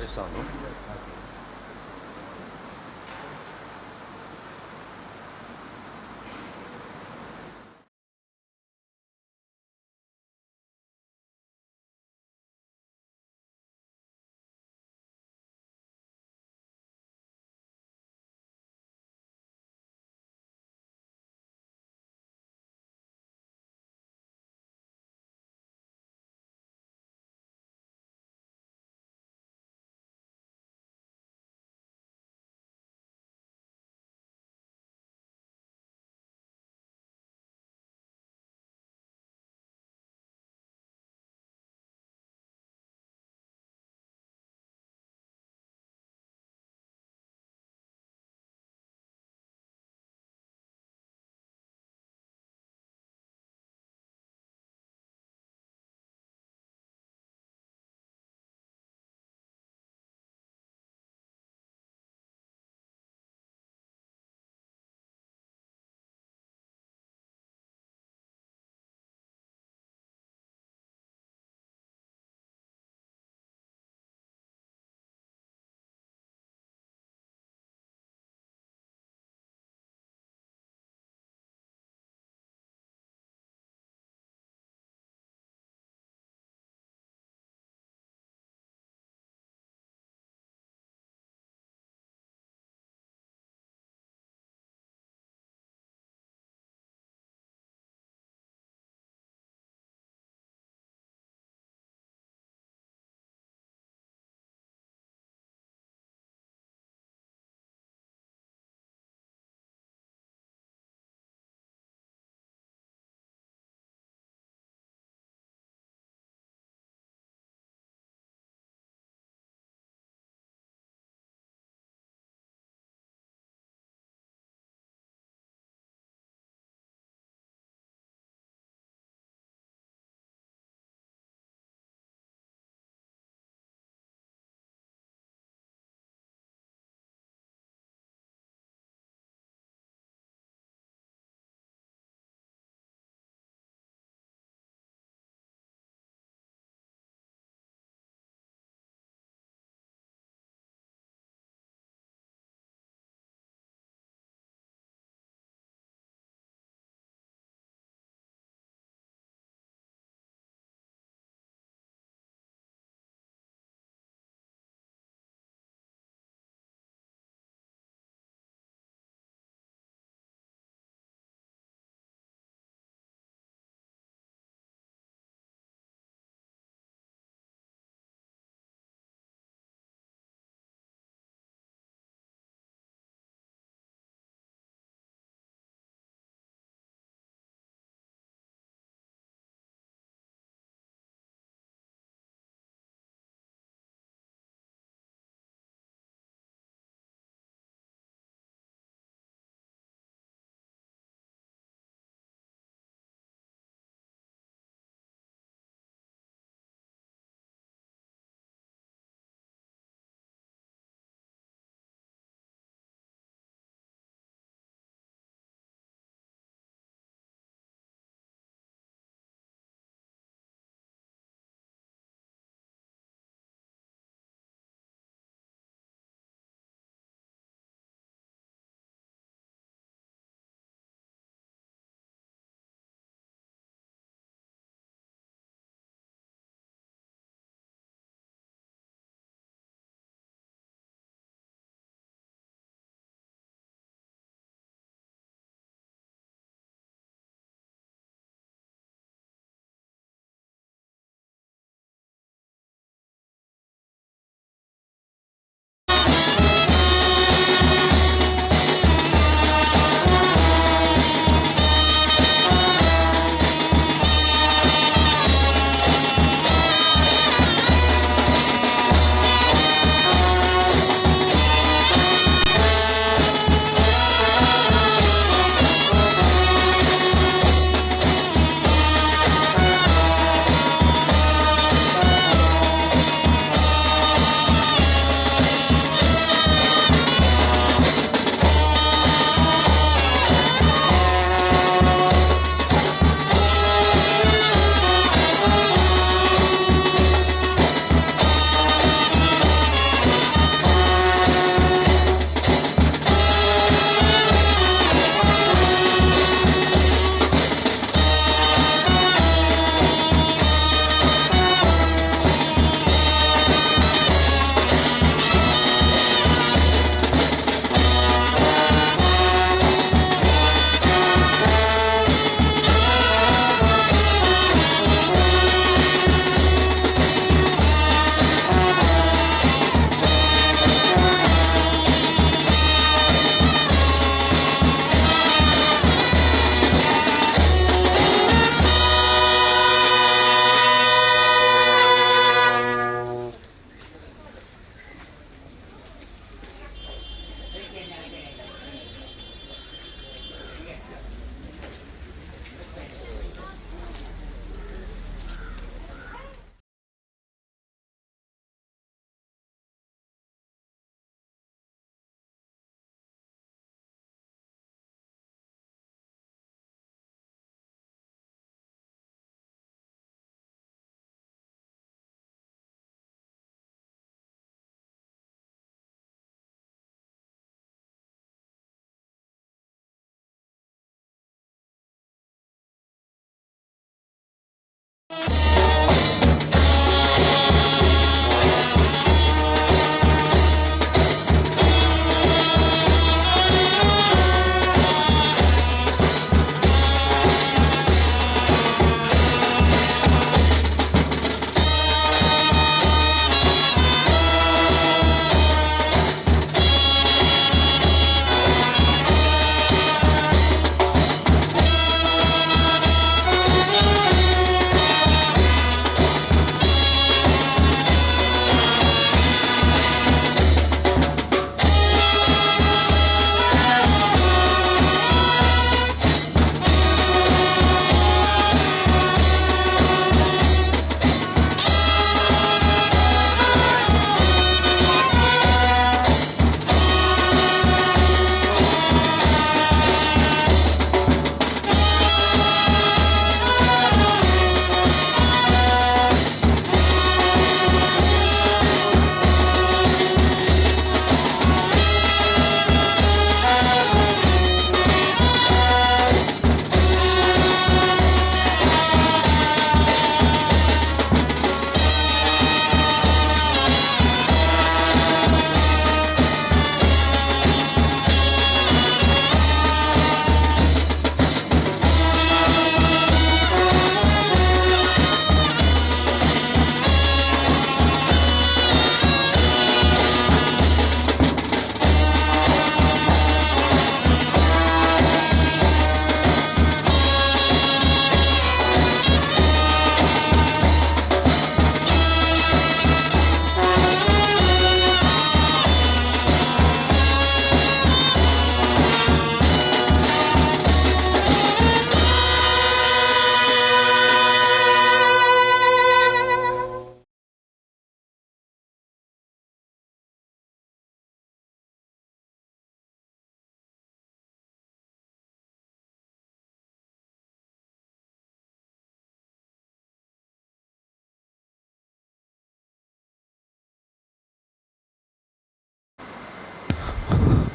Eso, ¿no?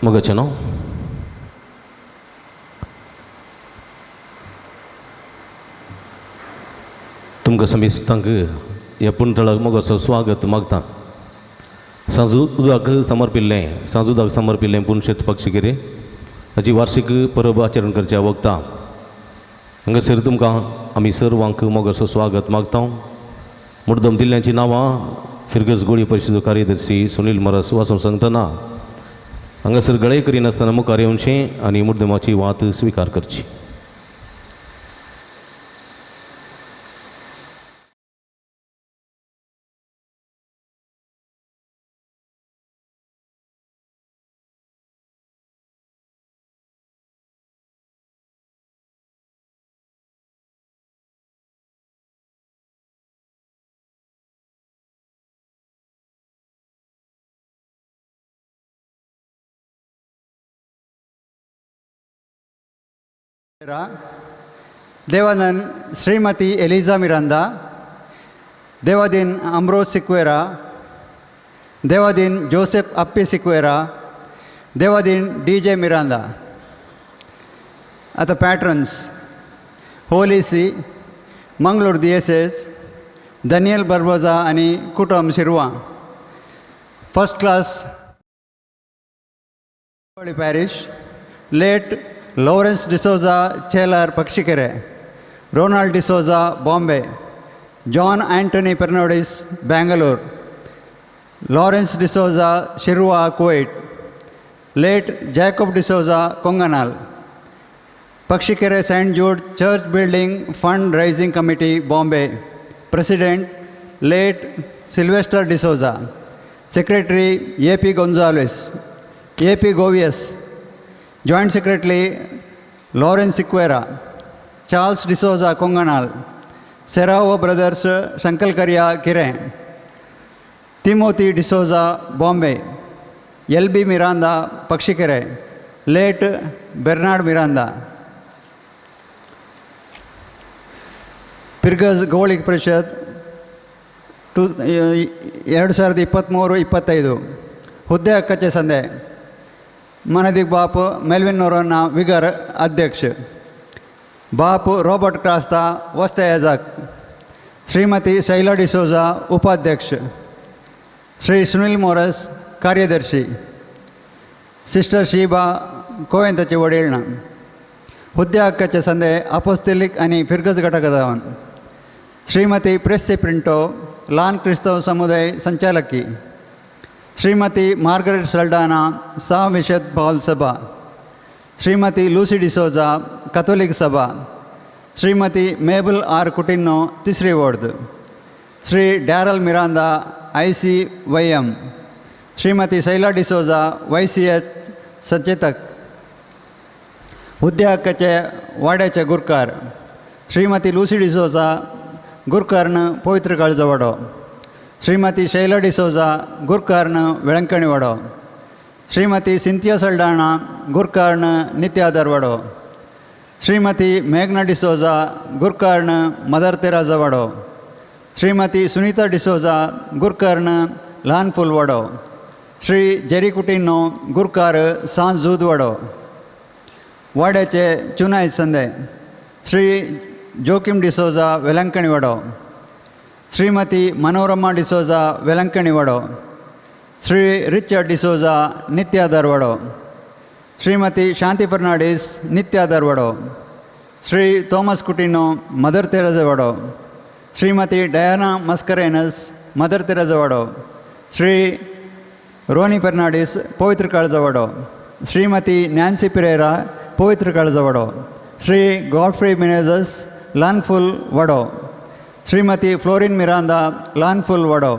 मोगाचें न्हू तुमकां समेस्तांक ह्या पुणतळाक मोगाचो स्वागत मागता. सांजुदाक समर्पिल्लें सांजुदाक समर्पिल्लें पुणशेत पक्षिगिरी हाची वार्षिक परब आचरण करच्या वखता हांगासर तुमकां आमी सर्वांक मोगाचो स्वागत मागता. मुर्दम दिल्ल्यांची नांवां फिरगज गोळी परिशद कार्यदर्शी सुनील मरस वाचून सांगतना हांगासर गळे करिनासतना मुखार येवचें आनी मुर्दमाची वात स्विकार करची. Devanand Shrimati Eliza Miranda, Devadin Ambrose Sequeira, Devadin Joseph Appi Sequeira, Devadin D J Miranda. आतां patrons Holy See, Mangalore diocese, Daniel Barbosa आनी कुटुंब Shirva. First class parish late Lawrence D'Souza Chelar Pakshikere, Ronald D'Souza Bombay, John Antony Fernandes Bangalore, Lawrence D'Souza Shirva Kuwait, late Jacob D'Souza Konganal. Pakshikere Saint Jude church building fund raising committee Bombay, president late Sylvester D'Souza, secretary A P Gonzalez, A P Govias, joint secretary Lawrence Sequeira, Charles D'Souza Konganal, Serrao brothers Shankalkariya Kirem, Timothy D'Souza Bombay, L B Miranda Pakshikere, late Bernard Miranda. Pirgaj Gowalik Parishad 2023-25 ಹುದ್ದೆ ಅಕ್ಕಚೆ ಸಂದೆ ಮನದಿಗ್ Bapu Melvin Noronha vigour ಅಧ್ಯಕ್ಷ, Bapu Robert Crasta ವಸ್ತೆ ಯಾಜಕ್, श्रीमती शैला डिसोजा उपाध्यक्ष, Shri Sunil Morris कार्यदर्शी, sister Sheeba कोवेंताचे वडील ना. हुद्द्या हक्काचे संदे अपोस्तेलिक आनी फिरगज घटक जावन श्रीमती प्रेस्सी प्रिंटो ल्हान क्रिस्तांव समुदाय संचालकी, श्रीमती मार्गरेट सल्डाना सा विशद पॉल सभा, श्रीमती लुसी डिसोजा कथोलिक सभा, श्रीमती मेबल are Coutinho तिसरी ward, Shri Daryl Miranda ICYM, Shrimati Shaila D'Souza YCH सचेतक. हुद्द्या हक्काचे वाड्याचे गुरकार श्रीमती लुसी डिसोजा गुरकार्ण पवित्र काळजवाडो, श्रीमती शैला डिसोजा गुरकार्ण वेळंकणी वाडो, श्रीमती सिंथिया सल्डाणा गुरकार्ण नित्यादरवाडो, श्रीमती मेघना डिसोजा गुरकार्ण मदर तेराजा वाडो, श्रीमती सुनीता डिसोजा गुरकार्ण ल्हान फुलवाडो, श्री जेरी कुटिनो गुरकार सांज जूद वाडो. वाड्याचे चुनाय संदे श्री जोकीम डिसोजा वेलंकणी वाडो, श्रीमती मनोरमा डिसोजा वेलंकणी वाडो, श्री रिचर्ड डिसोजा नित्यादर वाडो, श्रीमती शांती फर्नांडीस नित्यादर वाडो, Shri Thomas Coutinho mother Teresa वाडो, श्रीमती डयाना मस्करेनस मदर तेरेजा वाडो, श्री रोनी फर्नांडीस पवित्र काळजा वाडो, श्रीमती नॅन्सी पिरेरा पवित्र काळजा वाडो, श्री गॉडफ्री मिनेजस ल्हानफूल वाडो, श्रीमती फ्लोरीन मिरांदा ल्हानफूल वाडो,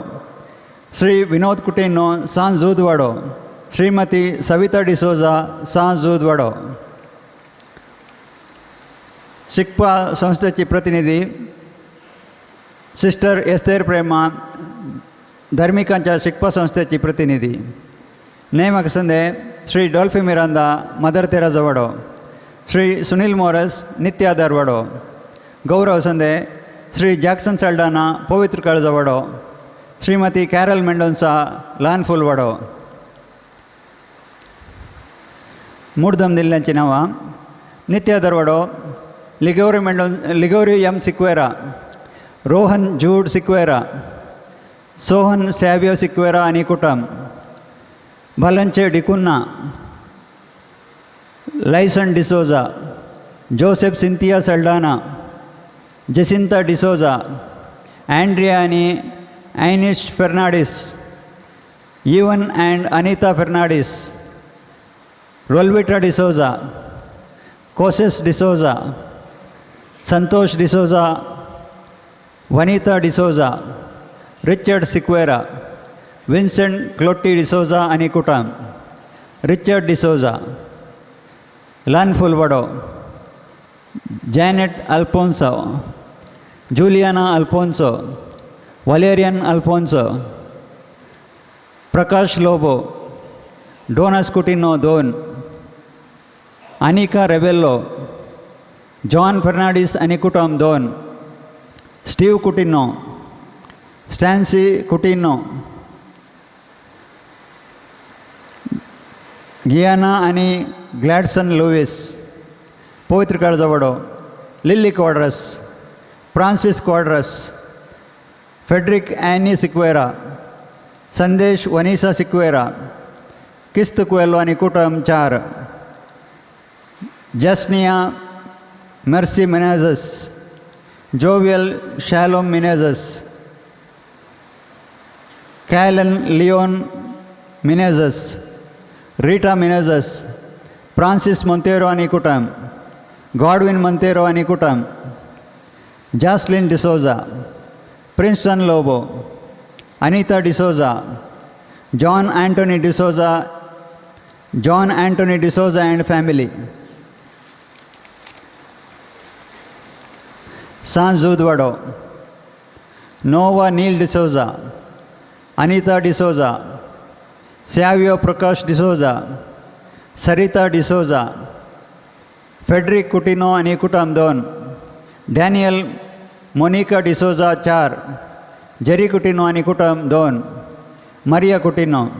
श्री विनोद कुटिनो सांज जूद वाडो, श्रीमती सविता डिसोजा सांज जूद वाडो. शिकपा संस्थेची प्रतिनिधी सिस्टर एस्तेर प्रेमा धार्मिकांच्या शिकपा संस्थेची प्रतिनिधी. नेमक संदे श्री डॉल्फी मिरांदा मदर तेराजा वाडो, श्री सुनील मोरस नित्यादर वाडो. गौरव संदे श्री जॅक्सन सल्डाना पवित्र काळजा वाडो, श्रीमती कॅरल मेंडोन्सा ल्हान फूल वाडो. मुर्दम दिल्ल्यांची नांवां नित्यादर वाडो लिगोरी मेंडोन लिगोरी एम सिक्वेरा, रोहन जूड सिक्वेरा, सोहन सॅवियो सिक्वेरा आनी कुटुंब, भलंचे डिकुन्ना, लायसन डिसोजा, जोसेफ सिंथिया सल्डाना, जेसिंता डिसोजा, अँड्रिया आनी Ainish Fernandes, Evan and Anita Fernandes, Rolvita D'Souza, Koses D'Souza, Santosh D'Souza, Vanita D'Souza, Richard Sequeira, Vincent Clotty D'Souza आनी कुटुंब, रिचर्ड डिसोजा. ल्हान फुलवाडो जॅनेट अल्फोन्सो, जुलियाना अल्फोन्सो, वलेरियन अल्फोन्सो, प्रकाश लोबो, डोनस कुटिनो दोन, अनिका रेबेल्लो, जॉन फर्नांडीस आनी कुटुंब दोन, स्टीव कुटिनो, स्टॅन्सी कुटिनो, गियाना आनी ग्लॅडसन लुवीस. पवित्र काळजावाडो Lily Quadras, Francis Quadras, Frederick Annie Sequeira, Sandesh Vanessa Sequeira, किस्त कुएलो आनी कुटुंब चार, जॅस्निया मर्सी मिनेजस, जोवियल शॅलोम मिनेजस, कॅलन लिओन मिनेजस, रीटा मिनेजस, फ्रांसीस मोंतेरो आनी कुटुंब, गॉडविन मोंतेरो आनी कुटुंब, Jaslin D'Souza, Princeton Lobo, Anita D'Souza, John Antony D'Souza, John Antony D'Souza and family. सांज जुदवाडो नोवा नील डिसोजा, अनिता डिसोजा, सॅवियो प्रकाश डिसोजा, सरिता डिसोजा, फेड्रिक कुटिनो आनी कुटुंब दोन, डॅनियल मोनिका डिसोजा चार, जेरी कुटिनो आनी कुटुंब दोन, Maria Coutinho,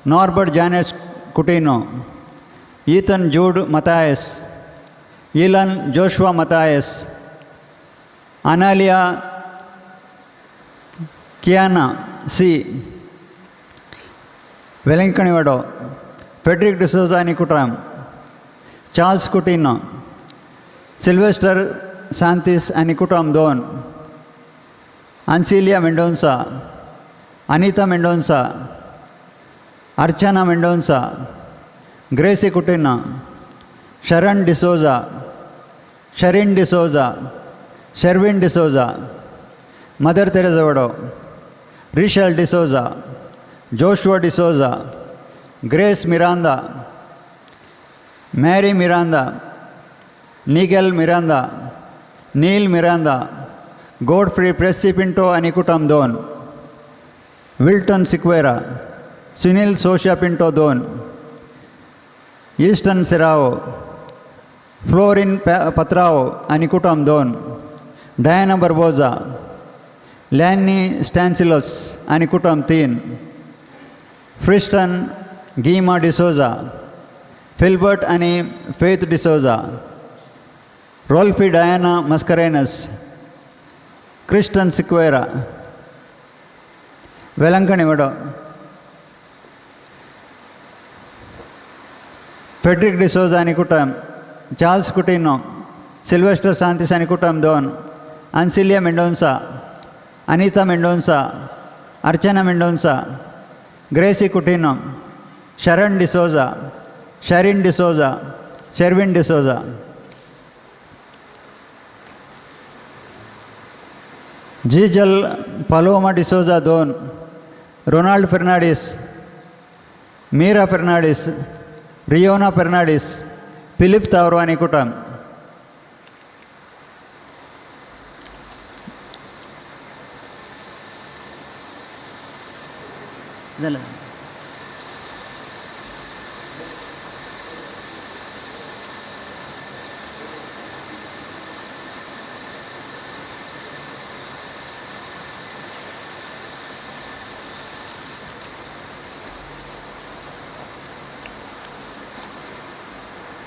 Norbert Janes Coutinho, Ethan Jude Mathias, Elon Joshua Mathias, Analia Kiana C Velankaniwado Frederick D'Souza आनी कुटुंब चार्ल्स कुटिनो सिल्वेस्टर सांतीस आनी कुटुंब 2 Ansilia Mendonca Anita Mendonca Archana Mendonca Gracy Coutinho Sharan D'Souza Sherin D'Souza Sherwin D'Souza Mother Teresa Vado Rishal D'Souza Joshua D'Souza Grace Miranda Mary Miranda Nigel Miranda Neil Miranda Godfrey Pressy Pinto आनी कुटुंब 2 Wilton Sequeira Sunil Sosia Pinto 2 Easton Serrao Florin Patrao आनी कुटुंब 2 Diana बर्बोजा लॅनी स्टॅन्सिलोस आनी कुटुंब 3 फ्रिस्टन गीमा D'Souza filbert आनी Faith D'Souza Rolfy Diana Mascarenhas Kristen Sequeira Velankanni Vado Frederick D'Souza आनी कुटुंब Charles Coutinho Sylvester सांतीस आनी कुटुंब 2 Ansilia Mendonca Anita Mendonca Archana Mendonca Gracy Coutinho Sharan D'Souza Sherin D'Souza Sherwin D'Souza Jijal Paloma D'Souza 2 Ronald Fernandes Meera Fernandes Riona Fernandes Philip Tavro आनी कुटुंब. जालें.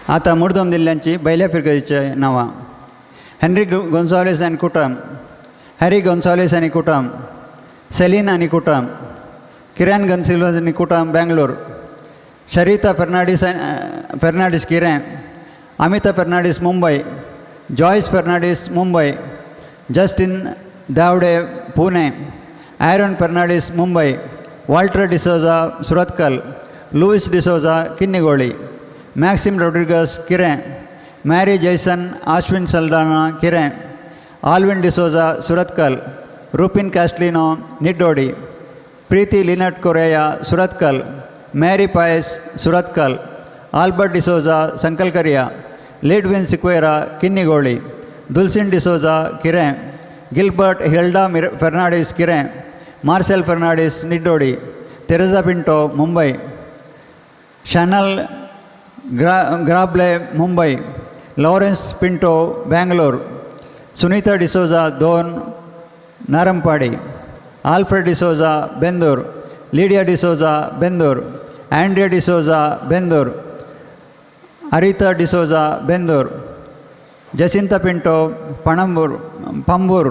आतां मुर्दम दिल्ल्यांची बैल्या फिरगजीची नांवां Henry Gonsalves आनी कुटुंब हॅरी गोन्साल्वीस आनी कुटुंब सेलीन आनी कुटुंब किरण गोन्साल्वीस आनी कुटुंब Bangalore Sharitha Fernandes Fernandes Kirem Amita Fernandes Mumbai Joyce Fernandes Mumbai Justin Davde Pune Aaron Fernandes Mumbai Walter D'Souza Surathkal Louis D'Souza Kinnigoli Maxim Rodrigues Kirem Mary Jason Ashwin Saldanha Kirem Alvin D'Souza Surathkal Rupin Castelino Niddodi Preethi Lynette Correa Surathkal Mary Pius Surathkal Albert D'Souza Sankalkariya Lidwin Sequeira Kinnigoli Dulcin D'Souza Kirem Gilbert Hilda Fernandes Kirem Marcel Fernandes Niddodi Teresa Pinto Mumbai Shanal Grable Mumbai Lawrence Pinto Bangalore Sunita D'Souza Dhon Narampadi Alfred D'Souza Bendur Lydia D'Souza Bendur Andrea D'Souza Bendur Aritha D'Souza Bendur Jacinta Pinto Panambur Pambur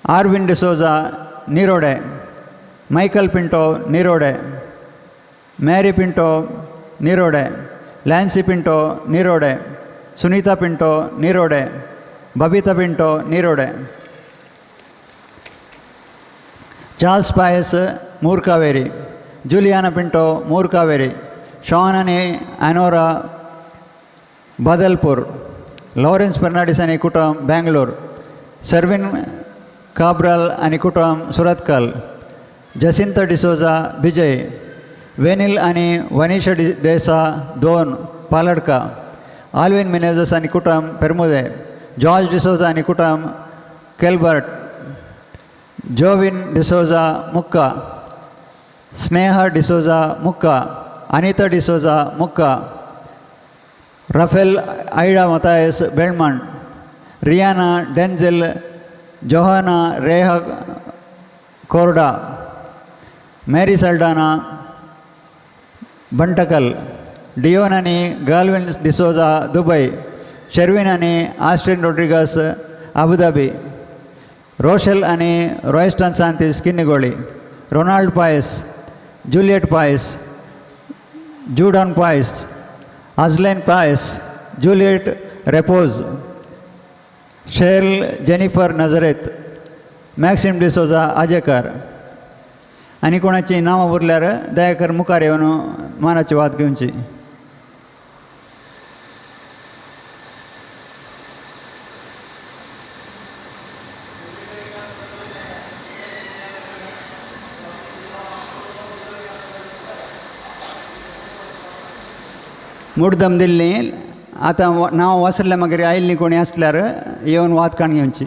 Arvin D'Souza Nirode Michael Pinto Nirode Mary Pinto Nirode Lancy Pinto Nirode Sunita Pinto Nirode Babita Pinto Nirode Charles Pius Murkaveri Juliana Pinto Murkaveri Sean आनी Anora बदलपूर Lawrence Fernandes आनी कुटुंब बेंगलोर सर्विन काब्राल आनी कुटुंब सुरतकल जसिंत डिसोजा विजय वेनील आनी वनिशा डेसा दोन पालडका Allwyn Menezes आनी कुटुंब पेरमुदे George D'Souza आनी कुटुंब केल्बर्ट जोविन डिसोजा मुक्का स्नेहा डिसोजा मुक्का Anita D'Souza Mukka Raphael Ida Mathias Belman Rihanna Denzil Johanna Reha Korda Mary Saldanha Bantakal Dion आनी गाल्विन डिसोजा दुबय शर्विन आनी Austin Rodrigues Abu Dhabi रोशल आनी Royston Santis Kinnigoli, Ronald Paes, Juliet Paes, Judon Paes, Azlen Paes, Juliet Repose, Shel Jennifer Nazareth, Maxim D'Souza Ajekar. आनी कोणाची नांवां उरल्यार दयाकर मुखार येवन मानाची वाद घेवची. मुड्दम दिल्ली आतां नांव वाचल्या मागीर आयिल्लीं कोणी आसल्यार येवन वाद काण घेवची.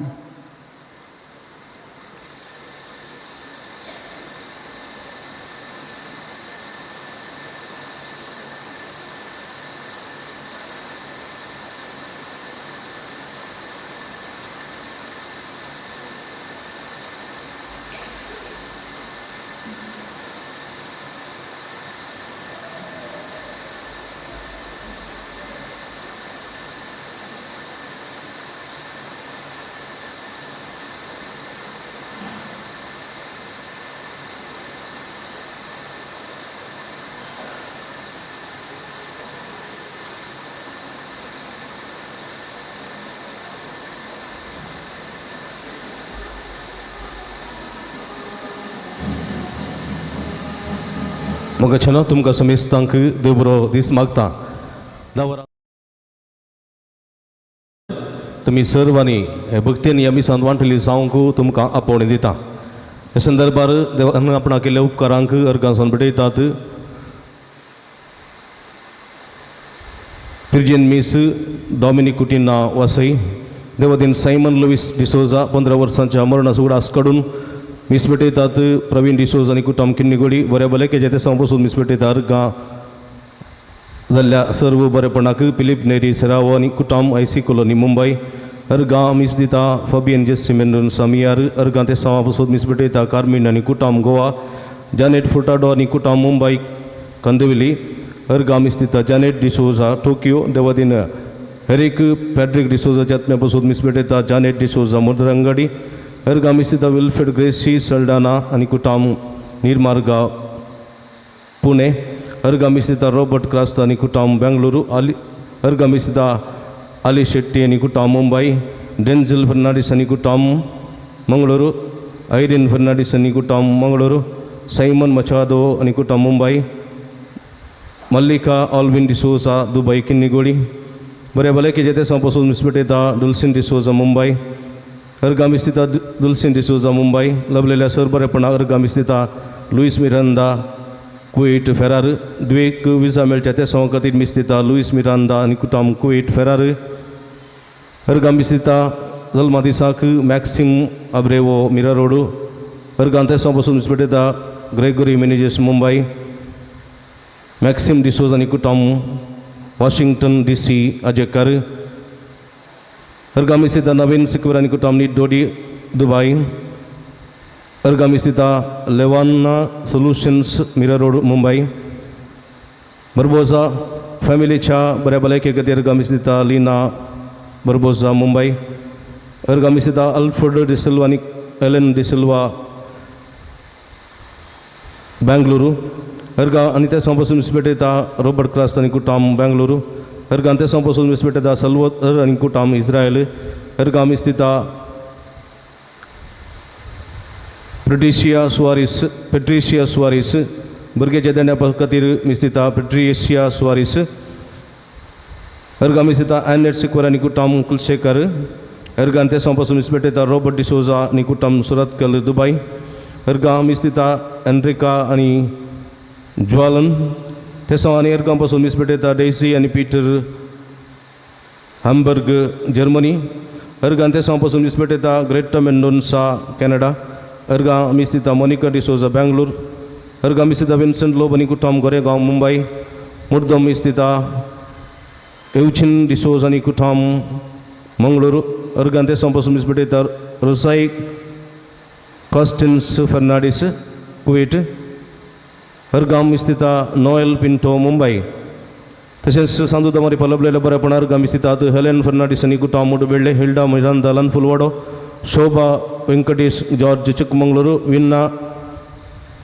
मग तुमकां समेस्तांक देव बरो दीस मागता. तुमी सर्वांनी हे भक्तीन ह्या मिसान वांटली जावंक तुमकां आपोवणें दिता. ह्या संदर्भार देवान आपणाक केल्ल्या उपकारांक अर्गां भेटयतात. पिर्जीन मीस डॉमिनीक कुटिन्हा वासई, देवादीन सायमन लुईस डिसोजा 15 वर्सांच्या मरणाचो उगडास काडून मीस भेटयतात. प्रवीण डिसोज आनी कुटुंब किन्नीगोडी बऱ्या भलायकेच्या तेसां बसून मीस भेटयतात. अर्गां जाल्ल्या सर्व बरेपणाक पिलीप नेरी सेरावो आनी कुटुंब आयसी कॉलोनी मुंबय. अर्गां मीस दिता फबियन जेस्सी मेंडोन सामियार. अर्गां तेसांवा बसून मीस भेटयता कार्मीन आनी कुटुंब गोवा, जानेट फुटाडो आनी कुटुंब मुंबय कंदविली. अर्गां मीस दिता जानेट डिसोजा टोकियो. देवादीन हेरीक पॅट्रीक डिसोजाच्या आत्म्या बसून मीस भेटयता जानेट डिसोजा मुद्रंगडी. अर्गां मीस दिता विल्फ्रेड ग्रेसी सल्डाना आनी कुटुंब निर्मार्गा पुणे. अर्गां मीस दिता रॉबर्ट क्रास्ता आनी कुटुंब बेंगलुरू. आली अर्गां मीस दिता आली शेट्टी आनी कुटुंब मुंबय, डेन्झल फर्नांडीस आनी कुटुंब मंगळुरू, आयरीन फर्नांडीस आनी कुटुंब मंगळुरू, सायमन मचादो आनी कुटुंब मुंबय, मल्लिका ऑल्विन डिसोजा दुबय किन्नीगोडी. बऱ्या भलायकेचे तेसां पसून मीस भेटयता डुल्सिन डिसोजा मुंबय. अर्गां मीस दिता दुल्सिन डिसोजा मुंबय. लबलेल्या सर बरेपणा अर्गां मीस दिता लुईस मिरांदा कुवेट फेरार. द्वेक विजा मेळच्या तेसांव खातीर मीस दिता लुईस मिरांदा आनी कुटुंब कुवेट फेरार. अर्गां मीस दिता जल्मा दिसाक मॅक्सिम अब्रेवो मिरा रोड. अर्गां तेसांव पसून मीस भेटयता ग्रेगोरी मेनेजस मुंबय, मॅक्सिम डिसोज आनी कुटुंब वॉशिंग्टन DC Ajekar. अर्गां मीस दिता नवीन सिक्वर आनी कुटुंब निड्डोडी दुबय. अर्गां मीस दिता Levana solutions Mira road Mumbai. Barbosa फॅमिलीच्या बऱ्या भलायके खातीर अर्गां मीस दिता लीना बर्बोजा मुंबय. अर्गां मीस दिता अल्फ्रेड डिसिल्वा आनी एलन डिसिल्वा बेंगलुरू. अर्गां आनी तेसां पसून मीस भेटयता रॉबर्ट क्रास्त आनी कुटुंब बेंगलुरू. अर्गां तेसां पसून मीस भेटयता सल्वोर आनी कुटुंब इस्रायल. अर्गां मीस दिता पेट्रिशिया सुवारीस भुरग्याच्या देण्या खातीर मीस दिता पेट्रिशिया सुवारीस. अर्गां मीस दिता एनेट सिक्वर आनी कुटुंब कुलशेखर. अर्गां तेसां पसून मीस भेटयता रॉबर्ट डिसोजा आनी कुटुंब सुरतकल दुबय. अर्गां मीस दिता एनरिका आनी ज्वालन तेसांव आनी अर्गां पसून मीस भेटयता डेसी आनी पीटर हॅम्बर्ग जर्मनी. अर्गां तेसांव पसून मीस भेटयता ग्रेटा मेंडोन्सा कॅनडा. अर्गां मीस दिता मोनिका डिसोजा बेंगलोर. अर्गां मीस दिता विन्संट लोब आनी कुटुंब गोरेगांव मुंबय. मुर्दम मीस दिता एवचिन डिसोज आनी कुटुंब मंगळूर. अर्गां तेसांव पसून मीस भेटयता रोसाई कॉस्टिन्स फर्नांडीस कुवेट. अर्गां मीस दिता नोएल पिंटो मुंबय. तशेंच सांजू दमारी पलबलेल्या बरेपणार अर्गां मीस दितात हेलेन फर्नांडीस आनी कुटुंब मुडबेळ्ळे, हिल्डा मिरांदा लनफुलवाडो, शोभा Venkatesh George Chikmagalur, Vinna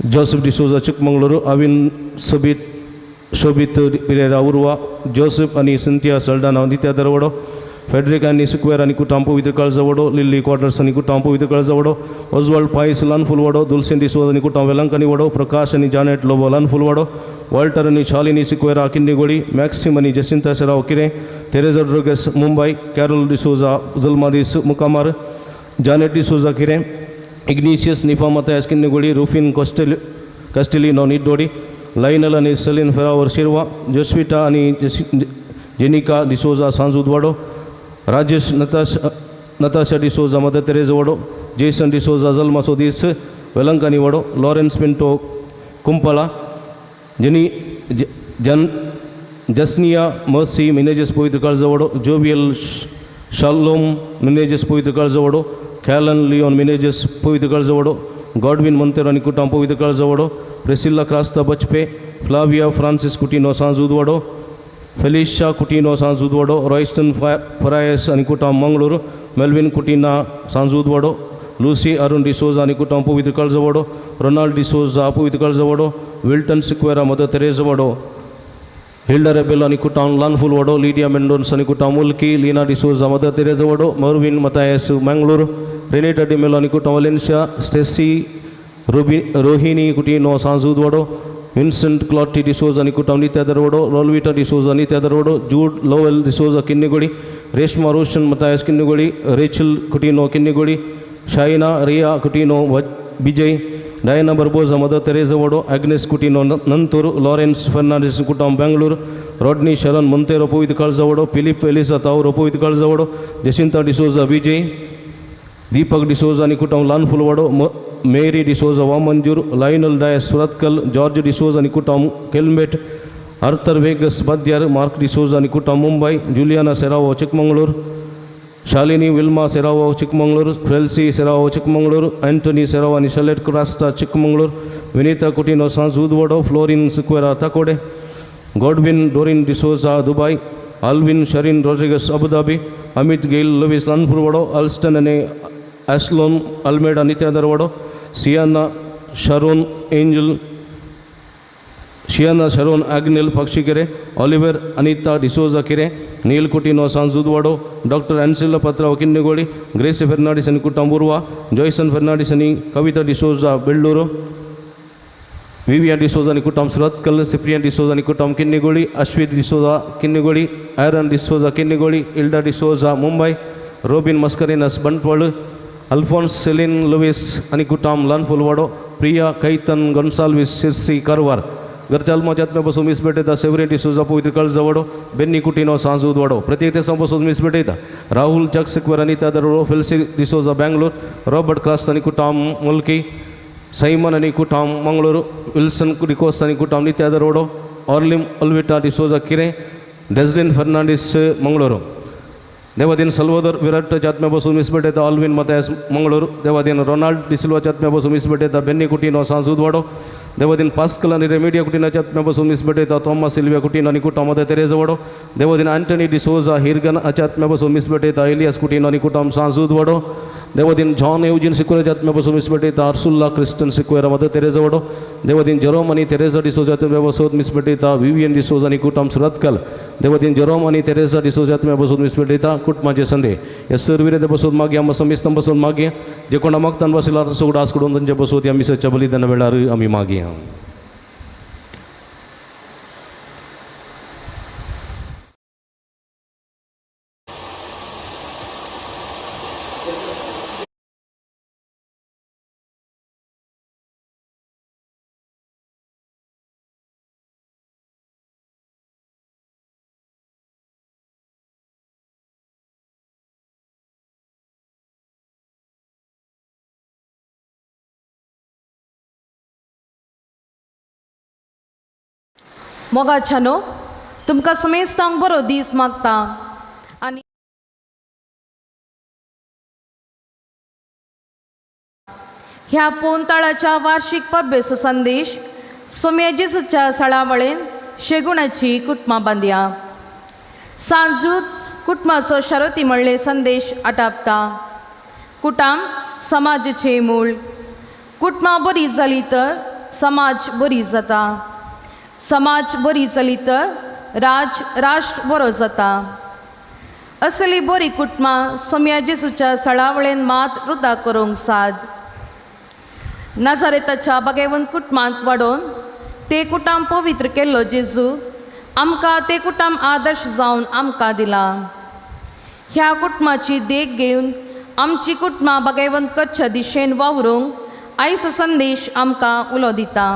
Joseph D'Souza Chikmagalur, Avin Sobit Shobit Pereira Urwa, Joseph आनी सिंथिया सल्डाना नित्या दरवडो, फेडरिक आनी सिक्वेर आनी कुटाम पवित्र काळजावडो, लिल्ली क्वार्टर्स आनी कुटाम पवित्र काळजावडो, ओजवाल्ड पायस लानफुलवाडो, दुलसेन डिसोजा आनी कुटाम वेलंकनी वडो, प्रकाश आनी जानेट लोबो लानफुलवाडो, वॉल्टर आनी शालिनी सिक्वेरा किन्नीगोळी, मॅक्सिम आनी जसिंता सेराव किरें, तेरेजा रोड्रिगस मुंबय, कॅरोल डिसोजा जुल्मादीस मुकामार, जानेट डिसोजा किरें, इग्निशियस निफा मतायस किन्नीगोळी, रुफिन कस्टेलिनो निड्डोडी, लायनल आनी सेलीन फेरावर शिरवा, जोस्विटा आनी जेनिका डिसोजा सांजूदवाडो, राजेश नताशा डिसोजा मदर तेरेजा वडो, जेसन डिसोजा जल्मासो दीस वेलंकानी वडो, लॉरेन्स पिंटो कुंपळा, जेनी जन जस्निया मर्सी मिनेजेस पवित्र काळजावडो, जोवियल शालोम मिनेजेस पवित्र काळजावडो, कॅलन लियोन मिनेजेस पवित्र काळजावडो, गॉडविन मोंतेरो आनी कुटाम पवित्र काळजावडो, प्रेसिल्ला क्रास्ता बचपे, फ्लाविया फ्रांसीस कुटिनो सांजूदवाडो, फेलिशा कुटिनो सांजूदवाडो, रॉयस्टन फरायस आनी कुटाम मंगळूर, मेल्विन कुटिना सांजूदवाडो, लुसी अरुण डिसोजा आनी कुटाम पवित्र काळजावडो, रोनाल्ड डिसोजा पवित्र काळजावडो, विल्टन सिक्वेरा मदर तेरेजावाडो, हिल्डा रेबेलो आनी कुटाम लानफुलवाडो, लिडिया मेंडोन्स आनी कुटाम मुल्की, लीना डिसोजा मदर तेरेजावाडो, मर्विन मतायस मंगळूर, रेनेटा डिमेलो आनी कुटाम वलेन्शिया, स्टेसी रोहिणी कुटिनो सांजूदवाडो, विन्सेंट क्लॉटी डिसोजा आनी कुटाम नित्या दरवडो, Rolvita D'Souza Nitya Darvado, Jude Lowell D'Souza Kinnigoli, Reshma Roshan Mathias Kinnigoli, Rachel Coutinho Kinnigoli, Shaina Riya Coutinho Vijay, Diana Barboza Mother Tereza vado, Agnes Coutinho Nanthoor, Lawrence Fernandes कुटाम बेंगळूर, Rodney Sharon Monteiro पवित्र काळजावडो, फिलिप एलिसा तावरो पवित्र काळजावडो, जसिंता डिसोजा विजय, दीपक डिसोजा आनी कुटाम लानफुलवाडो, Mary D'Souza Vamanjoor, Lionel Dias Surathkal, George D'Souza आनी कुटाम केल्मेट, आर्थर वेगस बद्यार, मार्क डिसोजा आनी कुटाम मुंबय, जुलियाना सेरावो चिकमंगळूर, शालिनी विल्मा सेरावो चिकमंगळूर, फ्रेल्सी सेरावो चिकमंगळूर, अँटनी सेरावो आनी शलेट Crasta Chikmagalur, Vinita Coutinho सांजूदवाडो, Florin Sequeira Takode, Godwin Dorin D'Souza Dubai, Alvin Sherin Rodrigues Abu Dhabi, Amit Gail Louis लानपुरवाडो, Alston आनी Ashlon Almeida Nitya Darwado, Siana Sharon Angel, Shiana Sharon Agnel Pakshikere, Oliver Anita D'Souza Kire, Neil Coutinho Sanjudwado, doctor Ancilla Patrao Kinnigoli, Gracy Fernandes आनी कुटाम उर्वा, जॉयसन फर्नांडीस आनी कविता डिसोजा बेल्लूर, विविया डिसोजा आनी कुटाम सुरतकल, सिप्रियन डिसोजा आनी कुटाम किन्नीगोळी, अश्वित D'Souza किन्नीगोळी, Aaron D'Souza Kinnigoli, Hilda D'Souza Mumbai, Robin Mascarenhas Bantwal, Alphonse Celine Louis आनी कुटाम लानफुलवाडो, प्रिया कैतन गोन्साल्वीस सिरसी कारवार, घरच्या आल्माच्या बसून मीस भेटयता, सेवरीन डिसोजा पवित्र काळजावडो, बेन्नी कुटिनो सांजूदवाडो, प्रत्येक देसां बसून मीस भेटयता, राहुल जग सिक्वेर अनिता दरवडो, फेल्सी डिसोजा बेंगलोर, रॉबर्ट क्रास्त आनी कुटाम मुल्की, सैमन आनी कुटाम मंगळूर, विल्सन डिकोस आनी कुटाम नित्या दरवडो, ऑर्लिम अल्विटा डिसोजा किरें, डेझलिन फर्नांडीस मंगळूर, देवादीन सल्वदर विराट जात्म्या बसून मीस भेटयता, ऑल्विन मतायस मंगळूर, देवादीन रोनाल्ड डिसिल्वा जात्म्या बसून मीस भेटयता, बेन्नी कुटिनो सांजूदवाडो, देवादीन पास्कल आनी रेमिडिया कुटिनो जात्म्या बसून मीस भेटयता, थॉमस सिल्विया कुटिनो आनी कुटाम मदर तेरेजावाडो, देवादीन अँटनी डिसोजा हिरगन जात्म्या बसून मीस भेटयता, एलियास कुटिनो आनी कुटाम सांजूदवाडो, देवादीन जॉन एवजीन सिक्वेरा जात्म्या बसून मीस भेटयता, आर्सुल्ला क्रिस्टन सिक्वेरा मदर तेरेजावाडो, देवादीन जेरोम आनी तेरेजा डिसोजा जात्म्या बसून मीस भेटयता, विवियन डिसोजा आनी कुटाम सुरतकल, देवादीन जेरोम आनी तेरेजा डिसोजा जात्म्या बसून मीस भेटयता, कुटुंबाचे संदे ह्या सर्विरे बसून मागया, मसमिस्तां बसून मागया, जे कोणा मागतान बसला सगळो आस कडून तांचे बसून ह्या मिसाच्या बलिदाना वेळार आमी मागया. मोगाच्यानो तुमकां समेस्तांक बरो दीस मागता आनी ह्या पोनताळाच्या वार्षिक परबेचो संदेश सोम्या जेजूच्या सळावळेन शेगुणाची कुटुंबां बांदया. सांजूत कुटुंबाचो शरती म्हणले संदेश आटापता. कुटाम समाजाचें मूळ. कुटुंबां बरी जाली तर समाज बरी जाता, समाज बरी जाली तर राष्ट्र बरो जाता. असली बरी कुटुंबां सोम्या जेजूच्या सळावळेन मात रुता करूंक साद. नाजारेताच्या बागेवन कुटुंबांत वाडोवन ते कुटाम पवित्र केल्लो जेजू आमकां ते कुटाम आदर्श जावन आमकां दिला. ह्या कुटुंबाची देख घेवन आमची कुटुंबां बागेवन करच्या दिशेन वावरूंक आयचो संदेश आमकां उलो दिता.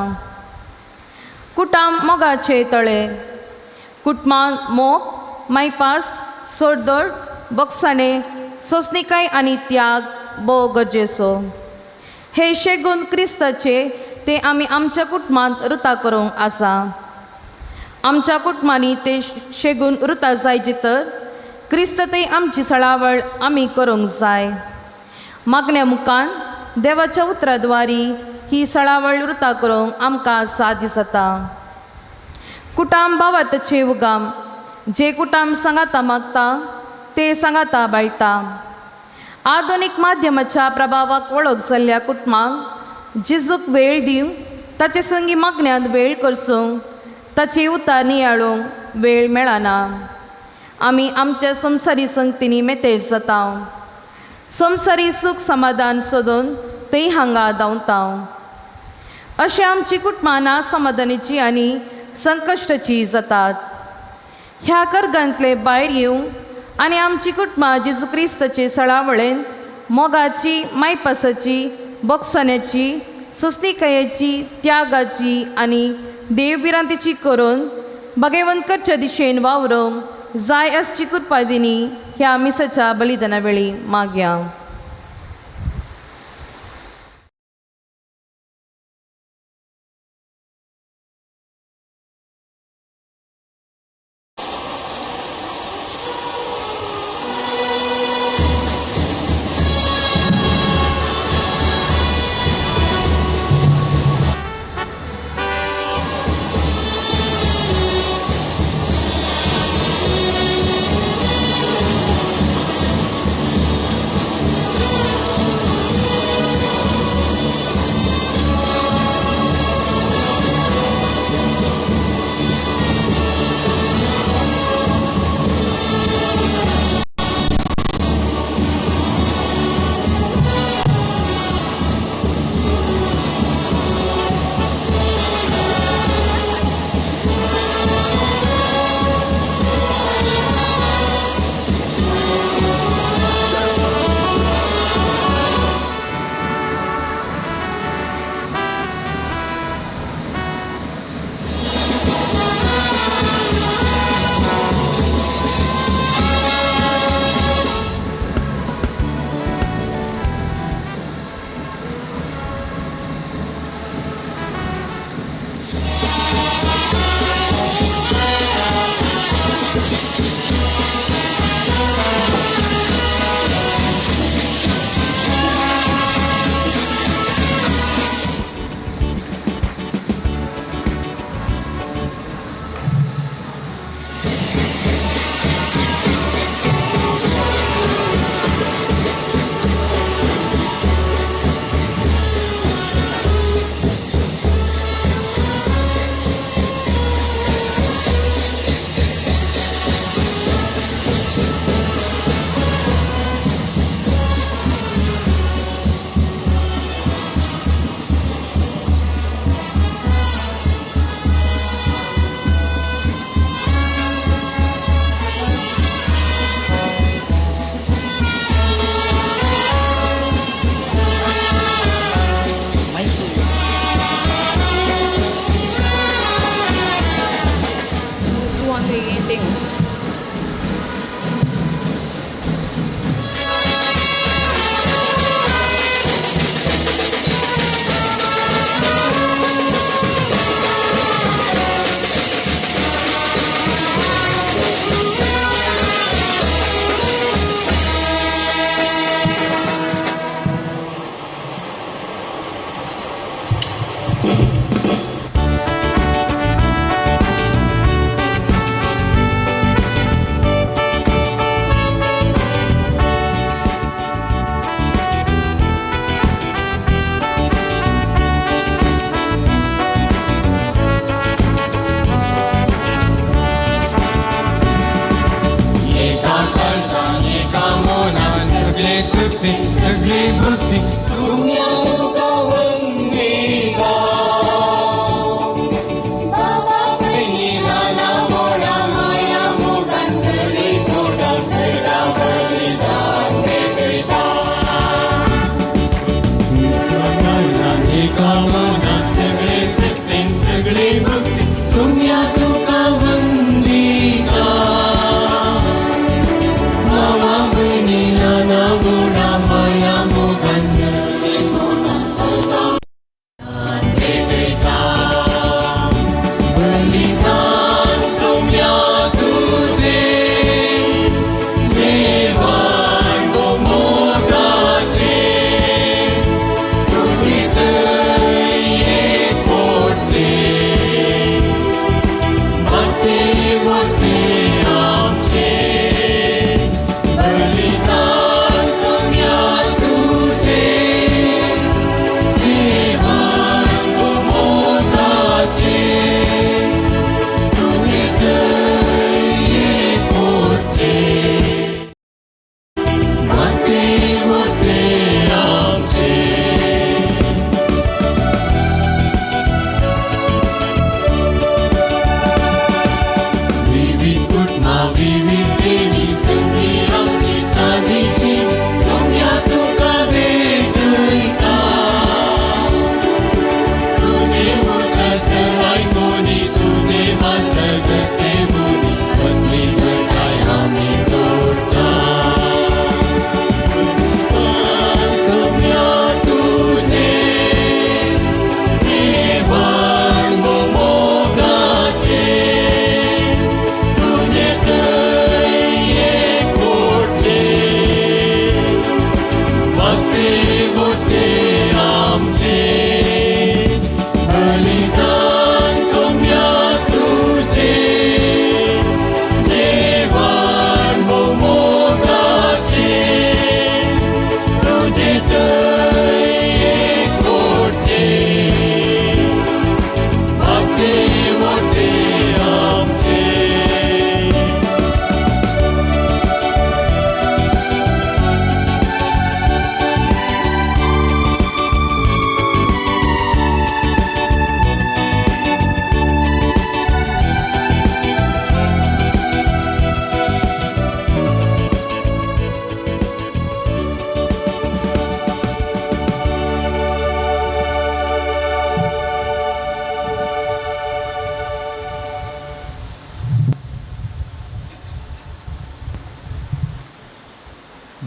कुटाम मोगाचे तळे. कुटुंबान मोग, मायपास, सोडदोड, बोगसाणे, सोंसणीकाय आनी त्याग भोव गरजेचो. हे शेगून क्रिस्ताचे ते आमी आमच्या कुटुंबांत रुता करूंक आसा. आमच्या कुटुंबांनी ते शेगून रुता जायचे तर क्रिस्त ते आमची सळावळ आमी करूंक जाय. मागण्या मुखान देवाच्या उतराद्वारी ही सळावळ रुता करूंक आमकां साध्य जाता. कुटाम भावार्थाचे उगाम. जे कुटाम सांगाता मागता ते सांगाता बाळटा. आधुनीक माध्यमाच्या प्रभावाक वळख जाल्ल्या कुटुंबांक जेजूक वेळ दिवंक, ताचे संगी मागण्यांत वेळ करसूंक, ताची उतार नियाळूंक वेळ मेळना. आमी आमच्या संवसारी संगतींनी मेतेर जाता. संवसारी सूख समाधान सोदून थंय हांगा धांवता. अशें आमची कुटुंबां ना समाधानाची आनी संकश्टाची जातात. ह्या कर्गांतले भायर येवंक आनी आमची कुटुंबां जेजू क्रिस्ताचे सळावळेन मोगाची, मायपासाची, बोगसाण्याची, सोंसणीकायेची, त्यागाची आनी देवभिरांतीची करून बागेवन करच्या दिशेन वावरूंक जाय आसची कृपा दिनी ह्या मिसाच्या बलिदाना वेळी मागया.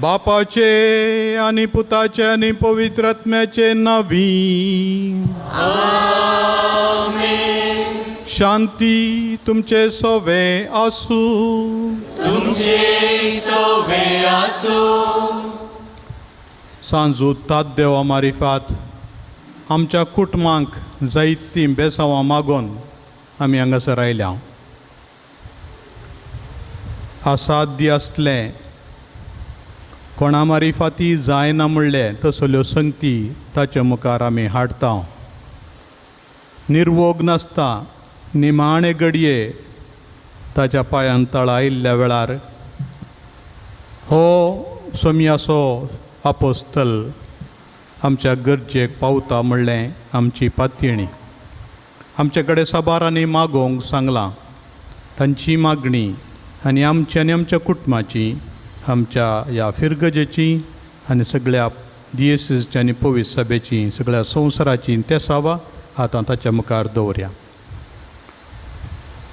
बापाचे आनी पुताचे आनी पवित्र आत्म्याचे नावी. शांती तुमचे सोवे आसूं. तुमचे सोवे आसूं. सांजू तात देवा मारिफात आमच्या कुटुंबांक जायतीं बेसांवां मागोन आमी हांगासर आयल्या. असाध्य आसलें कोणा मारिफाती जायना म्हणलें तसल्यो संगती ताचे मुखार आमी हाडटा. निर्वोग नासता निमाणे घडये ताच्या पांयान तळा आयिल्ल्या वेळार हो सोमयाचो आपोस्तल आमच्या गरजेक पावता म्हणलें आमची पातयेणी. आमचे कडेन साबारांनी मागोवंक सांगलां. तांची मागणी आनी आमची आनी आमच्या कुटुंबाची आमच्या ह्या फिरगजेची आनी सगळ्या दियेसीची आनी पवित्र सभेची सगळ्या संवसाराची तेसावा आतां ताच्या मुखार दवरया.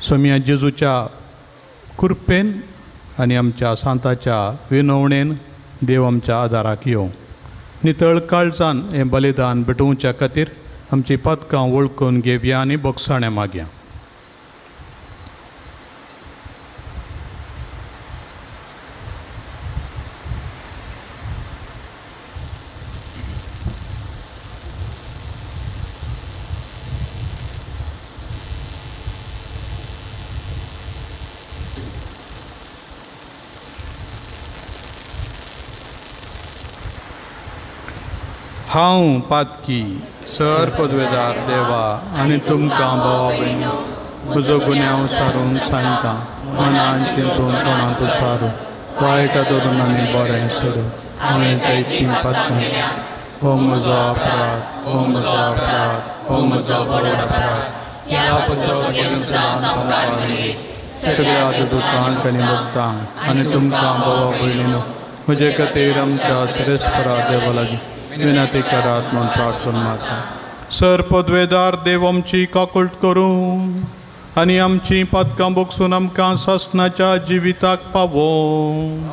सोमया जेजूच्या कृपेन आनी आमच्या सांताच्या विनवणेन देव आमच्या आदाराक येवं. नितळ काळजान हें बलिदान भेटोवच्या खातीर आमची पदकां वळखून घेवया आनी बोगसाणें मागया. हांव पातकी सर पदवेदार देवा आनी तुमकां भावा भयणीं म्हजो गुन्यांव सारून सांगता. मनान चिंतून कोणाक सारू वायट धरून आनी बरें सोडून हांवें जायतीं पातकां. हो म्हजो अपराध, हो म्हजो अपराध, हो म्हजो व्हड अपराध. ह्या सगळ्या दुकांक आनी भक्तांक आनी तुमकां भावा भयणीं म्हजे खातीर आमच्या सुरेस्परा देवा लागीं विनंती करात म्हूण प्रार्थना मागता. सर पदवेदार देव आमची काकूट करूं आनी आमची पातकां बोगसून आमकां सासणाच्या जिविताक पावोवं.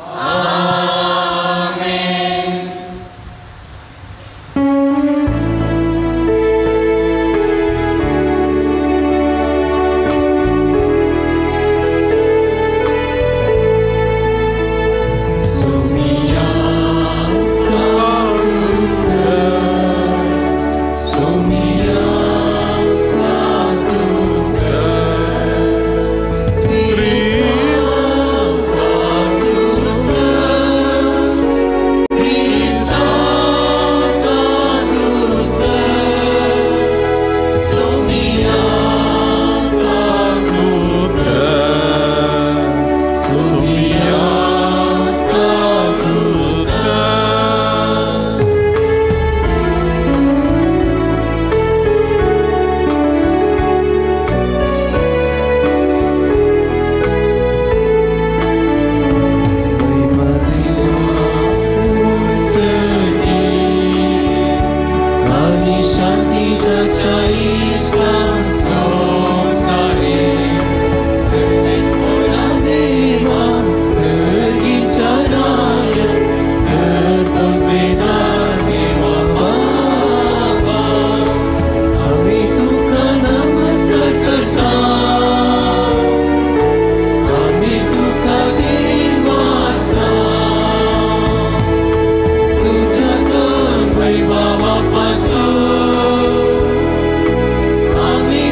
आमी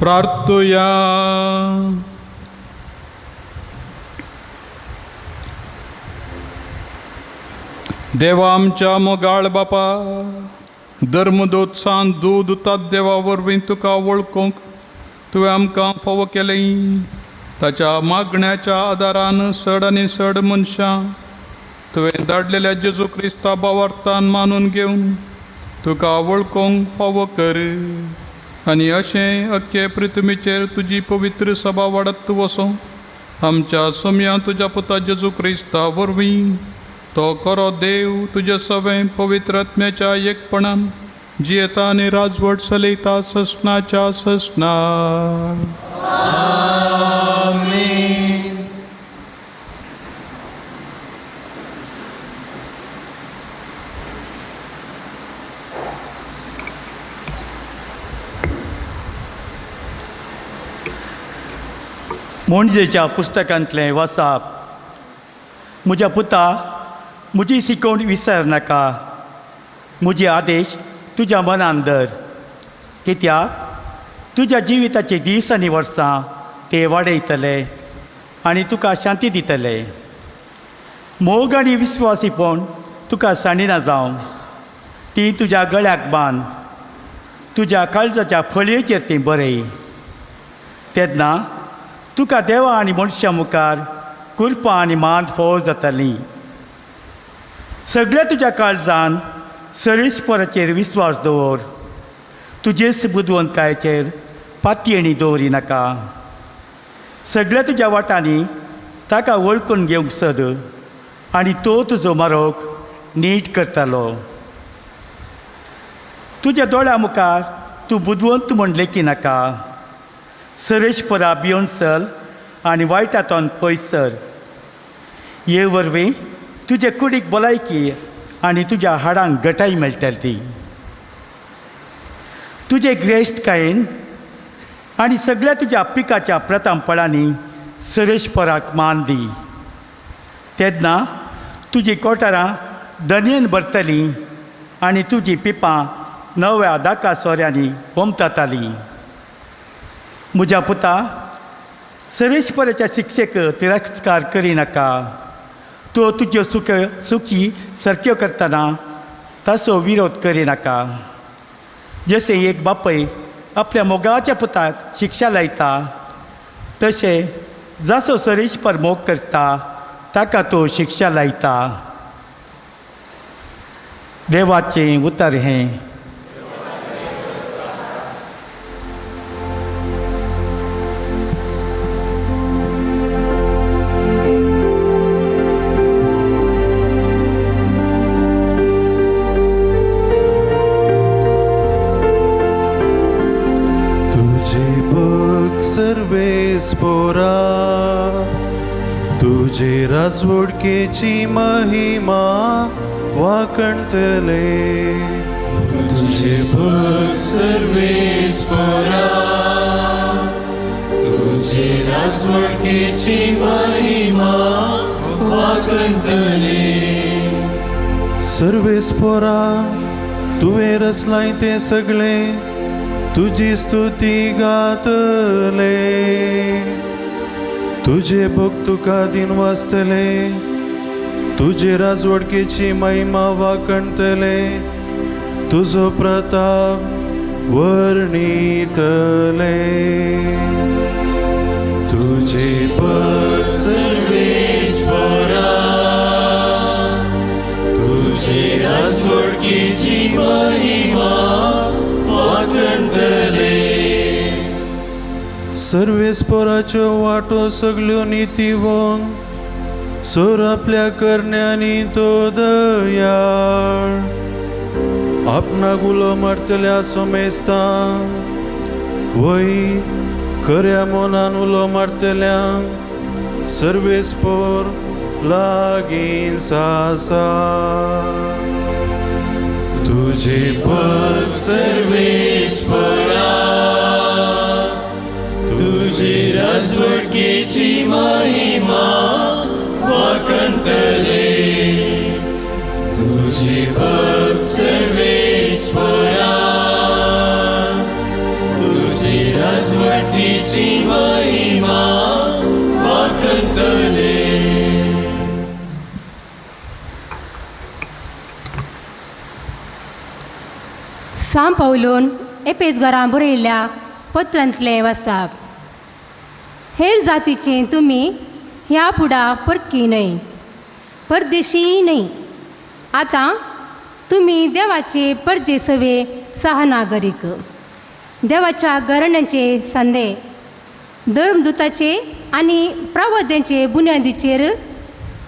प्रार्थुया. देवा आमच्या मोगाळ बापा, धर्मदूत सान दूद देवा वरवीं तुका वळखूंक तुवें आमकां फावो केलें. ताच्या मागण्याच्या आदारान सड आनी सड मनशां तुवें धाडलेल्या जेजू क्रिस्ता भावार्थान मानून घेवन तुका वळखूंक फावो कर आनी अशें अख्खे पृथ्वीचेर तुजी पवित्र सभा वाडत वसो. आमच्या सोम्या तुज्या पुता जेजू क्रिस्ता वरवीं तो करो देव तुजे सवें पवित्र आत्म्याच्या एकपणान जियेता आनी राजवट चलयता ससनाच्या ससना. आमेन. मोंजेच्या पुस्तकांतलें वाचप. म्हज्या पुता, म्हजी शिकवण विसर नाका, म्हजे आदेश तुज्या मनान धर, कित्याक तुज्या जिविताचे दीस आनी वर्सां ते वाडयतले आनी तुका शांती दितले. मोग आनी विस्वासीपण तुका सांडिना जावं, ती तुज्या गळ्याक बांद, तुज्या काळजाच्या फळयेचेर ती बरय. तेन्ना तुका देवा आनी मनशां मुखार कृपा आनी मान फोव जातली. सगळ्या तुज्या काळजान सरेस्पराचेर विस्वास दवर, तुजेच बुदवंतकायेचेर पातयेणी दवरी नाका. सगळ्या तुज्या वाटांनी ताका वळखून घेवंक सोद आनी तो तुजो मारोग नीट करतालो. तुज्या दोळ्या मुखार तूं बुदवंत म्हण लेखी नाका. सरेस्परा भिवन चल आनी वायटांतून पयस सर. हे वरवीं तुजे कुडीक भलायकी आनी तुज्या हाडांक घटाय मेळटली. तुजे ग्रेश्टकायेन आनी सगळ्या तुज्या पिकाच्या प्रथमपणांनी सरेस्पराक मान दी. तेन्ना तुजी कोठारां दनयेन भरतलीं आनी तुजी पिपां नव्या दाका सोऱ्यांनी ओमतातालीं. म्हज्या पुता, सरेस्पराच्या शिक्षेक तिरस्कार करिनाका. तो तुज्यो सुकी सारक्यो करतना ताचो विरोध करिनाका. जशें एक बापय आपल्या मोगाच्या पुताक शिक्षा लायता, तशें जाचो सरेस्पर मोग करता ताका तो शिक्षा लायता. देवाचें उतर हें. सर्वेस्पोरा तुझे राजवडकेची महिमा वाकणतले. तुझे भक्त सर्वेस्पोरा तुझे राजवडकेची महिमा वाकणतले. सर्वेस्पोरा तुवें रचलाय तें सगळें तुजी स्तुती गातले. तुजे भक्त तुका दिन वाचतले, तुजे राजवडकेची महिमा वाकणतले, तुजो प्रताप वर्णितले. तुजे भक्त सर्वेस्पोरा तुजे राजवडकेची महिमा वाकणतले. सर्वेस्पोराच्यो वाटो सगल्यो नितीवोन सोर आपल्या करण्यांनी तो दयाळ. आपणाक उलो मारतल्या सोमेस्तांक वय खऱ्या मनान उलो मारतल्यांक सर्वेस्पोर लागींच आसा. तुझे भक्त सर्वेस्पोरा तुझे राजवडकेची महिमा वाकणतले. तुझे भक्त सर्वेस्पोरा तुझे राजवडकेची राजवटीची महिमा वाकंतले. सांव पावलून एपेजगरां बरयल्ल्या पत्रांतलें वाचप. हेर जातीचे तुमी ह्या फुडा परकी न्हय, परदेशी न्हय, आतां तुमी देवाचे परदेसवे सहनागरीक, देवाच्या घराण्याचे संदे, धर्मदूताचे आनी प्रवाद्यांचे बुन्यादीचेर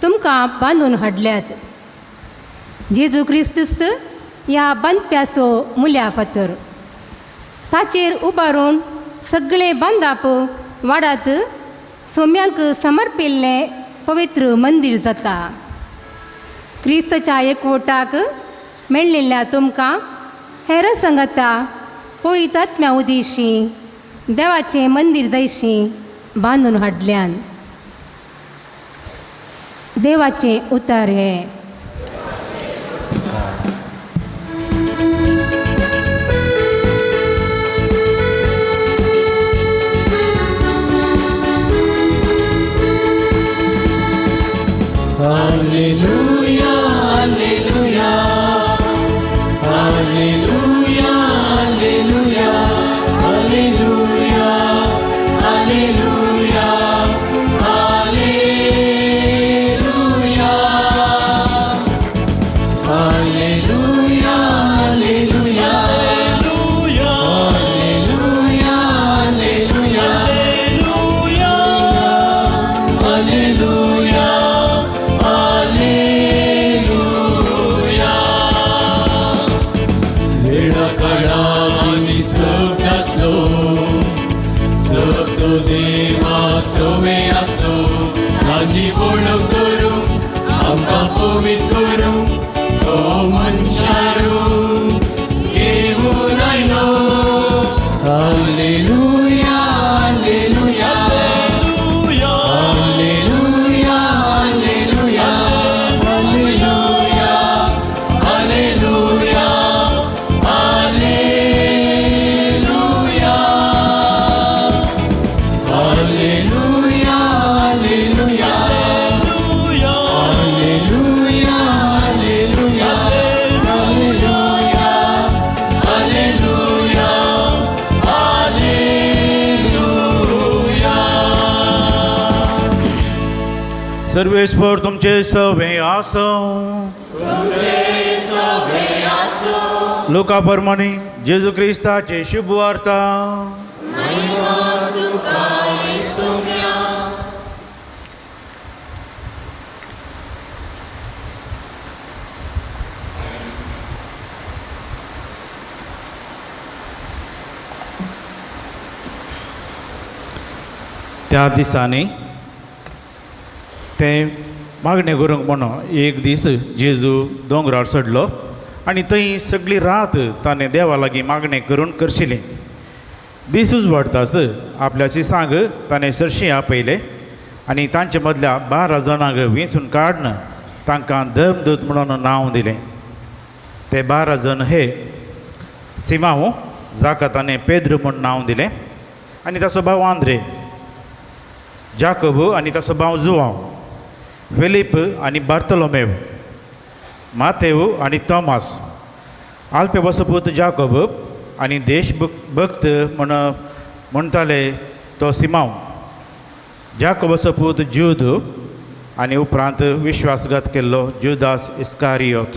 तुमकां बांदून हाडल्यात. जेजू क्रिस्तूस ह्या बांदप्याचो मुल्या फातर, ताचेर उबारून सगळें बांदाप वाडात सोम्यांक समर्पिल्लें पवित्र मंदीर जाता. क्रिस्ताच्या एकवटाक मेळिल्ल्या तुमकां हेर संगता पवित्र आत्म्या उदेशी देवाचें मंदीर जायशी बांदून हाडल्यान. देवाचें उतर हें. Alleluia, alleluia, alleluia, alleluia, alleluia, alleluia, alleluia, alleluia, alleluia, alleluia, alleluia, alleluia, alleluia. वेळा काळांनी सब नासलो, सब तो देवा सोवे आसलो, ताजी वळख करूंक आमकां पवित्र करूंक तो मनशारूप घेवन आयलो. Alleluia, alleluia, alleluia, alleluia, alleluia, alleluia, alleluia, alleluia, alleluia, alleluia, alleluia, alleluia, alleluia, alleluia. सर्वेस्पर तुमचे सवे आसो. लोका परमाने जेजू क्रिस्ताचे शुभ वार्ता. त्या दिसांनी तें मागणें करूंक म्हणून एक दीस जेजू दोंगरार चडलो आनी थंय सगळी रात ताणें देवा लागीं मागणें करून करशिली. दीस उजवाडटाच आपल्या शिसांक ताणें सरशीं आपयले आनी तांचे मदल्या 12 जाणांक वेंचून काडून तांकां धर्मदूत म्हणून नांव दिलें. ते 12 जण हे सिमांव, जाका ताणें पेद्रू म्हूण नांव दिलें, आनी ताचो भाव आंद्रे, जाकोब आनी ताचो भाव जुवांव, फिलीप आनी बार्तलोमेव, मातेव आनी तॉमास, आल्पेबाचो पूत जाकोब आनी देश भक्त म्हण म्हणटाले तो सिमांव, जाकोबाचो पूत ज्यूद आनी उपरांत विश्वासघात केल्लो जुदास इस्कारियोत.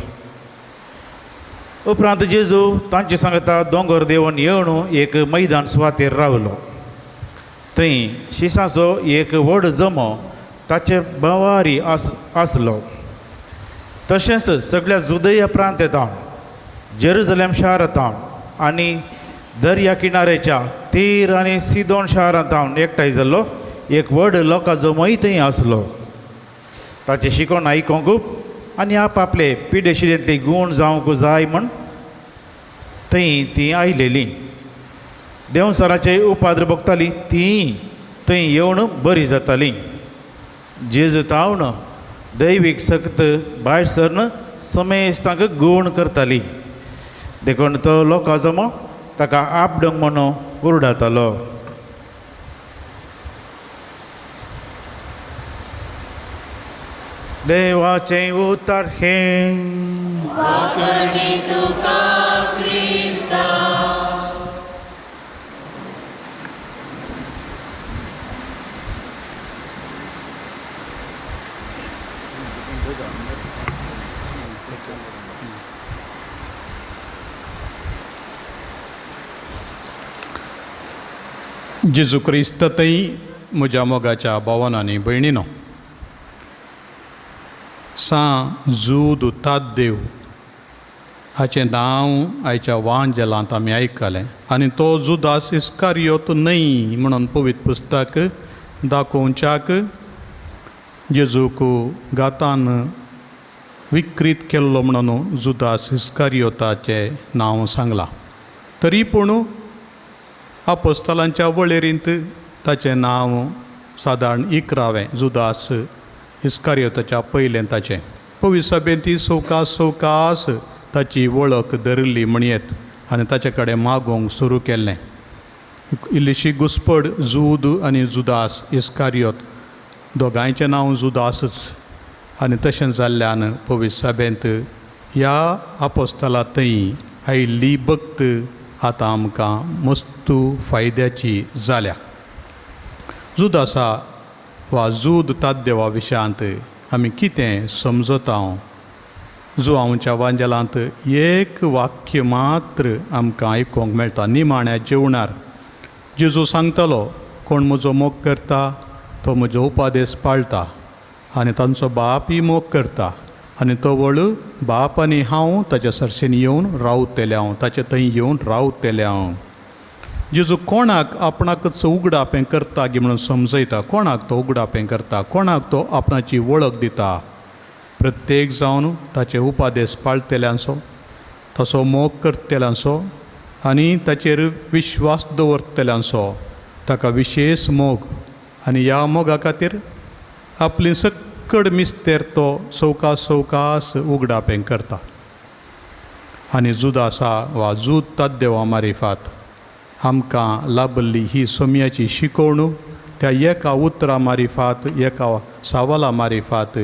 उपरांत जेजू तांचे सांगता दोंगर देंवन येवन एक मैदान सुवातेर रावलो. थंय शिसाचो एक व्हड जमो ताचे भंवारी आसलो. तशेंच सगळ्या जुदया प्रांतांत, जेरुजलेम शारांत आनी दर्या किनाऱ्याच्या तीर आनी सिदोन शारांत एकठांय जाल्लो एक व्हड लोकां जमोय थंय आसलो. ताचें शिकोवन आयकोंक आनी आपआपले पिडेशिरेंतले गूण जावंक जाय म्हूण थंय तीं आयलेलीं. देंवचाराचे उपाद्र भोगतालीं तीं थंय येवन बरी जातालीं. जेजू तावन दैवीक शक्त भायर सरन समेस्तांक गूण करताली. देखून तो लोकां जमो ताका आपडंग म्हणून उरडातालो. देवाचें उतर हें वाकणी तुका क्रिस्ता. जेजू क्रिस्त थंय म्हज्या मोगाच्या भावान आनी भयणीनो, सां जूद ताद्देव हाचें नांव आयच्या वांजेलांत आमी आयकलें आनी तो जुदास इस्कारियोत न्हय म्हणून पवित्र पुस्तक दाखोवच्याक जेजूक गातान विक्रीत केल्लो म्हणून जुदास इस्कारियोताचें नांव सांगलां. तरी पूण आपोस्तलांच्या वळेरींत ताचें नांव सादारण 11वें जुदास इस्कारियोताच्या पयलें ताचें. पवित्र सभेंत ती सवकास सवकास ताची वळख धरिल्ली म्हणयेत आनी ताचे कडेन मागोवंक सुरू केल्लें. इल्लीशी घुसपड जूद आनी जुदास इस्कारियोत दोगांयचें नांव जुदासच आनी तशें जाल्ल्यान पवित्र सभेंत ह्या आपोस्तला थंय आयिल्ली भक्त आतां आमकां मस्तू फायद्याची जाल्या. जुदासा वा जूद ताद्देवा विशयांत आमी कितें समजता? जुआंवच्या वांजेलांत एक वाक्य मात्र आमकां आयकूंक मेळटा. निमाण्या जेवणार जेजू सांगतलो, कोण म्हजो मोग करता तो म्हजो उपादेस पाळटा आनी तांचो बापूय मोग करता आनी तो वळ बाप आनी हांव ताच्या सरसेन येवन रावतले हांव, ताचे थंय येवन रावतले हांव. जेजू कोणाक आपणाकच उगडापें करता गी म्हणून समजयता. कोणाक तो उगडापें करता, कोणाक तो आपणाची वळख दिता. प्रत्येक जावन ताचे उपादेस पाळटल्यांचो, ताचो मोग करतल्यांचो आनी ताचेर विश्वास दवरतल्यांचो ताका विशेश मोग आनी ह्या मोगा खातीर आपली सक्कड मिस्तेर तो सवकास सवकास उगडापें करता. आनी जुदासा वा जूद ताद्देवा मारिफात आमकां लाभल्ली ही सोम्याची शिकवण त्या एका उतरा मारिफात, एका सावाला मारिफात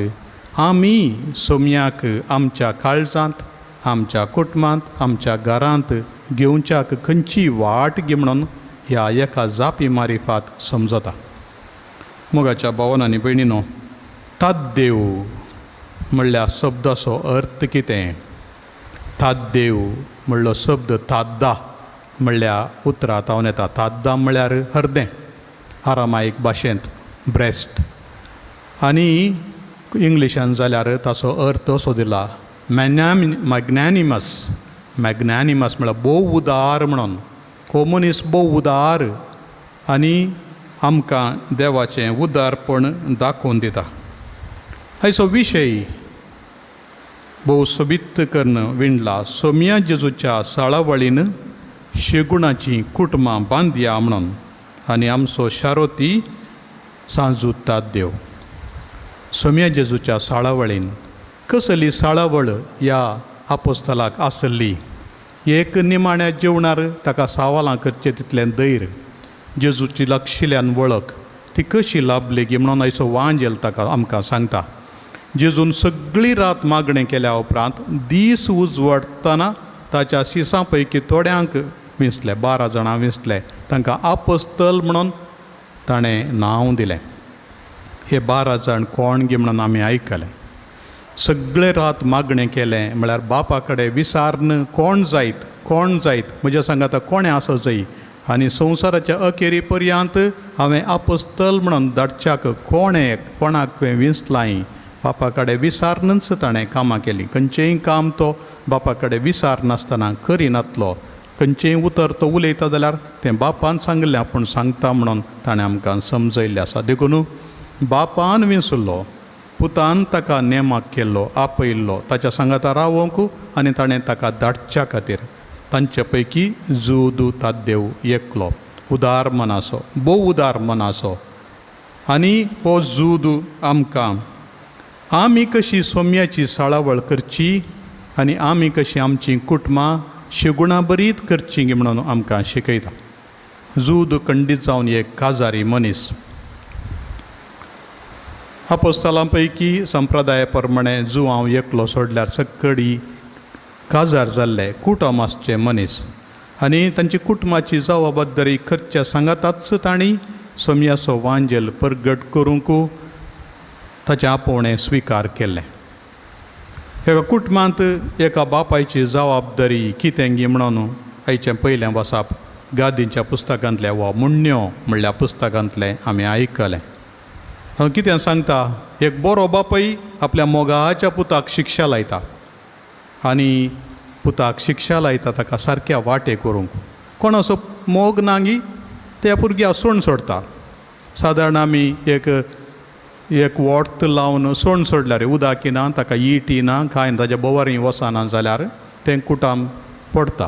आमी सोम्याक आमच्या काळजांत, आमच्या कुटुंबांत, आमच्या घरांत घेवच्याक खंयची वाट गी म्हणून ह्या एका जापी मारिफात समजता. मोगाच्या भावान आनी भयणीनो, ताद्देव म्हणल्या शब्दाचो अर्थ कितें? ताद्देव म्हणलो शब्द ताद्दा म्हणल्या उतरांत हांव येता. ताद्दा म्हळ्यार हरदें, आरामायक भाशेंत ब्रेस्ट, आनी इंग्लिशान जाल्यार ताचो अर्थ असो दिला मॅग्नॅनिमस. मॅग्नॅनिमस म्हळ्यार भोव उदार म्हणून. हो मनीस भोव उदार आनी आमकां देवाचें उदारपण दाखोवन दिता. हाचो विशय भोव सोबीत करून विणला. सोम्या जेजूच्या साळावळीन शेगुणाचीं कुटुंबां बांदया म्हणून आनी आमचो शारोती सांजू ताद्देव. सोम्या जेजूच्या साळावळीन कसली साळावळ ह्या आपोस्तलाक आसली? एक निमाण्या जेवणार ताका सावालां करचें तितलें धैर्य, जेजूची लागशिल्ल्यान वळख ती कशी लाभली गी म्हणून आयचो वांजेल ताका आमकां सांगता. जेजून सगळी रात मागणें केल्या उपरांत दीस उजवाडटना ताच्या सिसां पैकी थोड्यांक विंचले, 12 जाणां विंचले, तांकां आपोस्तल म्हणून ताणें नांव दिलें. हे 12 जाण कोण गी म्हणून आमी आयकलें. सगळे रात मागणें केलें म्हळ्यार बापा कडेन विसार्न कोण जायत, कोण जायत म्हज्या सांगाता कोणें आसा जाय आनी संवसाराच्या अखेरी पर्यंत हांवें आपोस्तल म्हणून धाडच्याक कोणें कोणाक तुवें विंचलाय. बापा कडेन विसार्नच ताणें कामां केलीं. खंयचेंय काम तो बापा कडेन विसार नासतना करिनातलो. खंयचेंय उतर तो उलयता जाल्यार तें बापान सांगलें आपूण सांगता म्हणून ताणें आमकां समजयल्लें आसा. देखून बापान विंचलो, पुतान ताका नेमाक केल्लो, आपयल्लो ताच्या सांगाता रावोंक आनी ताणें ताका धाडच्या खातीर. तांचे पैकी जुदू ताद्देव एकलो उदार मनाचो, भोव उदार मनाचो. आनी हो जुदू आमकां आमी कशी सोम्याची साळावळ करची आनी आमी कशी आमची कुटुंबां शेगुणां बरीत करची म्हणून आमकां शिकयता. जूद खंडीत जावन एक काजारी मनीस. आपोस्तलां पैकी संप्रदाया प्रमाणे जुवांव एकलो सोडल्यार सक्कडी काजार जाल्ले कुटुंब आसचे मनीस आनी तांची कुटुंबाची जबाबदारी खर्च्या सांगाताच तांणी सोमयाचो वांजेल परगट करूंक ताचें आपोवणें स्विकार केलें. एका कुटुंबांत एका बापायची जबाबदारी कितें गी म्हणून आयचें पयलें वसाप गादींच्या पुस्तकांतलें वा मुण्ण्यो म्हणल्या पुस्तकांतलें आमी आयकलें. हांव कितें सांगता, एक बरो बापूय आपल्या मोगाच्या पुताक शिक्षा लायता आनी पुताक शिक्षा लायता ताका सारक्या वाटे करूंक. कोणाचो मोग ना गी त्या भुरग्याक सोण सोडता. सादारण आमी एक एक वोट लावन सोण सोडल्यार उदक ना, ताका इटी ना, कांय ना, ताज्या बोवारी वचना जाल्यार तें कुटाम पडटा.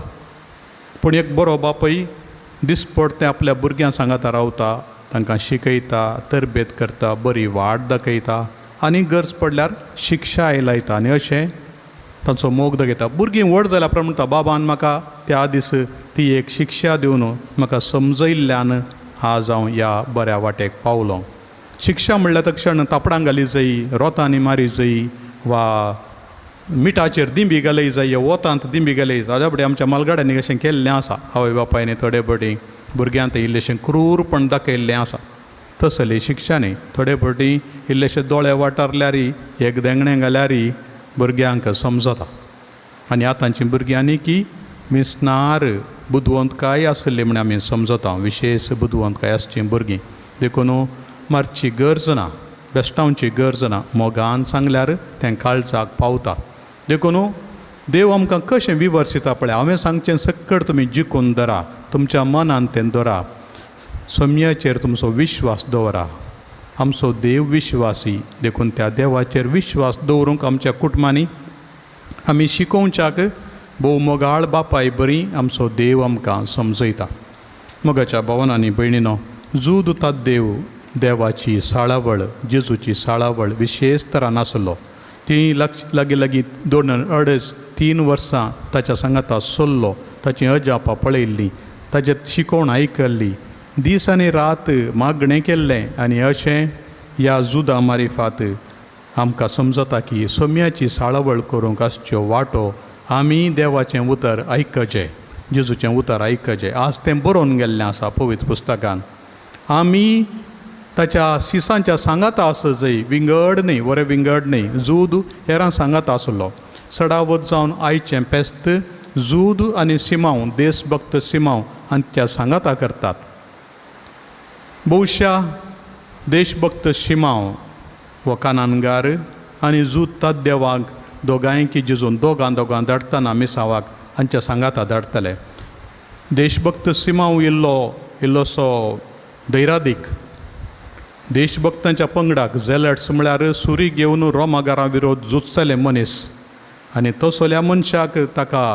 पूण एक बरो बापूय दिसपट तें आपल्या भुरग्यां सांगाता रावता, तांकां शिकयता, तरबेत करता, बरी वाट दाखयता आनी गरज पडल्यार शिक्षाय लायता आनी अशें तांचो मोग दाखयता. भुरगीं व्हड जाल्या उपरांत म्हणटा, बाबान म्हाका त्या दीस ती एक शिक्षा दिवन म्हाका समजयल्ल्यान आज हांव ह्या बऱ्या वाटेक पावलो. शिक्षा म्हणल्यार तक्षण तापडां घाली जाय, रोतांनी मारी जाय वा मिठाचेर दिंबी घालय जाय, वोतांत दिंबी घालय जाय. फुडें आमच्या मालगाड्यांनी अशें केल्लें आसा. आवय बापायनी थोडे फावटी भुरग्यांत इल्लेशें क्रूरपण दाखयल्लें आसा. तसली शिक्षा न्ही, थोडे फावटी इल्लेशे दोळे वाटारल्यार एक देंगणें घाल्यार भुरग्यांक समजता. आनी आतांची भुरग्यांनी की मिसनार बुदवंतकाय आसली म्हण आमी समजता, विशेश बुदवंतकाय आसची भुरगीं. देखून मारची गरज ना, बेश्टावची गरज ना, मोगान सांगल्यार तें काळजाक पावता. देखून देव आमकां कशें विवर्सिता पळय, हांवें सांगचें सक्कड तुमी जिखून धरा, तुमच्या मनान तें धरा, सोम्याचेर तुमचो विश्वास दवरा. आमचो देव विश्वासी, देखून त्या देवाचेर विश्वास दवरूंक आमच्या कुटुंबांनी आमी शिकोवच्याक भोव मोगाळ बापाय बरी आमचो देव आमकां समजयता. मोगाच्या भावान आनी भयणीनो, जूद देव देवाची साळावळ, जेजूची साळावळ विशेष तरान आसलो. ती लागीं लागीं 2 अडेज 3 वर्सां ताच्या सांगाता सोल्लो, ताची अजापां पळयल्लीं, ताचे शिकोवण आयकल्ली, दीस आनी रात मागणें केल्लें. आनी अशें ह्या जुदा मारिफात आमकां समजता की सोम्याची साळावळ करूंक आसच्यो वाटो आमी देवाचें उतर आयकचें, जेजूचें उतर आयकचें. आज तें बरोवन गेल्लें आसा पवित्र पुस्तकान. आमी ताच्या सिसांच्या सांगाता आसा जंय विंगड न्ही, बरें विंगड न्ही, जूद हेरां सांगाता आसलो. सडावत जावन आयचें पेस्त जूद आनी सिमांव, देशभक्त सिमांव आनी त्या सांगाता करतात. बहुशा देशभक्त शिमांव व कानानगार आनी जूद ताद्देवाक दोगांयकी जेजून दोगां दोगां धाडटना मिसावाक हांच्या सांगाता धाडटले. देशभक्त सिमांव इल्लो इल्लोसो धैरादीक देशभक्तांच्या पंगडाक झेलट्स म्हळ्यार सुरी घेवन रोमागारा विरोध झुजतले मनीस आनी तसल्या मनशाक ताका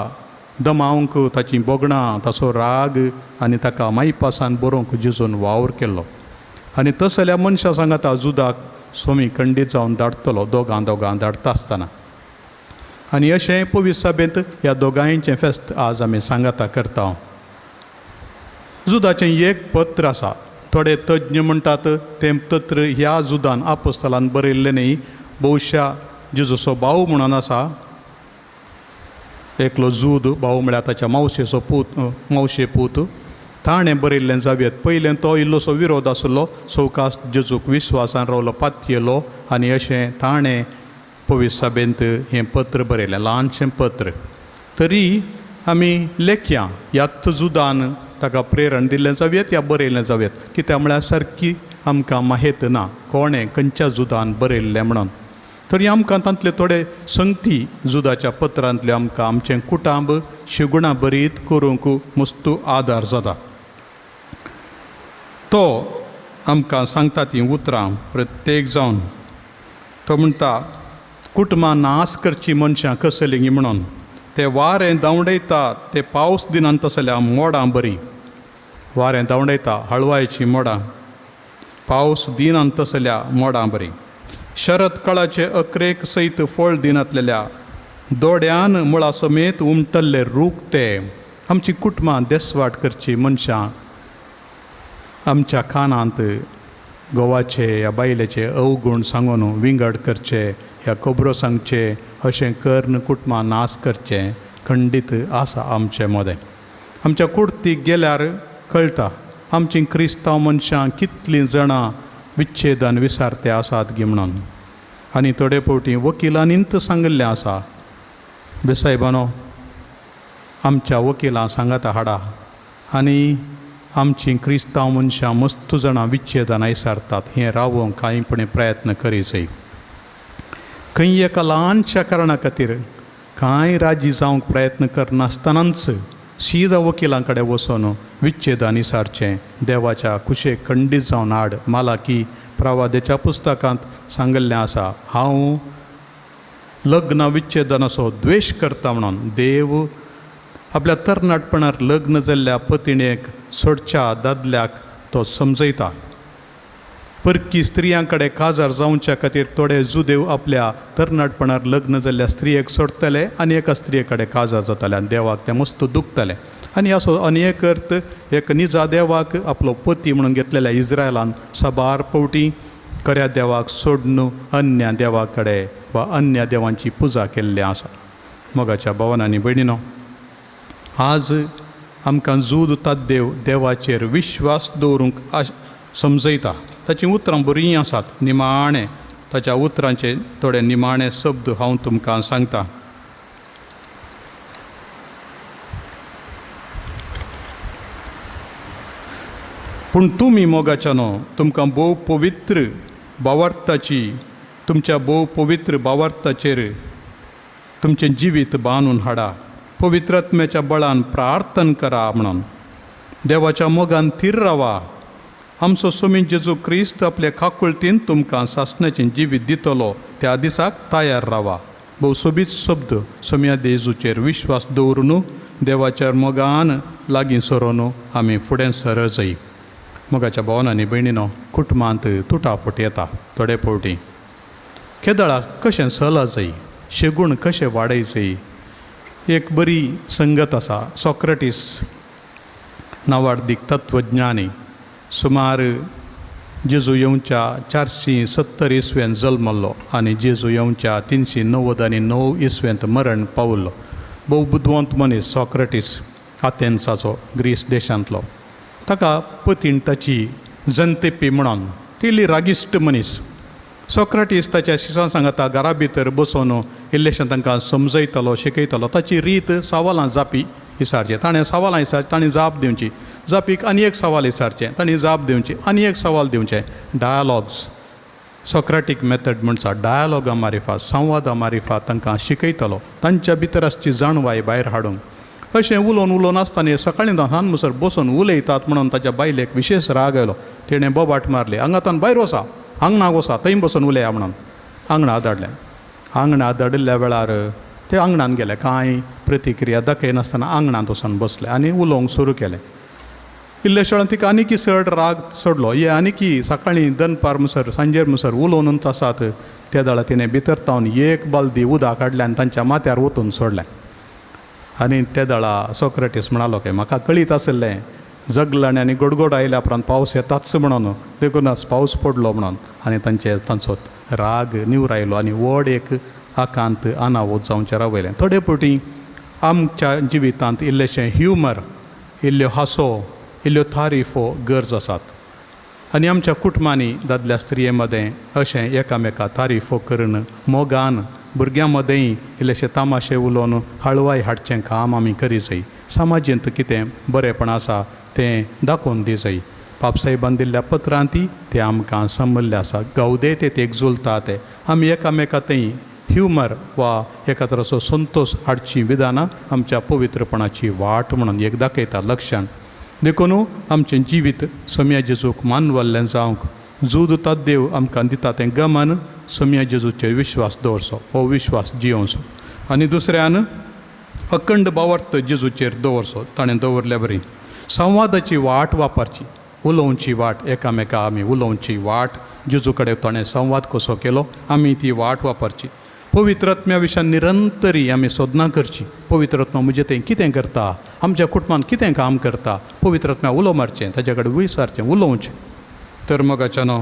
दमावंक ताची भोगणां, ताचो राग आनी ताका मायपासान बरोवंक जेजून वावर केल्लो. आनी तसल्या मनशा सांगाता जुदाक स्वामी खंडीत जावन धाडटलो, दोगां दोगां धाडटा आसतना. आनी अशें पवित्र सभेंत ह्या दोगांयचें फेस्त आज आमी सांगाता करता. जुदाचें एक पत्र आसा. थोडे तज्ञ म्हणटात तें पत्र ह्या जुदान आपोस्तलान बरयल्लें न्ही, बहुशा जेजूचो भाव म्हणून आसा एकलो जूद, भाव म्हळ्यार ताच्या मावशेचो पूत, मावशे पूत, ताणें बरयल्लें जावयेत. पयलें तो इल्लोसो विरोध आसलो, सवकास जेजूक विश्वासान रावलो, पातयेलो आनी अशें ताणें पवित्र सभेंत हें पत्र बरयलें, ल्हानशें पत्र. तरी आमी लेखया ह्याच जुदान ताका प्रेरण दिल्लें जावयेत या बरयल्लें जावयेत, कित्याक म्हळ्यार सारकी आमकां माहेत ना कोणें खंयच्या जुदान बरयल्लें म्हणून. तरी आमकां तांतले थोडे संगती जुदाच्या पत्रांतल्यो आमकां आमचें कुटांब शिगुणां बरीत करूंक मस्तू आदार जाता. तो आमकां सांगता तीं उतरां प्रत्येक जावन. तो म्हणटा, कुटुंबां नाश करची मनशां कसलीं म्हणून, ते वारें धांवडयता, ते पावस दिनान तसल्या मोडां बरीं, वारें धांवडयता हळवायचीं मोडां, पावस दिनान तसल्या मोडां बरीं, शरद काळाचे अकरेक सयत फळ दिनातलेल्या दोड्यान मुळा समेत उमटल्ले रूख ते. आमची कुटुंबां देसवाट करची मनशां आमच्या कानांत घोवाचे या बायलेचे अवगूण सांगून विंगड करचे ह्या खबरो सांगचे अशें करून कुटुंबां नाश करचें खंडीत आसा आमचे मदें. आमच्या कुर्तीक गेल्यार कळटा आमचीं क्रिस्तांव मनशां कितलीं जाणां विच्छेदन विसारते आसात गी म्हणून. आनी थोडे फावटी वकिलांनीच सांगिल्लें आसा, बेसायबानो आमच्या वकिलां सांगाता हाडा आनी आमचीं क्रिस्तांव मनशां मस्त जाणां विच्छेदन आयसारतात हें रावोवंक कांयपणी प्रयत्न करी जाय. खंय एका ल्हानशा कारणा खातीर कांय राजी जावंक प्रयत्न करनासतनाच सीधा वकिलां कडेन वचून विच्छेदन इसारचें देवाच्या कुशेक खंडीत जावन हाड. मालाकी प्रवादेच्या पुस्तकांत सांगिल्लें आसा, हांव लग्न विच्छेदनाचो द्वेश करता म्हणून. देव आपल्या तरणाटपणार लग्न जाल्ल्या पतिणेक सोडच्या दादल्याक तो समजयता. परकी स्त्रियां कडेन काजार जावच्या खातीर थोडे जुदेव आपल्या तरणाटपणार लग्न जाल्ल्या स्त्रियेक सोडटले आनी एका स्त्रिये कडेन काजार जाताले आनी देवाक तें मस्त दुखतलें. आनी असो आनी एक अर्थ एक निजा देवाक आपलो पती म्हणून घेतलेल्या इस्रायलान साबार फावटी खऱ्या देवाक सोडून अन्य देवा कडेन वा अन्य देवांची पुजा केल्ली आसा. मोगाच्या भावान आनी भयणीनो, आज आमकां जूद ताद्देव देवाचेर विश्वास दवरूंक समजयता. ताचीं उतरां बरीं आसात. निमाणें ताच्या उतरांचे थोडे निमाणे शब्द हांव तुमकां सांगता. पूण तुमी मोगाच्यानो तुमकां भोव पवित्र भावार्थाची तुमच्या भोव पवित्र भावार्थाचेर तुमचें जिवीत बांदून हाडा. पवित्र आत्म्याच्या बळान प्रार्थना करा म्हणून देवाच्या मोगान थीर रावा. आमचो स्वामी जेजू क्रिस्त आपल्या काकुळटीन तुमकां सासणाचें जिवीत दितलो त्या दिसाक तयार रावा. भोव सोबीत शब्द. सोम्या जेजूचेर विश्वास दवरून देवाच्या मोगान लागीं सरोन आमी फुडें सरळ जाय. मोगाच्या भावान आनी भयणीनो, कुटुंबांत तुटाफूट येता थोडे फावटी. केदळाक कशें सला जाय, शेगूण कशें वाडय जाय. एक बरी संगत आसा, सॉक्रटीस नांवाडदीक तत्वज्ञानी, सुमार जेजू येवच्या 470 इसवेंत जल्मल्लो आनी जेजू येवच्या 399 इसवेंत मरण पावल्लो. भोव बुदवंत मनीस सॉक्रटीस, आथेन्साचो, ग्रीस देशांतलो. ताका पतीण ताची जनतेपी म्हणून ती इल्ली रागिश्ट मनीस. सॉक्रटीस ताच्या शिसां सांगाता घरा भितर बसोवन इल्लेशें तांकां समजयतालो, शिकयतालो. ताची रीत सवालां जापी विचारचें, ताणें सवालां विचारचें, ताणें जाप दिवची, जापीक आनी एक सवाल विचारचें, ताणें जाप दिवची, आनी एक सवाल दिवचें. डायलॉग्स, सॉक्रेटीक मेथड म्हणचा डायलॉगा मारिफात, संवादा मारिफात तांकां शिकयतालो, तांच्या भितर आसची जाणवाय भायर हाडूंक. अशें उलोवन उलोवन आसतना सकाळीं ल्हान मुसर बसून उलयतात म्हणून ताच्या बायलेक विशेष राग आयलो. तिणें बोबाट मारली, हांगातान भायर वसा, आंगणाक वसा, थंय बसून उलया म्हणून. आंगणा धाडलें. आंगणा धाडिल्ल्या वेळार ते आंगणान गेले, कांय प्रतिक्रिया दाखयनासतना आंगणांत वचून बसले आनी उलोवंक सुरू केलें. इल्ले वेळान तिका आनीकी चड राग चडलो. हे आनीकी सकाळीं दनपार मुसर सांजेर मुसर उलोवनूच आसात. त्या वेळार तिणें भितर तावन एक बालदी उदक काडलें आनी तांच्या माथ्यार वतून सोडलें. आनी त्या वेळार सॉक्रटीस म्हणालो की म्हाका कळीत आशिल्लें जगलाणे आनी गोडगोड आयल्या उपरांत पावस येताच म्हणून, देखूनच पावस पडलो म्हणून. आनी तांचो राग निवरायलो आनी व्हड एक आकांत अनावत जावचें रावयलें. थोडे फावटी आमच्या जिवितांत इल्लेशें ह्युमर, इल्ल्यो हांसो, इल्ल्यो तारीफो गरज आसात. आनी आमच्या कुटुंबांनी दादल्या स्त्रिये मदें अशें एकामेका तारीफो करून मोगान भुरग्यां मदेंय इल्लेशे तामाशे उलोवन हळवाय हाडचें काम आमी करी जाय. समाजेंत कितें बरेंपण आसा तें दाखोवन दी जाय. पापसाहेबान दिल्ल्या पत्रांती तें आमकां समजल्लें आसा. गावदे ते एकजुलता ते आमी एकामेका थंय ह्युमर वा एका तराचो संतोश हाडची विधानां आमच्या पवित्रपणाची वाट म्हणून एक दाखयता लक्षण. देखून आमचें जिवीत सोम्या जेजूक मानवल्लें जावंक जूद देव आमकां दिता तें गमन सोम्या जेजूचेर विश्वास दवरचो, हो विश्वास जियोवचो. आनी दुसऱ्यान अखंड भावार्थ जेजूचेर दवरचो, ताणें दवरल्या बरी. संवादाची वाट वापरची, उलोवची वाट, एकामेका आमी उलोवची वाट, जेजू कडेन ताणें संवाद कसो केलो आमी ती वाट वापरची. पवित्र आत्म्या विशयान निरंतरी आमी सोदनां करची. पवित्र आत्मा म्हजें तें कितें करता, आमच्या कुटुंबांत कितें काम करता, पवित्र आत्म्या उलो मारचें, ताच्या कडेन विचारचें, उलोवचें. तर मोगाच्यानो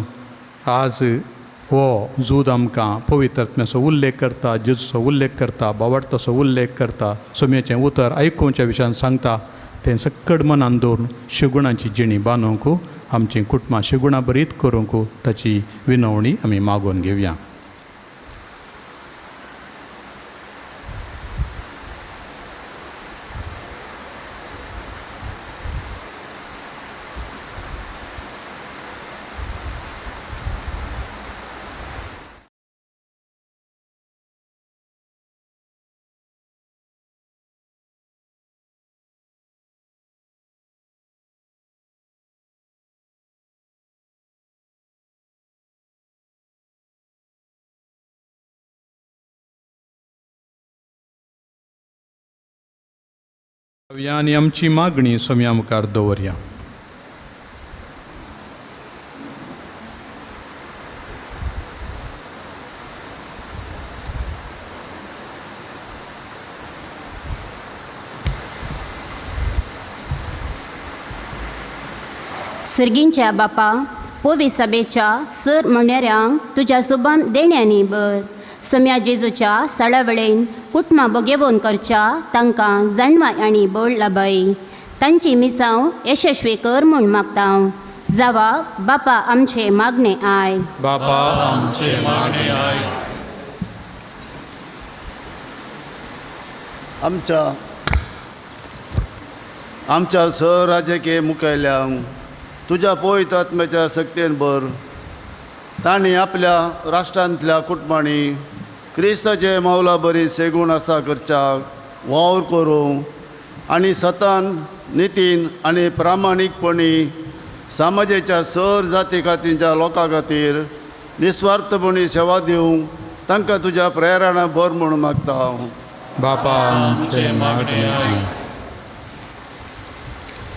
आज हो जूद आमकां पवित्र आत्म्याचो उल्लेख करता, जेजूचो उल्लेख करता, बावडताचो उल्लेख करता, सोम्याचें उतर आयकुच्या विशयान सांगता. तें सक्कड मनान दवरून शिगुणाची जिणी बांदूंक, आमचीं कुटुंबां शिगुणां बरीत करूंक ताची विनवणी आमी मागून घेवया. आनी आमची मागणी सोम्या मुखार दवरया. सर्गींच्या बापा, पोवी सभेच्या सर म्हणणाऱ्यांक तुज्या सोबान देण्यांनी बर सोम्या जेजूच्या साळावेळेन कुटुंबां बोगेवन करच्या तांकां जाणवाय आनी बळ लाबाय. तांची मिसांव यशस्वी कर म्हूण मागता. जावा बापा आमचे मागणे I. बापा आमचे मागणे I. आमच्या आमच्या सहराजकीय मुखेल्यांक तुज्या पवित्र आत्म्याच्या सक्तेन भर. तांणी आपल्या राष्ट्रांतल्या कुटुंबांनी क्रिस्ताचे मावला बरी सेगूण आसा करच्याक वावर करूंक आनी सतान नितीन आनी प्रामाणीकपणी समाजाच्या सर जाती खातीरच्या लोकां खातीर निस्वार्थपणी सेवा दिवंक तांकां तुज्या प्रेरणा भर म्हूण मागता हांव. बापा आमचे मागणे I.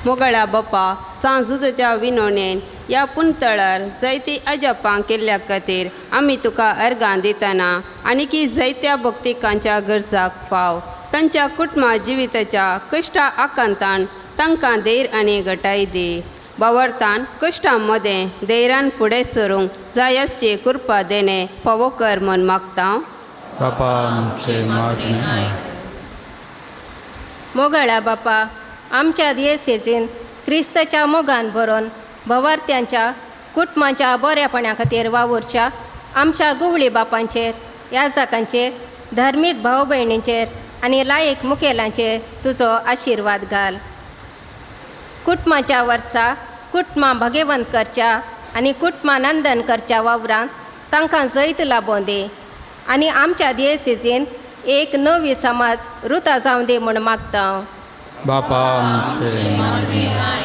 मोगळा बापा, सांजुच्या विनोणेन ह्या पुंतळार जायती अजापां केल्ल्या खातीर आमी तुका अर्गां दितना आनीकी जायत्या भक्तिकांच्या गरजाक पाव. तांच्या कुटुंबा जिविताच्या कश्टा आकांतान तांकां धैर्य आनी घटाय दी. बावरतान कश्टां मदें धैर्यान फुडें सरूंक जाय आसची कृपा देणें फावो कर म्हूण मागता. बापा आमचे मागणे I. मोगळा बापा, आमच्या दियेसेजीन क्रिस्ताच्या मोगान भरून भवार्थ्यांच्या कुटुंबाच्या बऱ्यापणा खातीर वावुरच्या आमच्या गुवळी बापांचेर, याजकांचेर, धार्मीक भाव भयणींचेर आनी लायक मुखेलांचेर तुजो आशिर्वाद घाल. कुटुंबाच्या वर्सा कुटुंबां भागेवंत करच्या आनी कुटुंबां नंदन करच्या वावरांत तांकां जैत लाबोवं दी आनी आमच्या दियेसेजीन एक नवी समाज रुता जावं दी म्हूण मागता. बापा आमचे मागणे I.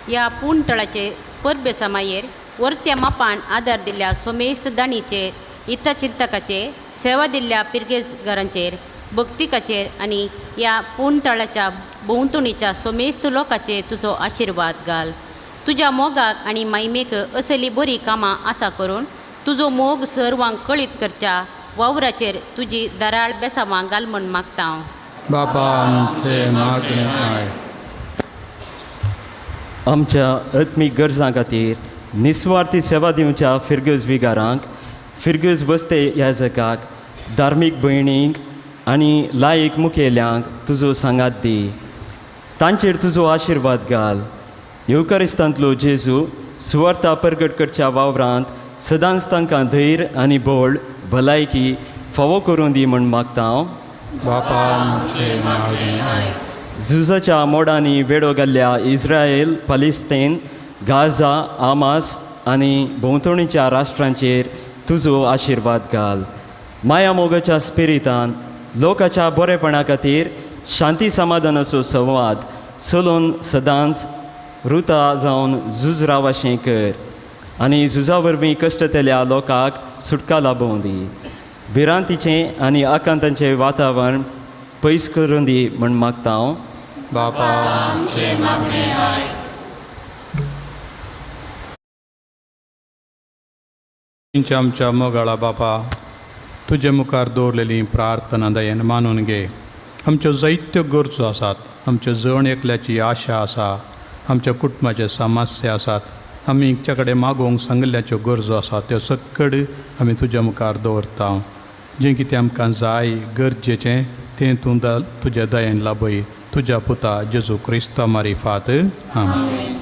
ह्या पूणतळाचे परबे समायेर वर्त्या मापान आदार दिल्ल्या सोमेस्त दाणीचेर, इतचिंतकाचेर, सेवा दिल्ल्या पिरगेजगारांचेर, भक्तिकाचेर आनी ह्या पूणतळाच्या भोंवतणीच्या सोमेस्त लोकांचेर तुजो आशिर्वाद घाल. तुज्या मोगाक आनी मायमेक असली बरी कामां आसा करून तुजो मोग सर्वांक कळीत करच्या वावराचेर तुजी दराळ बेसावां घाल म्हूण मागता. बापा आमचे मागणे I. आमच्या आत्मीक गरजां खातीर निस्वार्थी सेवा दिवच्या फिरगज विगारांक, फिरगज वस्ते याजकाक, धार्मीक भयणींक आनी लायक मुखेल्यांक तुजो सांगात दी. तांचेर तुजो आशिर्वाद घाल. येवकारिस्तांतलो जेजू सुवार्ता परगट करच्या वावरांत सदांच तांकां धैर्य आनी बळ, भलायकी फावो करून दी म्हूण मागता हांव. बापा आमचे मागणे I. झुजाच्या मोडांनी वेडो घाल्ल्या इस्रायल, पॅलेस्टीन, गाझा, आमास आनी भोंवतणीच्या राष्ट्रांचेर तुजो आशिर्वाद घाल. माया मोगाच्या स्पिरितान लोकाच्या बरेपणा खातीर शांती समाधानाचो संवाद चलोवन सदांच रुता जावन झूज रावाशें कर आनी झुजा वरवीं कश्टतल्या लोकांक सुटका लाबोवं दी. भिरांतीचें आनी आकांतांचें वातावरण पयस करून दी म्हूण मागता हांव. बापा आमचे मागणे I. आमच्या मोगाळा बापा, तुजे मुखार दवरलेली प्रार्थना दयेन मानून घे. आमच्यो जायत्यो गरजो आसात, आमच्यो जण एकल्याची आशा आसा, आमच्या कुटुंबाचे समस्या आसात. आमी एकच्या कडेन मागोवंक सांगिल्ल्याच्यो गरजो आसा त्यो सक्कड आमी तुज्या मुखार दवरता. जें कितें आमकां जाय गरजेचें तें तूं तुज्या दयेन लाभय. तुज्या पुता जेजू क्रिस्ता मारिफात. आमेन.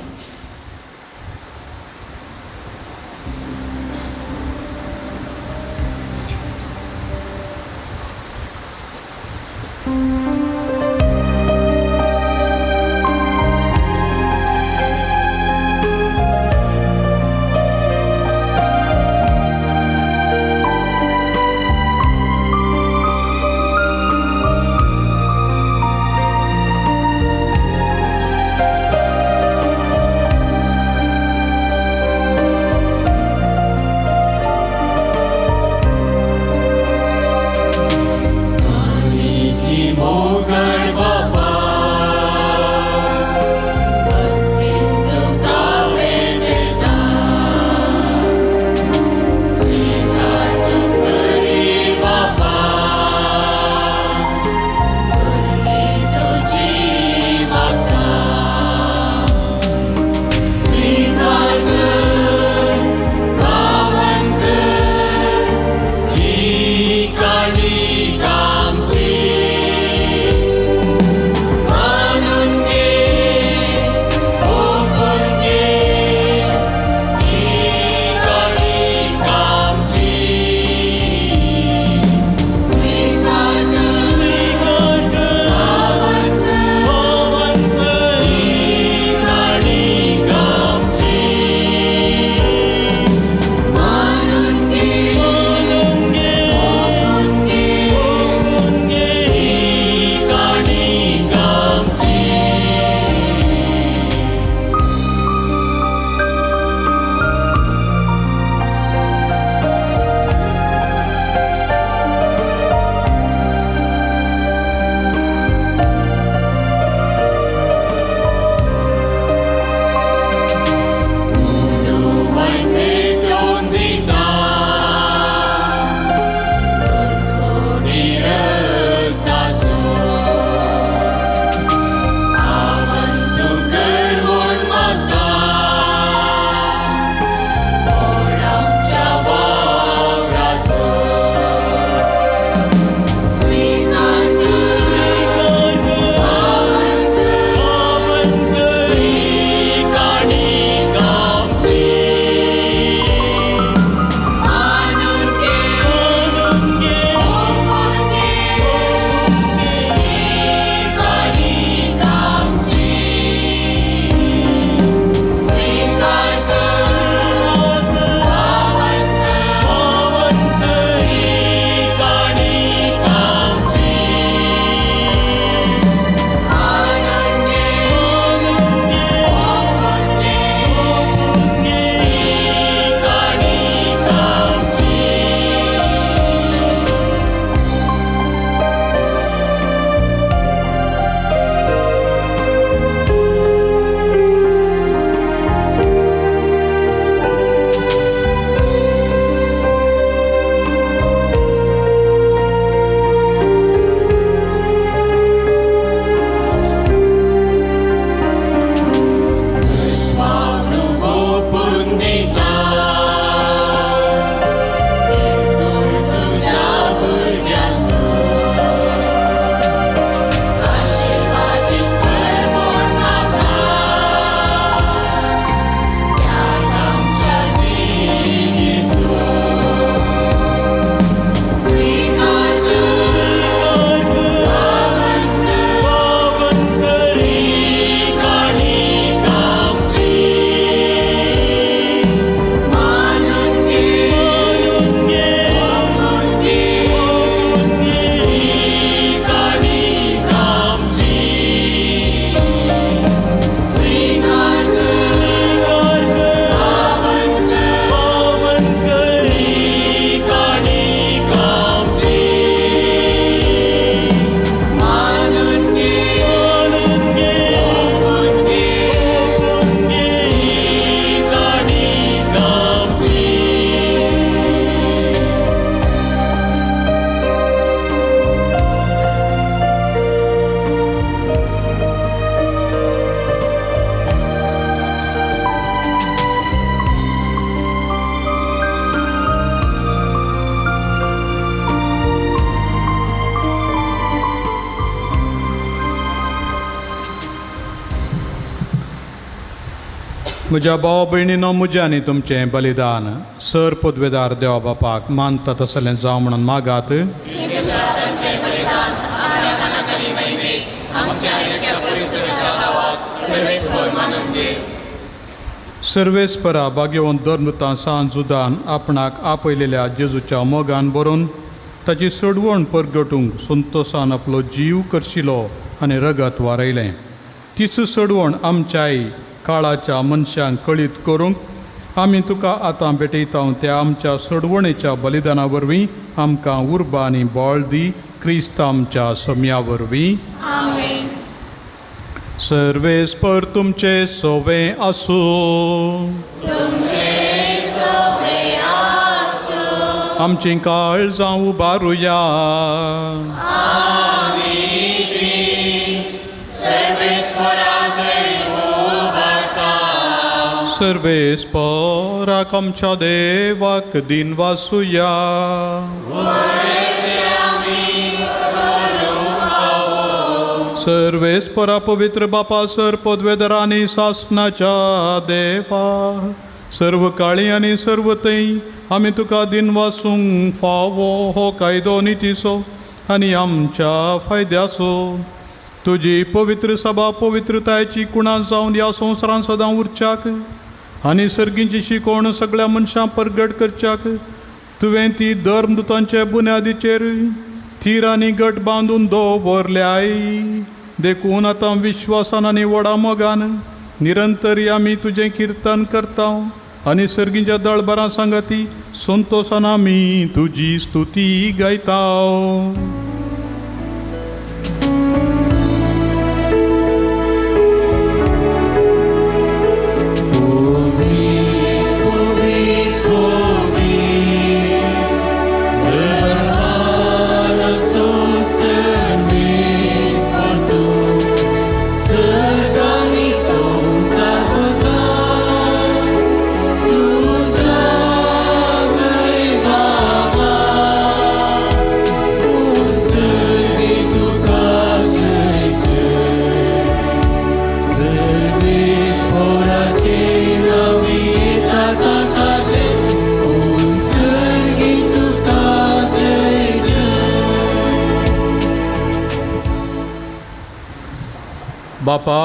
म्हज्या भाव भयणीनो म्हज्या आनी तुमचें बलिदान सर पदवेदार देवा बापाक मानता तसलें जावं म्हणून मागात. सर्वेस्परा भाग्यवंत धर्मतां सान जुदान आपणाक आपयलेल्या जेजूच्या मोगान बरोवन ताची सोडवण परगटूंक संतोसान आपलो जीव करशिलो आनी रगत वारयलें. तीच सोडवण आमच्याय काळाच्या मनशांक कळीत करूंक आमी तुका आतां भेटयता. त्या आमच्या सोडवणेच्या बलिदाना वरवीं आमकां उर्बा आनी बळ दी, क्रिस्त आमच्या सोम्या वरवीं. सर्वेस्पर तुमचे सोवे आसूं. आमचीं काळजां उबारुया. सर्वेस्पराक आमच्या देवाक दिन वासुया. सर्वेस्परा पवित्र बापा सर पदवेदर आनी सासनाच्या देवा, सर्व काळी आनी सर्व थंय आमी तुका दिन वासूंक फावो हो कायदो नितीचो आनी आमच्या फायद्याचो. तुजी पवित्र सभा पवित्रतायेची कुणां जावन ह्या संवसारांत सदां उरच्याक आनी सर्गींची शिकवण सगळ्या मनशां परगट करच्याक तुवें ती धर्मदुतांचे बुन्यादीचेर थीर आनी गट बांदून दवरल्याय. देखून आतां विश्वासान आनी व्हडा मोगान निरंतर आमी तुजें किर्तन करता आनी सर्गींच्या दळबरां सांगाती संतोसान आमी तुजी स्तुती गायता. बापा,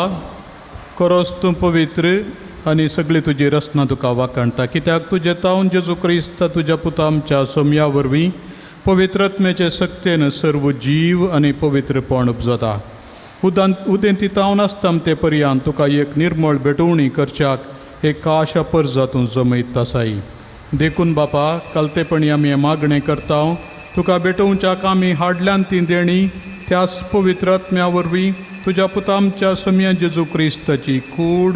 करोस तूं पवित्र आनी सगळी तुजी रचना तुका वाखाणटा, कित्याक तुजें तावन जेजू क्रिस्त तुज्या पुता आमच्या सोम्या वरवीं पवित्रत्मेचे सक्तेन सर्व जीव आनी पवित्रपण उपजता. उदेंती तावन आसता ते पर्यान तुका एक निर्मळ भेटवणी करच्याक एक काशा परजा तूं जमयत आसाय. देखून बापा, कालतेपणी आमी मागणें करता, तुका भेटोवच्याक आमी हाडल्यान ती देणी त्याच पवित्र आत्म्या वरवीं तुज्या पुता आमच्या सोम्या जेजू क्रिस्ताची कूड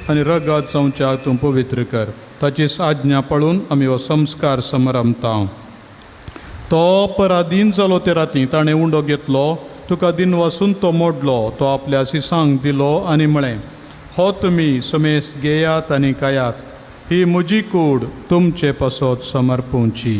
आनी रगत जावच्याक तूं पवित्र कर. ताची आज्ञा पाळून आमी हो संस्कार समारंभता. तो पराधीन जालो ते राती ताणें उंडो घेतलो, तुका दिन वासून तो मोडलो, तो आपल्या सिसांक दिलो आनी म्हळें, हो तुमी समेस घेयात आनी खायात, ही म्हजी कूड तुमचे पासत समर्पूंची.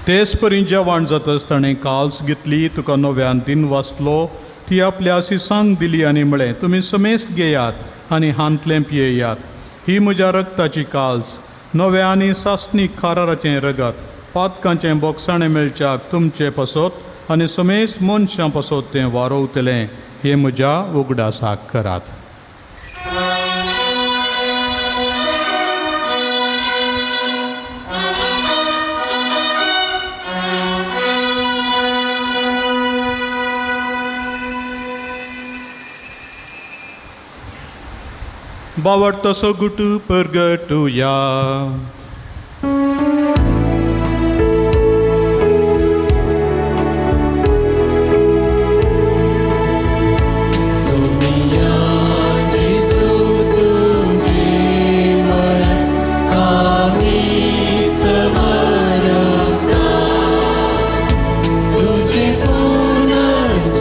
तेच परी जेवण जातच ताणें काल्स घेतली, तुका नव्यान दिन वाचलो, ती आपल्या सिसांक दिली आनी म्हळें, तुमी समेस घेयात आनी हांतलें पियेयात, ही म्हज्या रगताची काल्स, नव्या आनी सासणीक खाराराचें रगत, पातकांचें बोगसाणें मेळच्याक तुमचे पासत आनी समेस मनशां पासत तें वारोवतलें, हें म्हज्या उगडासाक करात. बावडतो सोगुटू परगटुया. पुनर्जीवन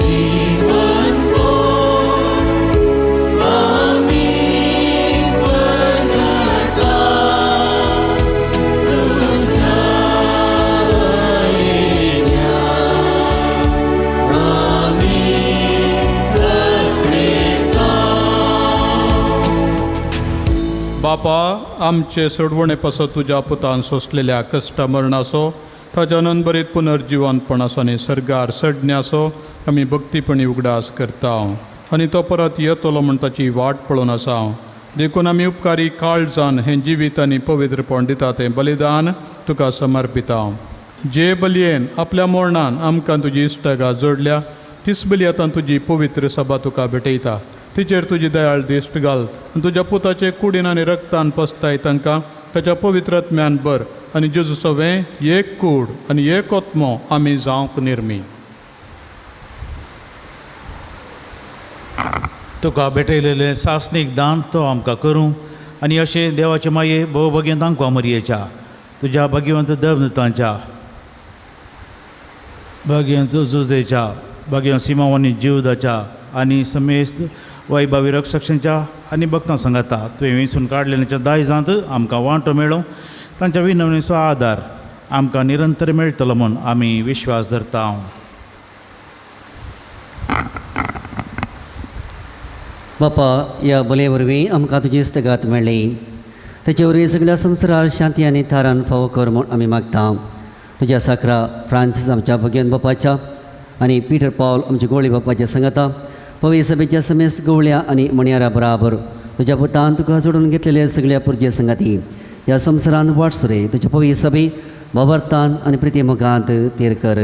बापा आमचे सोडवणे पासत तुज्या पुतान सोंसलेल्या कश्ट मरणाचो ताच्या नंबरीत पुनर्जिवनपणाचो आनी सर्गार सडण्याचो आमी भक्तीपणी उगडास करता आनी तो परत येतलो म्हूण ताची वाट पळोवन आसा. देखून आमी उपकारी काळजान हें जिवीत आनी पवित्रपण दिता तें बलिदान तुका समर्पिता. जे बलयेन आपल्या मरणान आमकां तुजी इश्टागात जोडल्या तीच बली आतां तुजी पवित्र सभा तुका भेटयता. तिचेर तुजी दयाळ दिश्ट घाल आनी तुज्या पुताचे कुडीन आनी रक्तान पसताय तांकां ताच्या पवित्र आत्म्यान भर आनी जेजू सवें एक कूड आनी एक आत्मो आमी जावंक निर्मी. तुका भेटयलेलें सासणीक दान तो आमकां करूं आनी अशें देवाचे माये भोवभगेन तांकां मरयेच्या तुज्या भाग्यवंत देवदूतांच्या भाग्यवंत जुजेच्या भाग्यवंत सिमावानी जिवदाच्या आनी समेस्त वैभावी रक्षकांच्या आनी भक्तां सांगाता तुवें वेंचून काडलेल्याच्या दायजांत आमकां वांटो मेळूं तांच्या विनवणीचो आदार आमकां निरंतर मेळटलो म्हूण आमी विश्वास धरता. बापा ह्या बले वरवीं आमकां तुजी इस्तगात मेळ्ळी ताचे वरवीं सगळ्या संवसारार शांती आनी थारान फावो कर म्हूण आमी मागता. तुज्या साकरा फ्रांसीस आमच्या भगेन बापाच्या आनी पिटर पावल आमच्या गोळी बापाच्या सांगाता पवी सभेच्या समेस्त गवळ्या आनी मणयारा बराबर तुज्या पुतान तुका जोडून घेतलेले सगळ्या पुरजे संगाती ह्या संवसारान वाटसुरे तुज्या पवी सभे बाबरतान आनी प्रिती मोगांत तीर कर.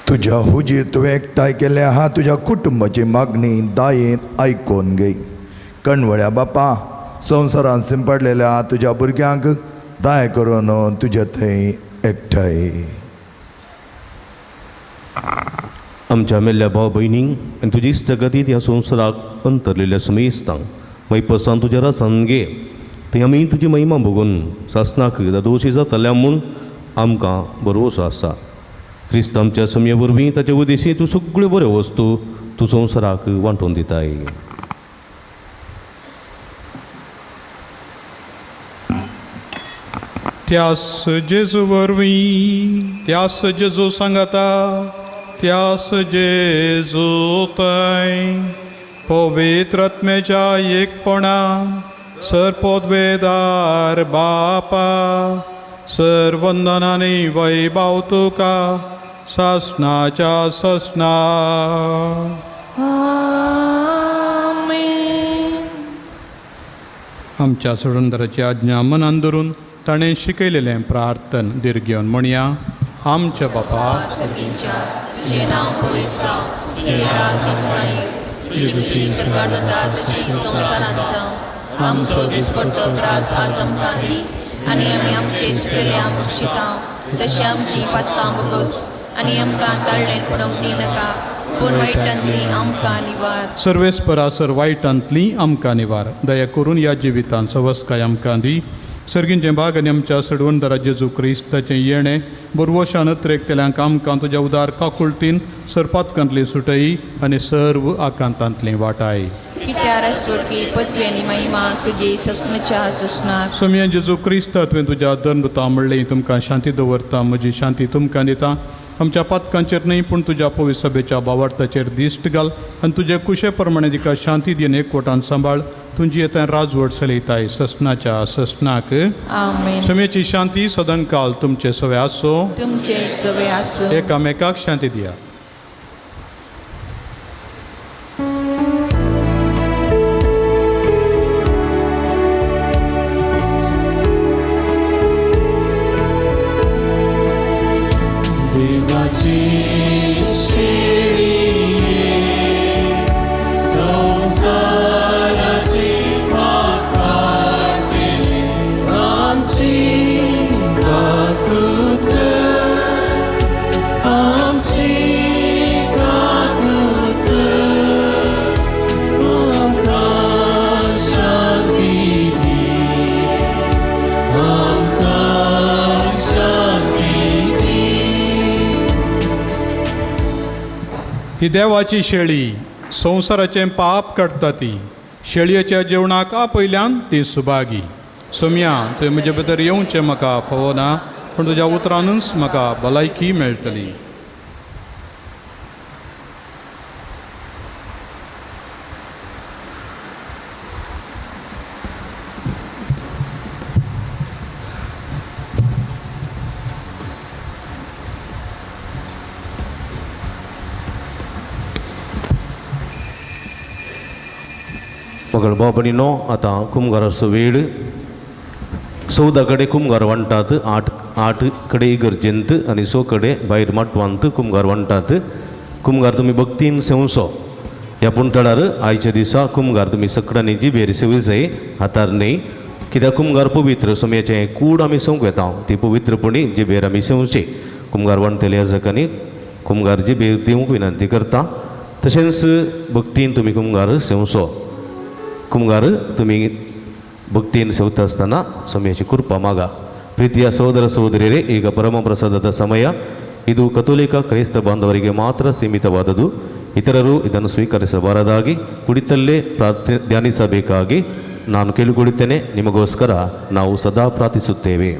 तुज्या हुजीर तुवें एकठांय केल्या आहा तुज्या कुटुंबाची मागणी दायेन आयकून घे. कणवळ्या बापा संवसारान सिंपडलेल्या तुज्या भुरग्यांक दाय करून तुज्या थंय एकठांय. आमच्या मेल्ल्या भाव भयणींक आनी तुजी इश्टगतींत ह्या संवसाराक अंतरलेल्या समेस्तांक मैपसान तुज्या रसान घे थंय आमी तुजी महिमा भोगून सासनाक दोशी जातल्या म्हूण आमकां भरवसो आसा. क्रिस्त आमच्या समया वरवीं ताचे उद्देशी तूं सगळ्यो बऱ्यो वस्तू तूं संवसाराक वांटून दिताय. त्यास जेजू वरवीं त्यास जेजू सांगाता त्यास जेजू थंय पवित्र आत्म्याच्या एकपणा सरपोदवेदार बापा सर वंदनानी वैभाव तुका सासनाच्या ससना. आमच्या सोडणदाराची आज्ञा मनान धरून ताणें शिकयलेलें प्रार्थन दीर्घ घेवन म्हणया. आमच्या बापा तुझें नांव पवित्र जावं, तुजें राज आमकां येवं, तुजी खुशी सरकार जाता तशी संवसारांत जावं. आमचो दिसपडतो ग्रास आज आमकां दी आनी आमी आमचे चुकलेल्या बक्षिता तशें आमची पातकां बगोस आनी आमकां ताळ्ळें पडोवंक दिनाका पूण वायटांतली आमकां निवार. सर्वेस्परा सर वायटांतली आमकां निवार. दया करून ह्या जिवितांत सवस्काय आमकां दी. सर्गींचें भाग आनी आमच्या सडवणदारा जेजू क्रिस्ताचें येणें बरवशान अत्रेकतेल्यांक आमकां तुज्या उदार काकुळटीन सरपातकांतली सुटयी आनी सर्व आकांतांतली वाटाय. सोमया जेजू क्रिस्त तुवें तुज्या धर्मता म्हणलें तुमकां शांती दवरता म्हजी शांती तुमकां दिता. आमच्या पातकांचेर न्हय पूण तुज्या पवित्र सभेच्या बावार्थाचेर दिश्ट घाल आनी तुजे कुशे प्रमाणे तिका शांती दिवन एकवटान सांबाळ. तुमची येता राजवट चलयताय ससनाच्या ससनाक. सोम्याची शांती सदांकाल तुमचे सवे आसो. तुमचे सवे आसो. एकामेकाक शांती दिया. देवाची संसाराची पाप काडटली आमची काकूत कर, आमची काकूत कर, आमकां शांती दी, आमकां शांती दी. ही देवाची शेळी संवसाराचें पाप काडटा ती शेळयेच्या जेवणाक आपयल्यान ती सुभागी. सोम्या तुवें म्हजे भितर येवचें म्हाका फावो ना पूण तुज्या उतरानूच म्हाका भलायकी मेळटली. मगळ भाव आतां कुमगाराचो वेळ. 14 कडेन कुमगार वांटात, 8 कडेन इगर्जेंत आनी 6 कडेन भायर माटवांत कुमगार वांटात. कुमगार तुमी भक्तीन सेवचो. ह्या पुणतळार आयच्या दिसा कुमगार तुमी सगळ्यांनी जिबेर सेवजाय, हातार न्हय, कित्याक कुमगार पवित्र सोम्याचें कूड आमी सेवंक येता, ती पवित्रपणी जिबेर आमी सेवची. कुमगार वांटतले याजकांनी कुमगार जिबेर दिवंक विनंती करता. तशेंच भक्तीन तुमी कुमगार सेवचो. कुमगार तुमी भक्तीन सेवता आसतना सोम्याची कृपा मागा. ಪ್ರೀತಿಯ ಸಹೋದರ ಸಹೋದರಿಯರೇ, ಈಗ ಪರಮಪ್ರಸಾದದ ಸಮಯ. ಇದು ಕಥೋಲಿಕ ಕ್ರೈಸ್ತ ಬಾಂಧವರಿಗೆ ಮಾತ್ರ ಸೀಮಿತವಾದುದು. ಇತರರು ಇದನ್ನು ಸ್ವೀಕರಿಸಬಾರದಾಗಿ ಕುಳಿತಲ್ಲೇ ಧ್ಯಾನಿಸಬೇಕಾಗಿ ನಾನು ಕೇಳಿಕೊಳ್ಳುತ್ತೇನೆ. ನಿಮಗೋಸ್ಕರ ನಾವು ಸದಾ ಪ್ರಾರ್ಥಿಸುತ್ತೇವೆ.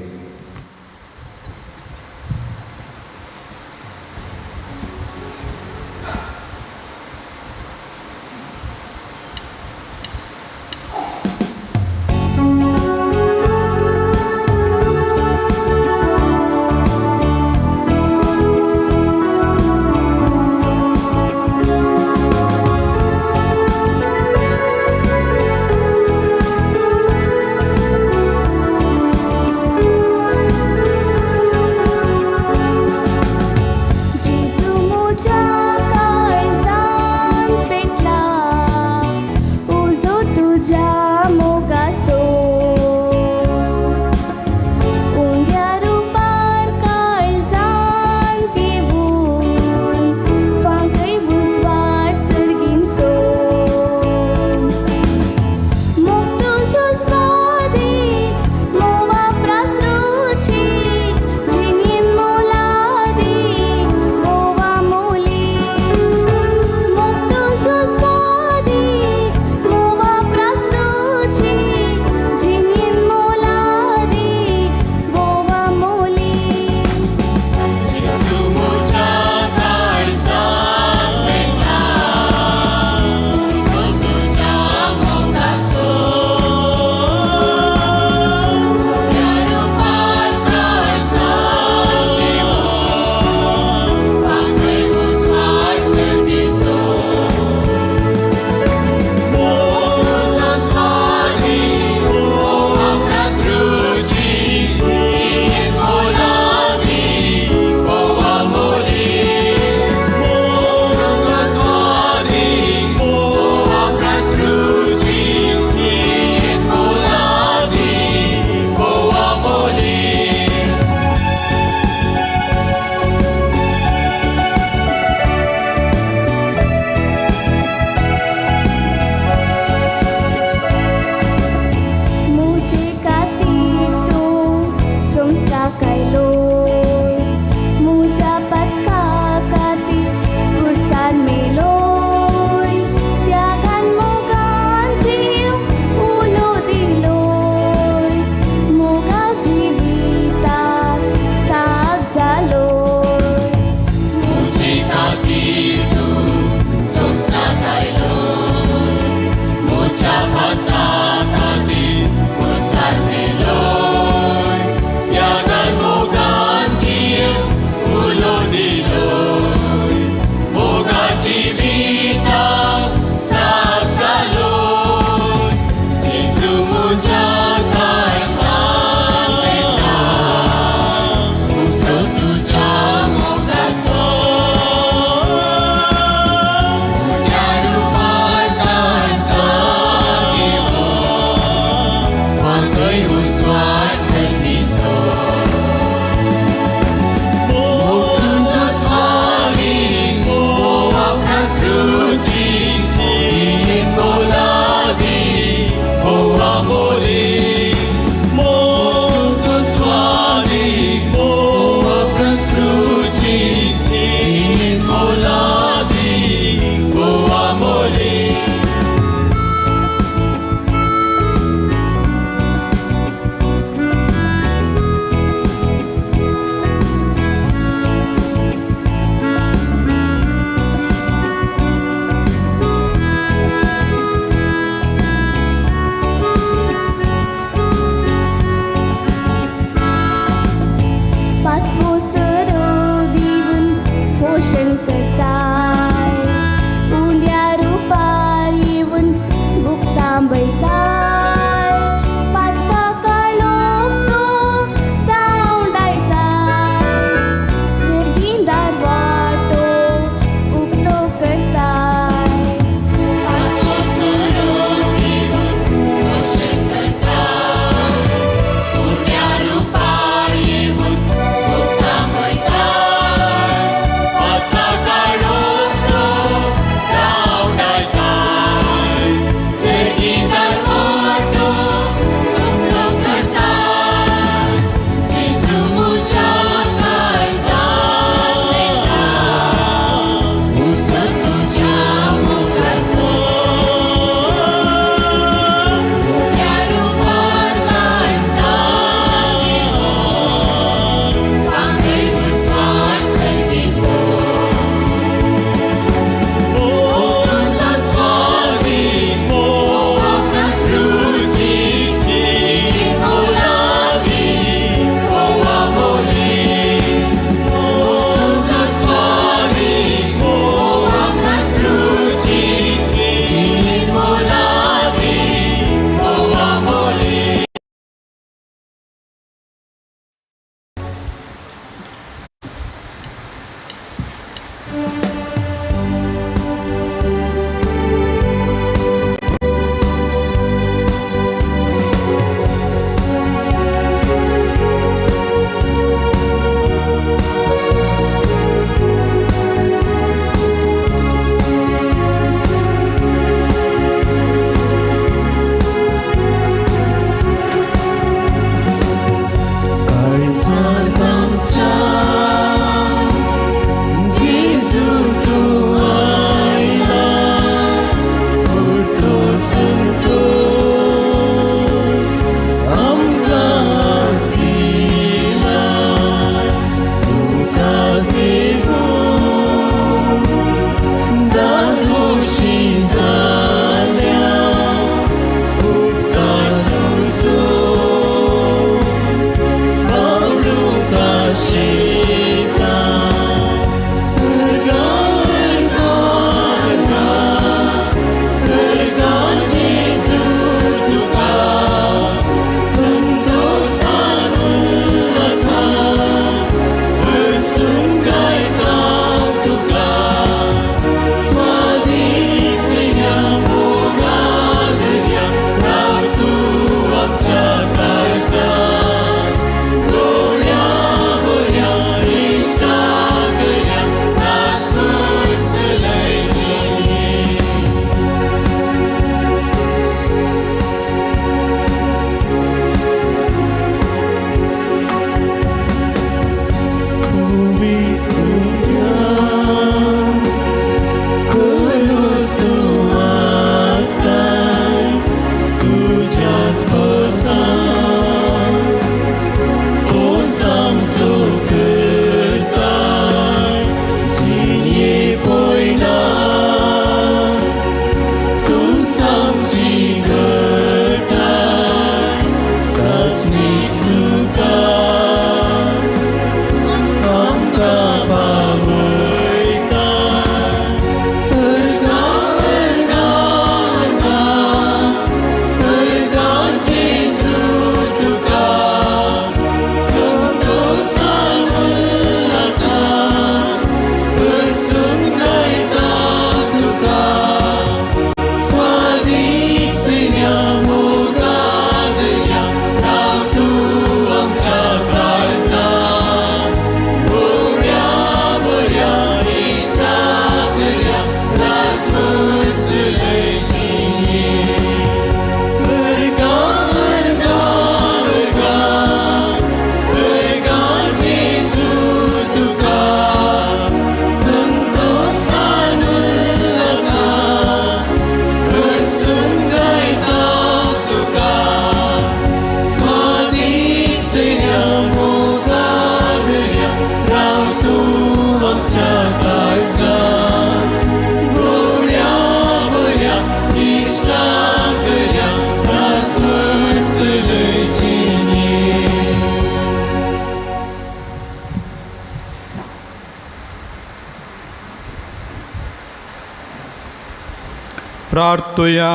प्रार्थुया.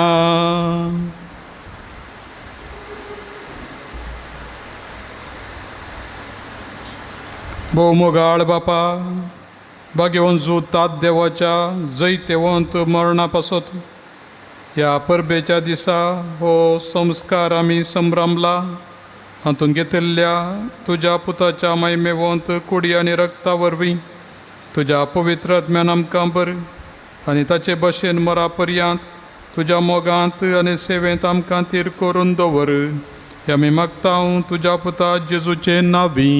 भोवमोगाळ बापा, भाग्यवंत तात देवाच्या जैतेवंत मरणा पासत ह्या परबेच्या दिसा हो संस्कार आमी संभ्रमला. हातूंत घेतिल्ल्या तुज्या पुताच्या महिमेवंत कुडी आनी रक्ता वरवीं तुज्या पवित्र आत्म्यान आमकां बर आनी ताचे भशेन मरा पर्यांत तुज्या मोगांत आनी सेवेंत आमकां तीर करून दवर. हे आमी मागता तुज्या पुता जेजूचे नांवी.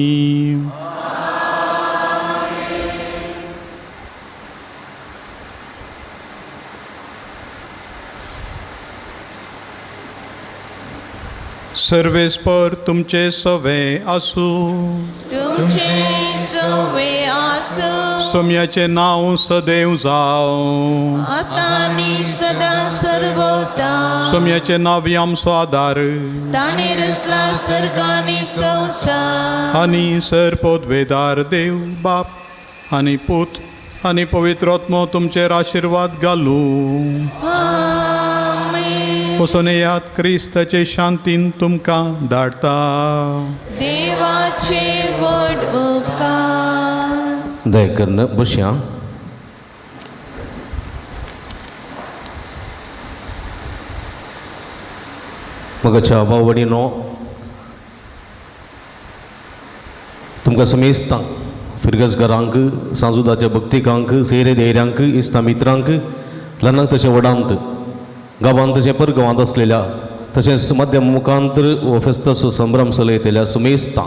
सर्वेस्पर तुमचे सवे आसूं. तुमचे सवे आसूं. सोम्याचें नांव सदैव जावं. आतां आनी सदां सर्वोता. सोम्याचें नांव आमचो आदार. ताणें रचला सर्ग आनी संवसार. आनी सर पदवेदार देव बाप आनी पूत आनी पवित्र आत्मो तुमचेर आशिर्वाद घालूं. वचून येयात, क्रिस्ताचे शांतीन तुमकां धाडटा. देवाचे व्हड उपकार. दया करून बसया. मगाच्या भाव भयणीनो, तुमकां समेस्तांक फिरगजगारांक, सांजुदाच्या भक्तिकांक, सेरे धैर्यांक, इश्टा मित्रांक, ल्हानांक तशें व्हडांत, गांवांत तशें परगांवांत आसलेल्या तशेंच मध्यम मुखांतर हो फेस्ताचो संभ्रम चलयतल्या समेस्तां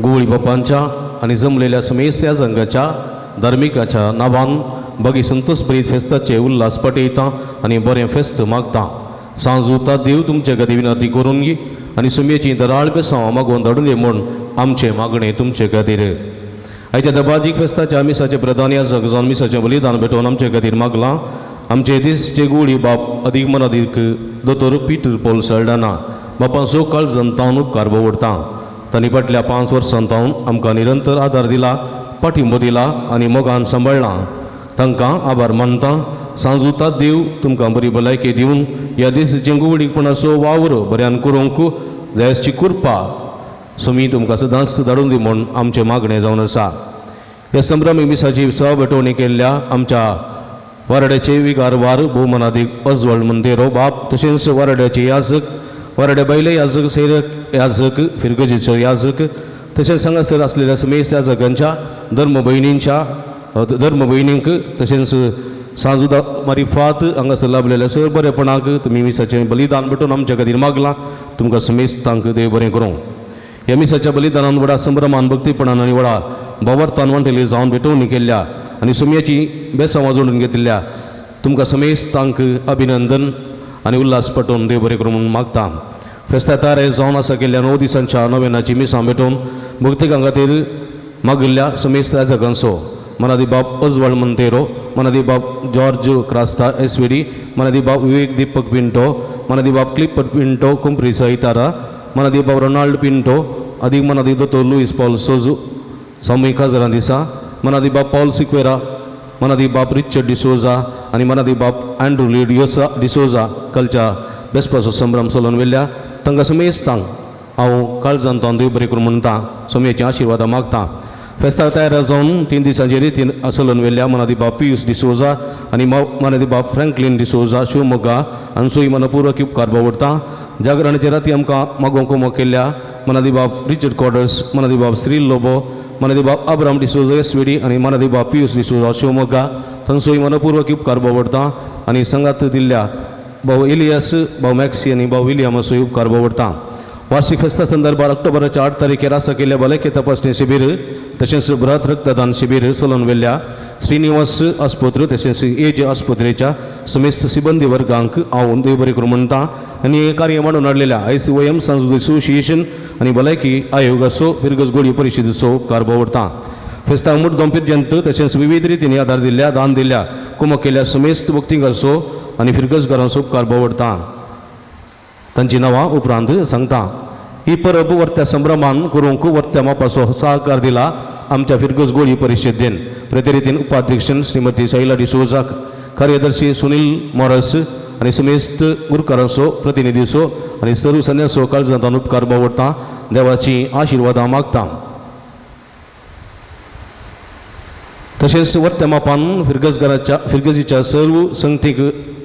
गुवळी बापांच्या आनी जमलेल्या समेस्त ह्या संघाच्या धार्मिकाच्या नांवान बागी संतोष प्रीत फेस्ताचे उल्हास पटयता आनी बरें फेस्त मागता. सांज उता देव तुमचे खातीर विनंती करून गी आनी सुमयेची दराळ बेसांव मागोवन धाडून दी म्हूण आमचें मागणें तुमचे खातीर. आयच्या दबाजीक फेस्ताच्या मिसाचें प्रधान याजक जावन मिसाचें बलिदान भेटोवन आमचे खातीर मागलां आमचे दीसचे गुळी बाप अदीक मनादीक दोतोर पिटर पॉल सल्डाना बापांचो काळजान तावन उपकार बोवडटा. तांणी फाटल्या 5 वर्सां तावन आमकां निरंतर आदार दिला, पाठिंबो दिला आनी मोगान सांबाळ्ळां. तांकां आभार मानता. सांजुता देव तुमकां बरी भलायकी दिवन ह्या दीस गुवडीपणाचो वावर बऱ्यान करूंक जायची कृपा सुमी तुमकां सदांच धाडून दी म्हूण आमचें मागणें जावन आसा. ह्या संभ्रमी मिसाची सभा भेटवणी केल्ल्या आमच्या वारड्याचे विकारवार भोवमनादीक अजवळ मंदेरो बाप तशेंच वारड्याचे याजक, वारड्या बायले याजक, सैरक याजक, फिरगजेचो याजक तशेंच हांगासर आसलेल्या समेस्त याजकांच्या धर्मभयणींच्या धर्मभयणींक तशेंच सांजुदा मारिफात हांगासर लाभलेल्या सर बरेपणाक तुमी मिसाचें बलिदान भेटोवन आमच्या खातीर मागलां. तुमकां समेस्तांक देव बरें करूं. ह्या मिसाच्या बलिदानान व्हडा संभ्रमान भक्तीपणान आनी व्हडा भावार्थान वांटेली जावन भेटवणी केल्ल्या आनी सुमयाची बेसांवां जोडून घेतिल्ल्या तुमकां समेस्तांक अभिनंदन आनी उल्हास पटोवन देव बरें करूं म्हूण मागता. फेस्ता तयार जावन आसा केल्ल्या 9 दिसांच्या नोवेनाची मिसां भेटोवन भक्तिकां खातीर मागिल्ल्या समेस्त याजकांचो मनादी बाप अजवळ मंतेरो, मनादी बाप जॉर्ज क्रास्ता एस.वी.डी, मनादी बाप विवेक दीपक पिंटो, मनादी बाप क्लिपर पिंटो कुंप्री सहितारा, मनादी बाप रोनाल्ड पिंटो, आदीक मनादी दोतोर लुईस पॉल सोजू सामूहिक हजरां दिसा, मनादी बाप पॉल सिक्वेरा, मनादी बाप रिचर्ड डिसोजा आनी मनादी बाप अँड्रू लिडियोसा डिसोजा कालच्या बेसपाचो संभ्रम चलोवन व्हेल्ल्या तांकां समेस्तांक हांव काळजान तावन देव बरें करूं म्हणटा. सोमयेची आशिर्वादां मागता. फेस्ताक तयार जावन 3 दिसांचे रितीन चलोवन व्हेल्ल्या मनादी बाप पियूस डिसोजा आनी मनादी बाप फ्रँकलीन डिसोजा शिवमोगा हांचोय मनपूर्वक उपकार बावडटा. जागरणाचे राती आमकां मागोवंक कोमो केल्ल्या मनादी बाप रिचर्ड कॉडर्स, मनादी बाप श्रील लोबो, मनादी बाप अब्राम डिसोजा एस.वी.डी आनी मनादी बाप पियूस डिसोजा शिवमोगा तांचोय मनपूर्वक उपकार बावडटा. आनी संगात दिल्ल्या भाव इलियास, भाव मॅक्सी आनी भाव विलियम हांचोय उपकार बावडटा. वार्षिक फेस्ता संदर्भात ऑक्टोबराच्या 8 तारखेर आसा केल्ल्या भलायकी तपासणी शिबीर तशेंच बृहत रक्तदान शिबीर चलोवन व्हेल्ल्या श्रीनिवास आस्पत्र तशेंच एज आस्पत्रेच्या समेस्त सिबंदी वर्गांक हांव देव बरें करूं म्हणटा. आनी हें कार्य मांडून हाडलेल्या ICOM सांजुद असोसिएशन आनी भलायकी आयोगाचो फिरगज गोळी परिशदेचो उपकार बावडटा. फेस्ताक मुद्दम पिरजंत तशेंच विविध रितीन आदार दिल्ल्या, दान दिल्ल्या, कुमक केल्ल्या समेस्त भक्तिकांचो आनी फिरगजगारांचो उपकार बावडटा. तांची नांवां उपरांत सांगता. ही परब वर्त्या संभ्रमान करूंक वर्त्या मापाचो सहकार दिला आमच्या फिरगज गोळी परिशदेन. प्रतिरितीन उपाध्यक्ष श्रीमती शैला डिसोजाक, कार्यदर्शी सुनील मोरस आनी समेस्त गुरकारांचो प्रतिनिधीचो आनी सर्व सन्यासो काळजांत उपकार बावडटा. देवाची आशिर्वादां मागता. तशेंच वर्त्या मापान फिरगजघराच्या फिरगजीच्या सर्व संगतीक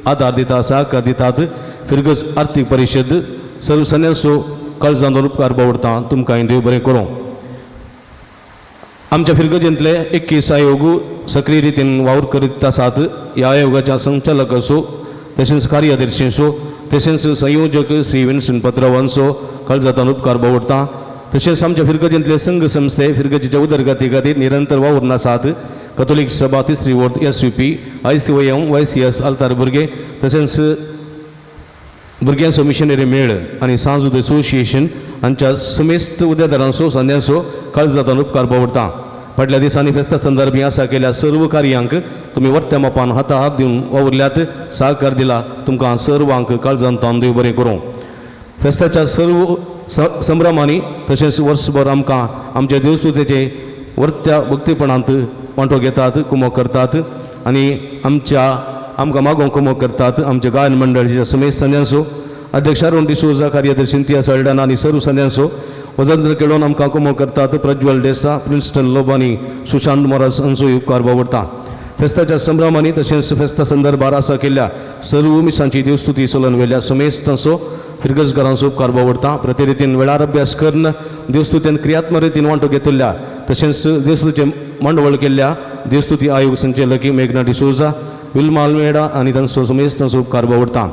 आदार दिता सहकार दितात. फिरगज आर्थीक परिशद सर्व सन्यासो काळजान उपकार बावडता. तुमकां देव बरें करूं. आमच्या फिरगजेंतले 21 आयोग सक्रीय रितीन वावर करीत आसात. ह्या आयोगाच्या संचालक असो तशेंच कार्यादर्शींचो तशेंच संयोजक श्री विन्सन पत्रवांचो काळजांतल्यान उपकार बावडता. तशेंच आमच्या फिरगजेंतले संघ संस्थे फिरगजेच्या उदरगती खातीर निरंतर वावुरून आसात. कथोलीक सभा तिसरी वोर्द SVP ICOM YCS आल्तार भुरगे तशेंच भुरग्यांचो मिशनरी मेळ आनी सांजूद एसोसिएशन हांच्या समेस्त उद्देदारांचो संद्यांचो काळजांतल्यान उपकार बावडता. फाटल्या दिसांनी फेस्ता संदर्भी आसा केल्या सर्व कार्यांक तुमी वर्त्या मापान हाता हात दिवन वावुरल्यात, सहकार दिला. तुमकां सर्वांक काळजांतल्यान देव बरें करूं. फेस्ताच्या सर्व संभ्रमांनी तशेंच वर्सभर आमकां आमच्या देवस्तुतेचे वर्त्या भक्तीपणांत वांटो घेतात, कुमक करतात आनी आमच्या आमकां मागोवंक कुमक करतात. आमच्या गायन मंडळाच्या समेस्त संद्यांचो अध्यक्ष अरुण डिसोजा, कार्यदर्शी सिंथिया सल्डाना आनी सर्व संद्यांचो वजंत्र केळोवन आमकां कुमक करतात. प्रज्वल डेसा, प्रिन्स्टन लोब आनी सुशांत मोरास हांचो उपकार बावडता. फेस्ताच्या संभ्रमांनी तशेंच फेस्ता संदर्भार आसा केल्ल्या सर्व मिसांची देवस्तुती चलन वेल्या समेस्तांचो फिरगजगारांचो उपकार बावडता. प्रतिरितीन वेळार अभ्यास करून देवस्तुतेन क्रियात्मक रितीन वांटो घेतिल्ल्या तशेंच देवस्तुतीचें मांडवळ केल्ल्या देवस्तुती आयोग संचालकी मेघना डिसोजा, विल्मा आल्मेडा आनी तांचो समेस्तांचो उपकार बावडता.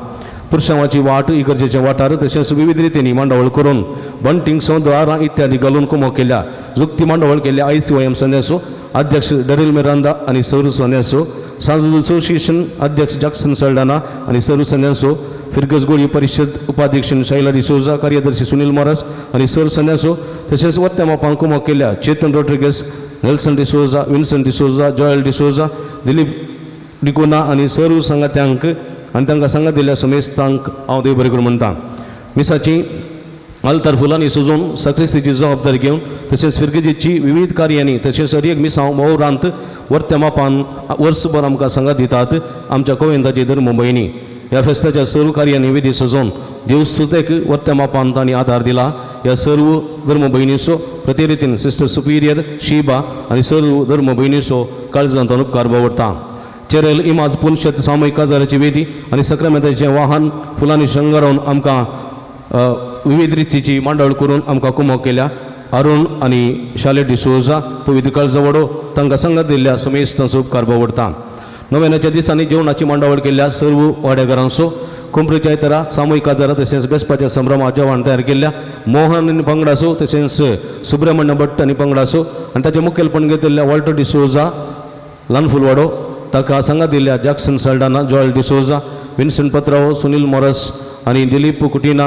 पुरशांवाची वाट इगर्जेचे वाठार तशेंच विविध रितींनी मांडावळ करून बंटींग संद्वारां इत्यादी घालून कुमक केल्या. जुक्ती मांडावळ केल्ल्या ICOM संन्यासो अध्यक्ष डरील मिरांदा आनी सर्व संन्यासो, सांजूद असोसिएशन अध्यक्ष जॅक्सन सल्डाना आनी सर्व संन्यासो, फिरगज गोळी परिशद उपाध्यक्ष शैला डिसोजा, कार्यदर्शी सुनील मोरास आनी सर्व संन्यासो तशेंच वत्या मापान कुमक केल्या चेतन रोड्रिगेस, नेल्सन डिसोजा, विन्सन डिसोजा, जॉयल डिसोजा, दिलीप डिकोना आनी सर्व सांगात्यांक आनी तांकां सांगात दिल्ल्या समेस्तांक हांव देव बरें करूं म्हणटा. मिसाची आल्तार फुलांनी सजोवन सक्रिस्तीची जबाबदारी घेवन तशेंच फिरगजेची विविध कार्यांनी तशेंच हर एक मिसांव वावरांत वर्त्या मापान वर्सभर आमकां सांगात दितात आमच्या गोविंदाची धर्म भयणी. ह्या फेस्ताच्या सर्व कार्यांनी विधी सजोवन देवस्तुतेक वर्त्या मापान तांणी आदार दिला. ह्या सर्व धर्म भयणीचो प्रतिरितीन सिस्टर सुपिरियर शिबा आनी सर्व धर्म भयणीचो काळजांतल्यान उपकार बावडता. चेरेल इमाज पुनशेत सामूहिक काजाराची वेदी आनी सक्रामेंताचें वाहन फुलांनी शृंगारून आमकां विविध रितीची मांडावळ करून आमकां कुमक केल्या. अरुण आनी शाले डिसोजा पवित्र काळजावडो तांकां सांगात दिल्ल्या समेस्तांचो उपकार बावडता. नव्याच्या दिसांनी जेवणाची मांडावळ केल्ल्या सर्व वाड्याघरांचो कुंपरीच्या आयतारा सामूहिक काजारा तशेंच बेसपाच्या संभ्रमात जेवण तयार केल्ल्या मोहन आनी पंगडाचो तशेंच सुब्रमण्य भट्ट आनी पंगडाचो आनी ताचें मुखेलपण घेतिल्ल्या वॉल्टर डिसोजा ल्हानफुलवाडो ताका सांगात दिल्ल्या जॅक्सन सल्डाना, जॉयल डिसोजा, विन्सन पत्रावो, सुनील मोरस आनी दिलीप कुटिना,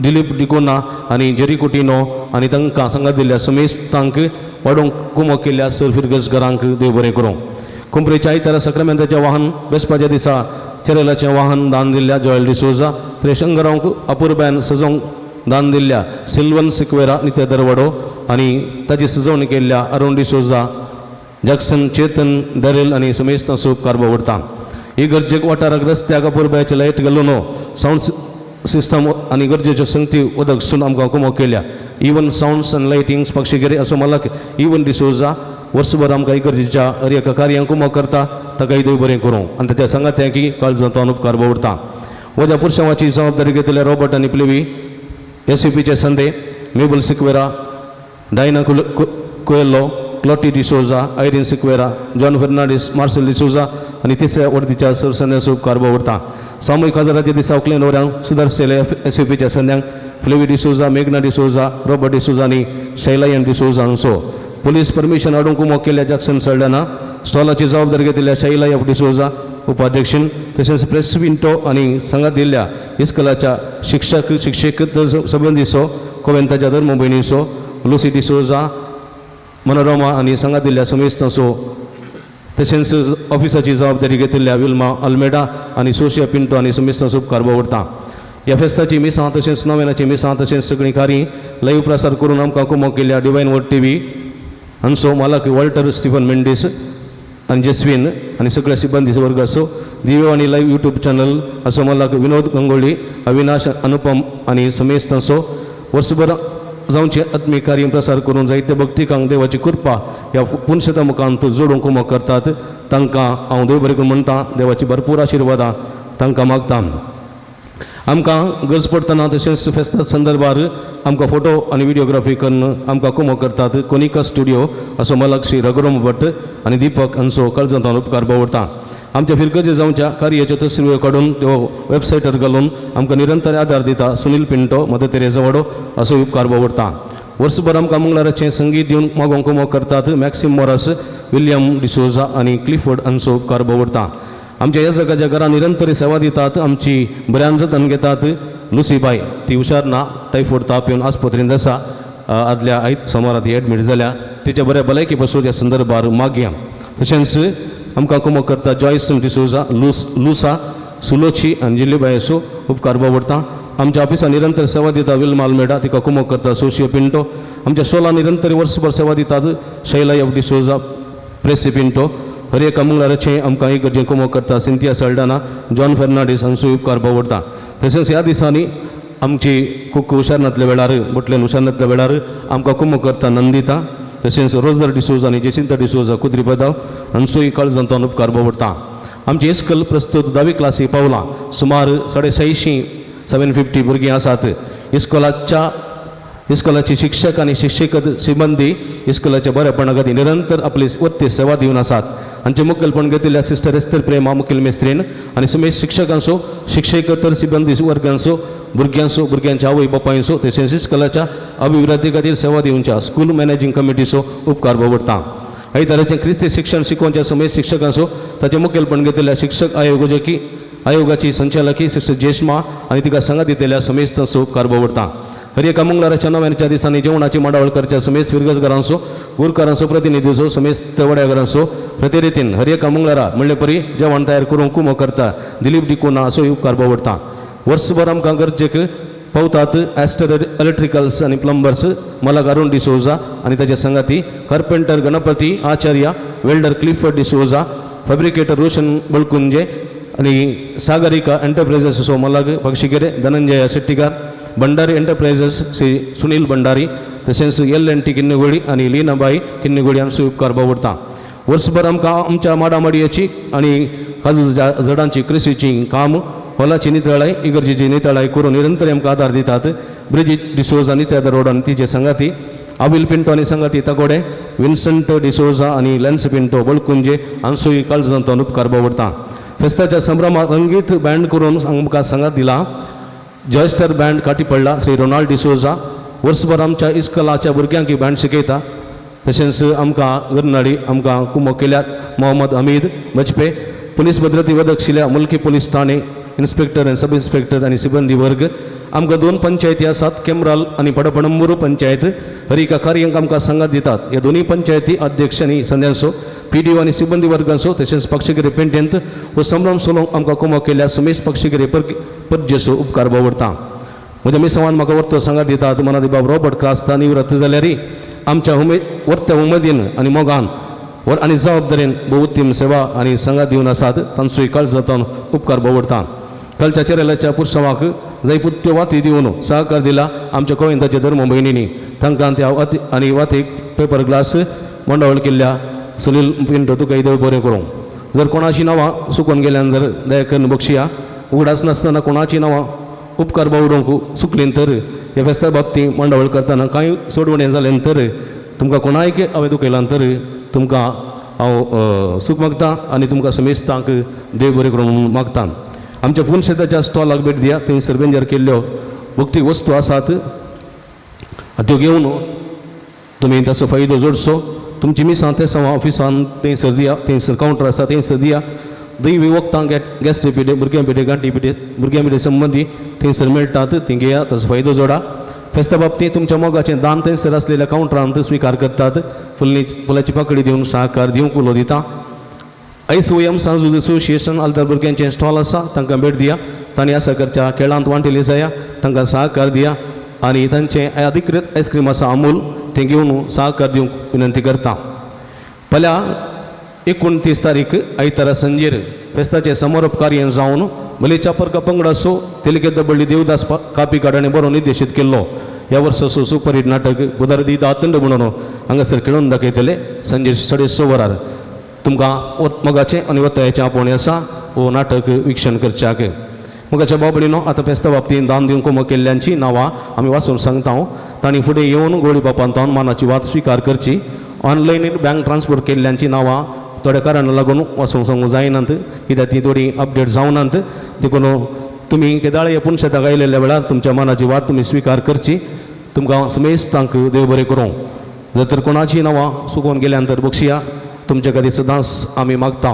दिलीप डिकोना आनी जेरी कुटिनो आनी तांकां सांगात दिल्ल्या समेस्तांक वाडोवंक कुमक केल्ल्या सर फिरगज घरांक देव बरें करूं. कुंपरेच्या आयतारा सक्रामेंताचें वाहन बेसपाच्या दिसा चेरेलाचें वाहन दान दिल्ल्या जॉयल डिसोजा, त्रेशंगरांक अपुरबायन सजोवंक दान दिल्ल्या सिल्वन सिक्वेरा नित्य दरवाडो आनी ताची सजवणी केल्ल्या अरुण डिसोजा, जॅक्सन, चेतन, दरेल आनी समेस्तांचो उपकार बावडता. इगर्जेक वाठाराक रस्त्याक अपुरबायेचे लायट घालून सावंड सिस्टम आनी गरजेच्यो संगती उदक सून आमकां कुमक केल्या. इवन सावंड्स आनी लायटिंग्स पक्षीगिरी असो मालक इवन डिसोजा वर्सभर आमकां इगर्जेच्या हर एका कार्यांक कुमक करता. ताकाय देव बरें करूं आनी ताच्या सांगात्यांकी काळजांतल्यान उपकार बावडता. वज्या पुरशांवाची जबाबदारी घेतिल्ल्या रॉबर्ट आनी प्लेवी SCPचे संदे, मेबल सिक्वेरा, डायना कुएल्लो, क्लॉटी डिसोजा, आयरीन सिक्वेरा, जॉन फर्नांडीस, मार्सेल डिसोजा आनी तिसऱ्या वर्दीच्या सर संद्यांचो उपकार बावडता. सामूहिक काजाराच्या दिसा उकले नवऱ्यांक सुदारसेले SCPच्या संद्यांक फ्लेवी डिसोजा, मेघना डिसोजा, रॉबर्ट डिसोजा आनी शैला एन डिसोजा हांचो पुलीस परमिशन हाडूंक कुमक केल्ल्या जॅक्सन सल्डाना, स्टॉलाची जबाबदारी घेतिल्ल्या शैला एफ डिसोजा उपाध्यक्षन तशेंच प्रेस विंटो आनी सांगात दिल्ल्या इस्कलाच्या शिक्षक शिक्षक संबंदीचो कोवेंताच्या धर्म भयणीचो लुसी डिसोजा, मनोरमा आनी सांगात दिल्ल्या समेस्तांचो तशेंच ऑफिसाची जबाबदारी घेतिल्ल्या विल्मा अल्मेडा आनी सोशिया पिंटो आनी समेस्तांचो उपकार बावडता. ह्या फेस्ताची मिसां तशेंच नव्यानाची मिसां तशेंच सगळीं कार्य लायव्ह प्रसार करून आमकां कुमक केल्ल्या डिवायन वर्ड TV हांचो मालक वॉल्टर स्टिफन मेंडीस आनी जेस्विन आनी सगळ्या सिब्बंदी वर्ग आसो दिव्यवाणी लायव्ह यूट्यूब चॅनल असो मालक विनोद गंगोळी, अविनाश, अनुपम आनी समेस्तांचो वर्सभर जावचें आत्मीक कार्य प्रसार करून जायते भक्तिकांक देवाची कृपा ह्या पुनशेता मुखांत जोडूंक कुमक करतात. तांकां हांव देव बरें करून म्हणटा, देवाची भरपूर आशिर्वादां तांकां मागता. आमकां गरज पडटना तशेंच फेस्ता संदर्भार आमकां फोटो आनी विडियोग्राफी करून आमकां कुमक करतात. कोनिका स्टुडियो असो मलक श्री रघुराम भट आनी दीपक हांचो काळजांतल्यान उपकार बावडटा. आमच्या फिरगजे जावच्या कार्याच्यो तस्वीर काडून त्यो वेबसायटार घालून आमकां निरंतर आदार दिता सुनील पिंटो मदर तेरेजा वाडो असो उपकार बावडटा. वर्सभर आमकां मंगळाराचें संगीत दिवन मागोवंक कुमक करतात मॅक्सिम मोरास, विल्यम डिसोजा आनी क्लिफर्ड हांचो उपकार बावडटा. आमच्या ह्या जगाच्या घरां निरंतर सेवा दितात, आमची बऱ्यान जतन घेतात. लुसीबाय ती हुशार ना, टायफॉयड ताप येवन आस्पत्रेंत आसा, आदल्या आयत सोमारा ती एडमीट जाल्या. तिच्या बऱ्या भलायकी पसून ह्या संदर्भार मागया. तशेंच आमकां कुमक करता जॉयसन डिसोजा, लुसा सुलोची आनी जिल्लीबाय असो उपकार बावडटा. आमच्या ऑफिसान निरंतर सेवा दिता विल्मा आल्मेडा, तिका कुमक करता सोशियो पिंटो. आमच्या सोला निरंतर वर्सभर सेवा दितात शैला एफ डिसोजा, प्रेसी पिंटो. हर एका मंगळाराचें आमकां इगर्जेन कुमक करता सिंथिया सल्डाना, जॉन फेर्नांडीस हांचो उपकार बावडटा. तशेंच ह्या दिसांनी आमची कुक हुशार नातल्या वेळार, बोटल्यान हुशार नातल्या वेळार आमकां कुमक करता नंदिता, तशेंच रोजर डिसोजा आनी जेसिंता डिसोजा कुद्री बदाव हांचोय काळजांतल्यान उपकार बावडटा. आमची इस्कल प्रस्तुत धावी क्लासी पावलां, सुमार 650 750 भुरगीं आसात. इस्कॉलाची शिक्षक आनी शिक्षक सिबंदी इस्कॉलाच्या बरेपणा खातीर निरंतर आपली वत्ती सेवा दिवन आसात. हांचें मुखेलपण घेतिल्ल्या सिस्टर एस्तर प्रेमा मुखेल मेस्त्रीन आनी समेस्त शिक्षकांचो, शिक्षकेतर सिबंदी वर्गांचो, भुरग्यांचो, भुरग्यांच्या आवय बापायंचो तशेंच इस्कॉलाच्या अभिवृद्धी खातीर सेवा दिवच्या स्कूल मॅनेजींग कमिटीचो उपकार बावडटा. आयताराचें क्रिस्ती शिक्षण शिकोवच्या समेस्त शिक्षकांचो, ताचें मुखेलपण घेतिल्ल्या शिक्षक आयोगाची संचालकी सिस्टर जेशमा आनी तिका सांगात दितल्या समेस्तांचो उपकार बावडटा. हर एका मंगळाराच्या नव्याच्या दिसांनी जेवणाची मांडावळ करच्या समेस्त फिरगजगारांचो, गुरकारांचो, प्रतिनिधीचो, समेस्त वड्याघरांचो प्रतिरितीन हर एका मंगळारा म्हणले परी जेवण तयार करूंक कुमक करता दिलीप डिकोना असो उपकार बावडटा. वर्सभर आमकां गरजेक पावतात ॲस्टर इलेक्ट्रिकल्स आनी प्लंबर्स मलक अरुण डिसोजा आनी ताचे संगाती, carpenter Ganapati Acharya, welder Clifford D'Souza, fabricator Roshan Balkunje आनी सागरिका एंटरप्रायझस असो मलक पक्षिकेरे, धनंजय शेट्टीकार, भंडारी एंटरप्रायझस श्री सुनील भंडारी, तशेंच एल.एन.टी किन्नगोळी आनी लीनाबाई किन्नगोळी हांचो उपकार बावडटा. वर्सभर आमकां आमच्या माडामाडयेची आनी काजू झाडांची कृशीची काम, हॉलाची नितळाय, इगर्जेची नितळाय करून निरंतर आमकां आदार दितात. ब्रिजीत डिसोजा आनी त्यादर रोड आनी तिचे संगाती, आविल पिंटो आनी संगाती तगोडे, विन्संट डिसोजा आनी लेन्स पिंटो बळकुंजे हांचोय काळजांतल्यान उपकार बावडटा. फेस्ताच्या संभ्रमात रंगीत बँड करून आमकां सांगात दिला जॉयस्टर बँड काटी पडला श्री रोनाल्ड डिसोजा. वर्सभर आमच्या इस्कॉलाच्या भुरग्यांक बँड शिकयता. तशेंच आमकां गर्नाडी आमकां कुमक केल्यात मोहम्मद हमीद बजपे, पुलीस भद्रती वदक मुल्की पुलीस ठाणे इन्स्पेक्टर आनी सब इन्स्पेक्टर आनी सिबंदी वर्ग. आमकां 2 पंचायती आसात, केमराल आनी पडपणंबुरू पंचायत. हर एका कार्यांक आमकां सांगात दितात. ह्या दोनूय पंचायती अध्यक्ष आनी संद्यांचो, पी.डी.ओ आनी सिबंदी वर्गांचो तशेंच पक्षगिरी पेंटेंत हो संभ्रम सोलोवंक आमकां कुमक केल्या समेस्त पक्षगिरी परजेचो उपकार बावडटा. म्हज्या मिसांवान म्हाका वर्तो सांगात दितात मनादी बाब रॉबर्ट क्रास्ता निवृत्त जाल्यार आमच्या वर्त्या उमेदीन आनी मोगान आनी जबाबदारीन बहुत्तीम सेवा आनी सांगात दिवन आसात. तांचोय काळजांतल्यान उपकार बावडटा. कालच्या चेरेलाच्या पुरसांवाक जयपुत्य वाती दिवन सहकार दिला आमच्या गोविंदाच्या धर्म भयणींनी. तांकां त्या वाती आनी वातीक पेपर ग्लास मंडावळ केल्ल्या सुनील पिंटो तुका देव बरें करूं. जर कोणाची नांवां चुकून गेल्यान जर दया करून बक्षिया. उगडास नासतना कोणाची नांवां उपकार बावडूंक चुकलीं तर ह्या फेस्ता बाबतींत मांडावळ करतना कांय सोडवणें जालें तर तुमकां कोणायक हांवें दुखयलां तर तुमकां हांव सूख मागता आनी तुमकां समेस्तांक देव बरें करूं म्हणून मागता. आमच्या पुनशेताच्या स्टॉलाक भेट दिया, थंयसर बेंजर केल्ल्यो भक्तीक वस्तू आसात त्यो घेवन तुमी ताचो फायदो जोडचो. तुमची मिसां तेसांव ऑफिसान थंयसर दिया, थंयसर कावंटर आसा थंयसर दिया. दैवी वखदां गॅस्ट्री पिठे, भुरग्यां पिठे, गांठी पिठे, भुरग्यां पिठे संबंदी थंयसर मेळटात, ती घेया, ताचो फायदो जोडा. फेस्ता बाबतींत तुमच्या मोगाचें दान थंयसर आसलेल्या कावंटरांत स्विकार करतात. फुलाची पाकळी दिवन सहकार दिवंक उलो दिता. आयसोएम सांजूद असोसिएशन आल्तार भुरग्यांचें स्टॉल आसा, तांकां भेट दिया. तांणी आसा करच्या खेळांत वांटेली जाया, तांकां सहकार दिया आनी तांचें अधिकृत आयस्क्रीम आसा अमूल, तें घेवन सहकार दिवंक विनंती करता. फाल्यां 29 तारीख आयतारा सांजेर फेस्ताचें समारोप कार्य जावन मलेच्या परका पंगडाचो तेलिके दबळ्ळी देवदास कापिकाड हाणें बरो निर्देशीत केल्लो. ह्या वर्साचो सुपरहीट नाटक बुधार दी दातंड म्हणून हांगासर खेळून दाखयतले संजे 6:30 वरार. तुमकां मोगाचें आनी वतायेचें आपोवणें आसा हो नाटक विक्षण करच्याक. मोगाच्या भाव भयणीनो, आतां फेस्ता बाबतींत दान दिवन कोमो केल्ल्यांची नांवां आमी वाचून सांगता. तांणी फुडें येवन गोळी बापान तावन मानाची वात स्विकार करची. ऑनलायन बँक ट्रान्सफर केल्ल्यांची नांवां थोड्या कारणां लागून वाचूंक सांगूंक जायनात, कित्याक ती थोडी अपडेट जावनात. देखून तुमी केदाळे पूण शेताक आयिल्ल्या वेळार तुमच्या मनाची वात तुमी स्विकार करची. तुमकां समेस्तांक देव बरें करूं. जर तर कोणाची नांवां चुकोवन गेल्यान तर बक्षिया. तुमचे खातीर सदांच आमी मागता.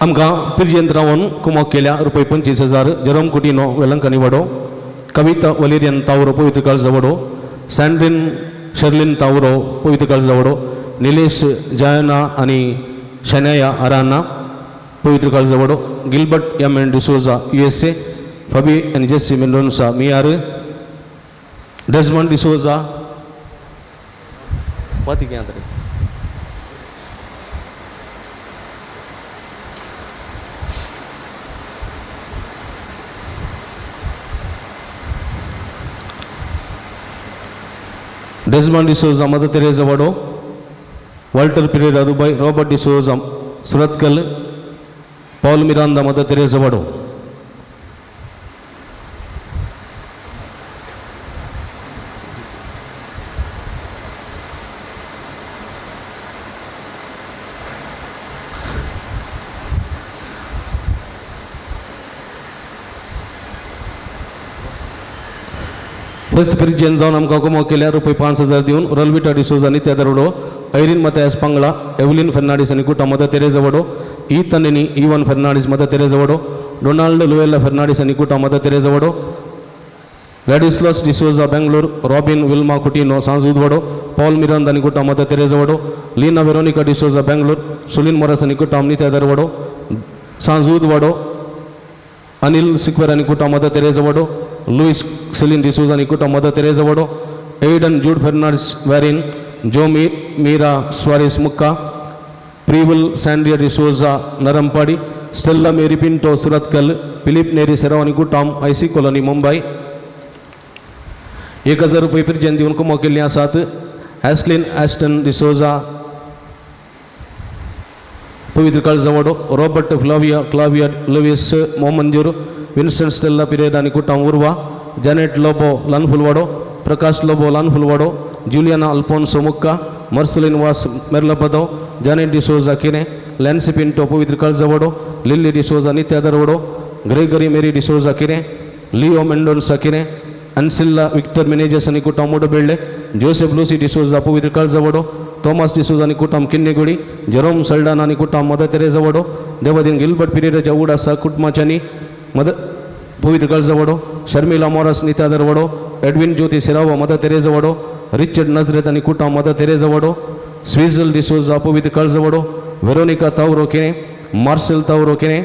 आमकां पिरजेंत रावन कुमोक केल्या रुपय 25,000 जेरोम कुटिनो वेलंकनी वडो, कविता वलेरियन तावरो पवित्र काळजा वडो, सँड्रीन शर्लिन तावरो पवित्र काळजा वडो, निलेश जायना आनी शनाया आराना पवित्र काळजा वडो, Gilbert M N D'Souza USA, Fabi आनी जेसी मेंडोन्सा मियार, Desmond D'Souza. Desmond D'Souza Mother Teresa वडो, Walter Pereira Dubai, Robert D'Souza Surathkal, Paul Miranda Mother Teresa वडो. फेस्त पिरिजेन जावन आमकां कुमो केल्या रुपय 5,000 दिवन रलविटा D'Souza Nitya दरवडो, Irene Mathias पांगळा, Evelyn Fernandes आनी कुटा मदर तेरेजा वडो, ईथन आनी इवन फर्नांडीस मदर तेरेजा वडो, डोनाल्ड लुवेला फर्नांडीस आनी कुटा मदर तेरेजा वडो, Ladislaus D'Souza Bangalore, Robin Wilma Coutinho सांजूद वडो, पॉल मिरांदा आनी कुटा मदर तेरेजा वडो, लीना वेरोनिका डिसोजा बेंगलोर, सुलीन मोरस आनी कुटाम नित्या दरवडो, सांजूद वडो, अनिल सिक्वेर आनी कुटा मदर तेरेजा वडो, लुईस सेलिन डिसोजा आनी कुटा मदर तेरेजा वडो, एडन जूड फर्नांडीस वॅरिन, जो मीरा स्वारेस मुक्का, प्रीवल Sandria D'Souza Narampadi, Stella Mary Pinto Surathkal, Philip Neri Serao आनी कुटाम आयसी कॉलनी मुंबय. 1,000 रुपये पिरजेन दिवन कुमो केल्ली आसात ॲस्लिन ॲस्टन डिसोजा पवित्र काळजा वडो, रॉबर्ट फ्लाविया क्लाविया लुईस मोमंजूर, विन्सन स्टेल्ला पिरेरा आनी कुटाम उर्वा, जॅनेट लोबो लानफुलवाडो, प्रकाश लोबो लानफुलवाडो, जुलियाना अल्फोन्सो मुक्का, मर्सलिन वास मेर्लपदो, जॅनेट डिसोजा किने, लॅन्सी पिंटो पवित्र काळजा वडो, Lillie D'Souza Nitya दरवडो, Gregory Mary D'Souza किने, लिओ मेंडोन्सा किने, अनसिल्ला विक्टर मेनेजस आनी कुटाम मुडबेळ्ळे, जोसेफ लुसी डिसोजा पवित्र काळजा वडो, थॉमस डिसोजा आनी कुटाम किन्नेगुडी, जेरोम सल्डाना आनी कुटाम मदर तेरेजा वडो, देवादीन गिलबर्ट पिरेराच्या उडासा कुटुंबाच्यांनी मदर पवित्र काळजा वडो, शर्मिला मोरस नित्यादर वडो, एडविन ज्योती सिरावा मदर तेरेजा वडो, रिचर्ड नजरेत आनी कुटाम मदर तेरेजा वडो, स्विझल डिसोजा पवित्र काळजा वडो, वेरोनिका तावरो किने, मार्सेल तावरो किने,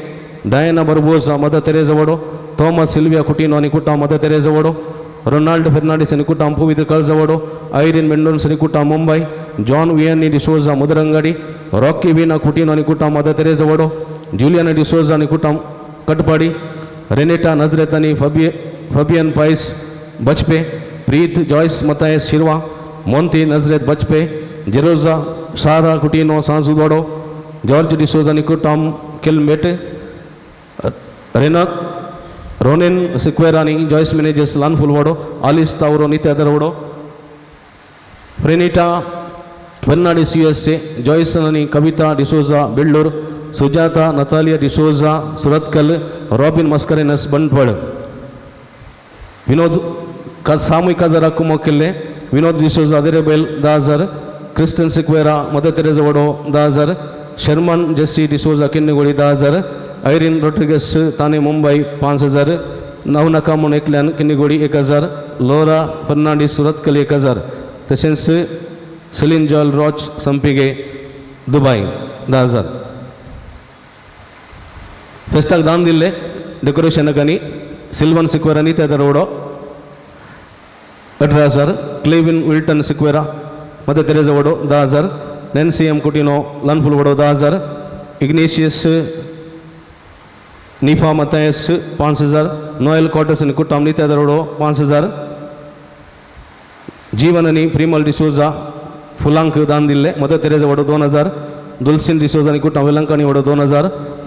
डायना बर्बोजा मदर तेरेजा वडो, थॉमस सिल्विया कुटिनो आनी कुटाम मदर तेरेजा वडो, रोनाल्ड फर्नांडीस आनी कुटाम पवित्र काळजा वडो, आयरीन मेंडोन्स आनी कुटाम मुंबय, जॉन वियनी डिसोजा मुदरंगाडी, रॉकी वीना कुटिनो आनी कुटाम मदर तेरेजा वडो, जुलियाना डिसोजा आनी कुटाम कटपाडी, रेनेटा नजरेत आनी फबियन पायस बचपे, प्रीत जॉयस मतायस शिरवा, मोंती नजरेत बचपे, जेरोजा सारा कुटिनो सांजुदवाडो, जॉर्ज डिसोजा आनी कुटाम केलमेट, रेना रोनेन सिक्वेरा आनी जॉयस मेनेजस लानफुलवाडो, आलिस तावरो नित्या दरवडो, फ्रेनिटा फर्नांडीस USA, Joyson आनी Kavita D'Souza Bellur, Sujata Natalia D'Souza Surathkal, Robin Mascarenhas Bantwal. Vinod सामूहिक काजारा कुमो केल्ले विनोद डिसोजा अदेरेबेल 10,000, क्रिस्टन सिक्वेरा मदर तेरेजा वडो 10,000, शर्मन जेसी डिसोजा किन्नेगोडी 10,000, ऐरीन रोड्रिगस ताने मुंबई 5,000, नवनका म्हूण एकल्यान किन्नेगोडी 1,000, लोरा फर्नांडीस सुरतकल 1,000, तशेंच सेलीन जॉल रॉच संपिगे दुबय 10,000. फेस्ताक दान दिल्ले डेकोरेशनाक आनी सिल्वन सिक्वेरा नित्या दरवडो 18,000, क्लेविन Wilton Sequeira Mother Tereza vado 10,000, Nancy M Coutinho लानफुल वडो 10,000, इग्नेशियस निफा मतायस 5000, नोएल कॉटस आनी कुटुंब नित्या दरोडो 5000, जीवन आनी प्रिमल डिसोजा फुलांक दान दिल्ले, मदर तेरेजा वडो 2000, दुलसीन डिसोजा आनी कुटुंब वेलंकानी वडो 2000,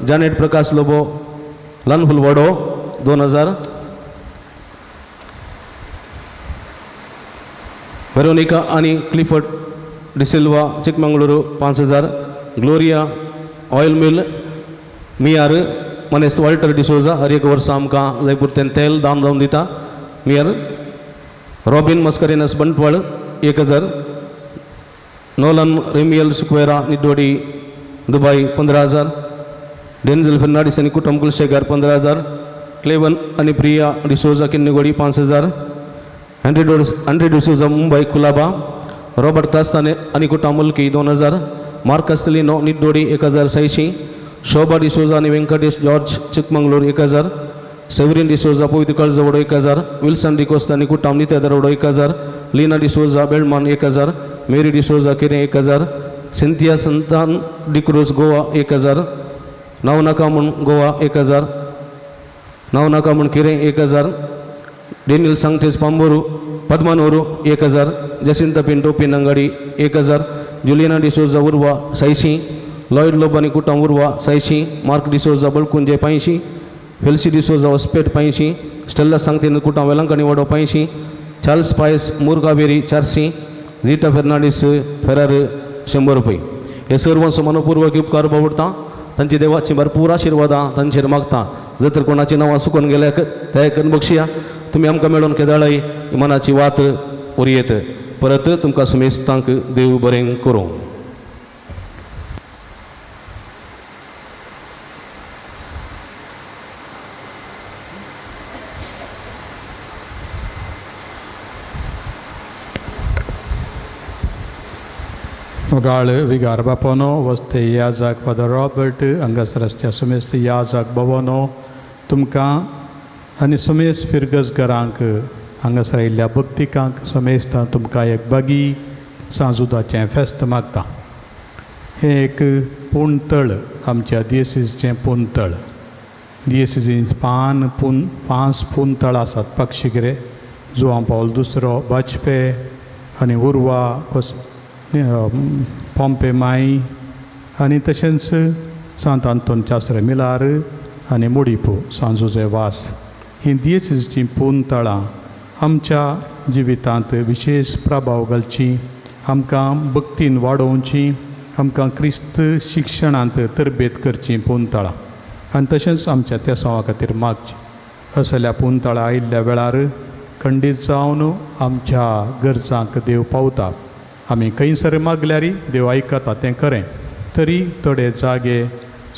जानेट प्रकाश लोबो ल्हानफुल वडो 2000, वेरोनिका आनी Clifford D'Silva Chikmagalur 5000, Gloria oil मिल मियार मनेस वॉल्टर डिसोजा हर एक वर्सा आमकां जाय पुरतें तेल दान जावन दिता मियार, रॉबिन मस्करिनस बंटवाळ 1000, नोलन रेमियल सुक्वेरा निडोडी दुबय 15000, डेन्झल फर्नांडीस आनी कुटुंब कुलशेखर 15000, क्लेवन आनी प्रिया डिसोजा किन्नगोडी 5000, हंड्रेड डिसोजा मुंबय कुलाबा, रॉबर्ट कास्ताने आनी कुटुंब मुल्की 2000, मार्कस लिनो निडोडी 1600, शोभा डिसोजा आनी वेंकटेश जॉर्ज चिकमंगलोर 1000, सेवरीन डिसोजा पवित्र कळजवडो 1000, विल्सन डिकोस्ता आनी कुटुंब नित्या दरोडो 1000, लीना डिसोजा बेळमान 1000, मेरी डिसोजा किरें 1000, सिंथिया संतान डिक्रूज गोवा 1000, नवनाका म्हूण गोवा 1000, नवनाका म्हूण किरें 1000, डेनियल सांगटेस पांबोरू पद्मानोरू 1000, जसिंता पिंटो पिनंगाडी 1000, जुलियना डिसोजा उर्वा 600, लॉयड लोब आनी कुटुंब उर्वा 600, मार्क डिसोजा बळकुंजे 500, फेल्सी डिसोजा वस्पेट 500, स्टेल्ला सांगतीन कुटुंब वेलंकणी वडो 500, चार्ल्स पायस मुरगाबेरी 400, झीटा फेर्नांडीस फेरार 100 रुपये. हे सर्वांचो मनपूर्वक उपकार बावडटा, तांची देवाची भरपूर आशिर्वादां तांचेर मागता. जर तर कोणाची नांवां चुकून गेल्या ते करून बक्षिया, तुमी आमकां मेळोन केदाळय मनाची वात उरयत. परत तुमकां सुमेस्तांक देव बरें करूं. मोगाळ विगार बापोनो वस्ते याजाक फादर रॉबर्ट हांगासर आसच्या सुमेस्त याजाक भवनो तुमकां आनी सुमेस्त फिरगजगरांक हांगासर आयिल्ल्या भक्तिकांक समेस्तां तुमकां एक बागी सांजुदाचें फेस्त मागता. हें एक पूणतळ आमच्या दियेसीचें पूणतळ. दियेसीन पांच पूणतळ आसात, पक्षिगरे, जुआं पावल दुसरो, बाजपे आनी उर्वा, पोम्पे माई आनी तशेंच सांत आंतोन चासरे मिलार आनी मुडीपू सांजुजे वास. हीं दियेसीचीं पूणतळां आमच्या जिवितांत विशेश प्रभाव घालची, आमकां भक्तीन वाडोवची, आमकां क्रिस्त शिक्षणांत तरबेत करची पूणतळां आनी तशेंच आमच्या तेसांवा खातीर मागची. असल्या पूणतळां आयिल्ल्या वेळार खंडीत जावन आमच्या गरजांक देव पावता. आमी खंयसर मागल्यार देव आयकता तें खरें, तरी थोडे जागे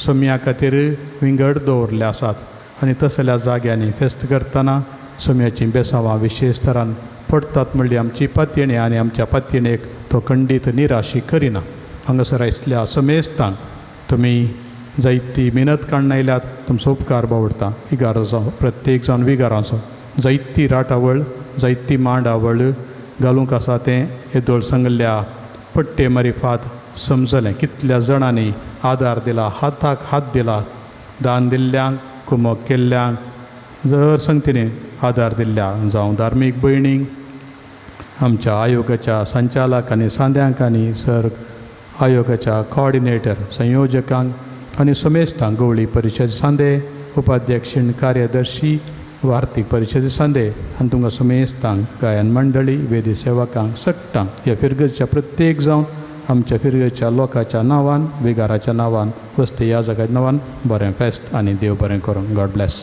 सोम्या खातीर विंगड दवरले आसात आनी तसल्या जाग्यांनी फेस्त करतना सोम्याचीं बेसांवां विशेश तरान पडटात म्हणली आमची पातयेणी आनी आमच्या पातयेणेक तो खंडीत निराशी करिना. हांगासर आयिल्ल्या समेस्तांक तुमी जायती मेहनत काडून आयल्यात, तुमचो उपकार बावडटा. इगाराचो प्रत्येक जावन विगारांचो जायती राटावळ जायती मांडावळ घालूंक आसा तें येदोळ सांगल्या पट्टे मारिफात समजलें. कितल्या जाणांनी आदार दिला, हाताक हात दिला, दान दिल्ल्यांक, कुमक केल्ल्यांक, जर संगतीने आदार दिल्ल्या, जावं धार्मीक भयणींक, आमच्या आयोगाच्या संचालक आनी सांद्यांक आनी सर आयोगाच्या कॉर्डिनेटर संयोजकांक आनी समेस्तांक, गवळी परिशद सांदे उपाध्यक्ष कार्यदर्शी वार्तीक परिशद सांदे आनी तुमकां समेस्तांक, गायन मंडळी, वेदी सेवकांक, सगटांक ह्या फिरगजच्या प्रत्येक जावन आमच्या फिरगजच्या लोकांच्या नांवान, विगाराच्या नांवान, वस्ती ह्या जाग्याच्या नांवान बरें फेस्त आनी देव बरें करूं. God bless.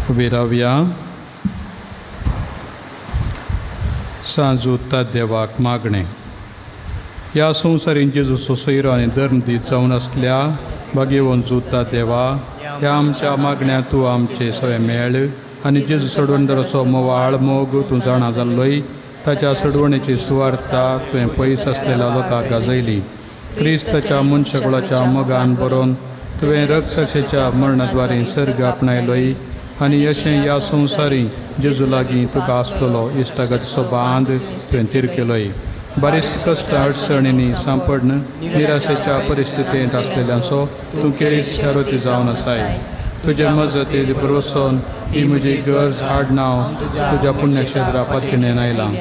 उबी रावया. सांजूता देवाक मागणें. ह्या संवसारीन जेजू सोसैरो आनी धर्म दीत जावन आसल्या भाग्यवंत जुता देवा, ह्या आमच्या मागण्या तूं आमचे सगळे मेळ आनी जेजू सडवणदाराचो मोवाळ मोग तूं जाणा जाल्लोय, ताच्या सडवणेची सुवार्ता तुवें पयस आसलेल्या लोकांक गाजयली. क्रिस्ताच्या मनशाकुळाच्या मोगान बरोवन तुवें रक्षाच्या मरणाद्वारे सर्ग आपणायलोय. आनी अशें ह्या संवसारी जेजू लागीं तुका आसतलो इश्टागतीचो बांद तुवें तीर केलोय. बारीस कश्ट अडचणींनी सांपडन निराशेच्या परिस्थितींत आसलेल्यांचो तूं केरीत शारोती जावन आसाय. तुज्या मजतीर भरवसोन ही म्हजी गरज हाड नांव तुज्या पुण्यक्षेत्रा पातकिणेन आयलां.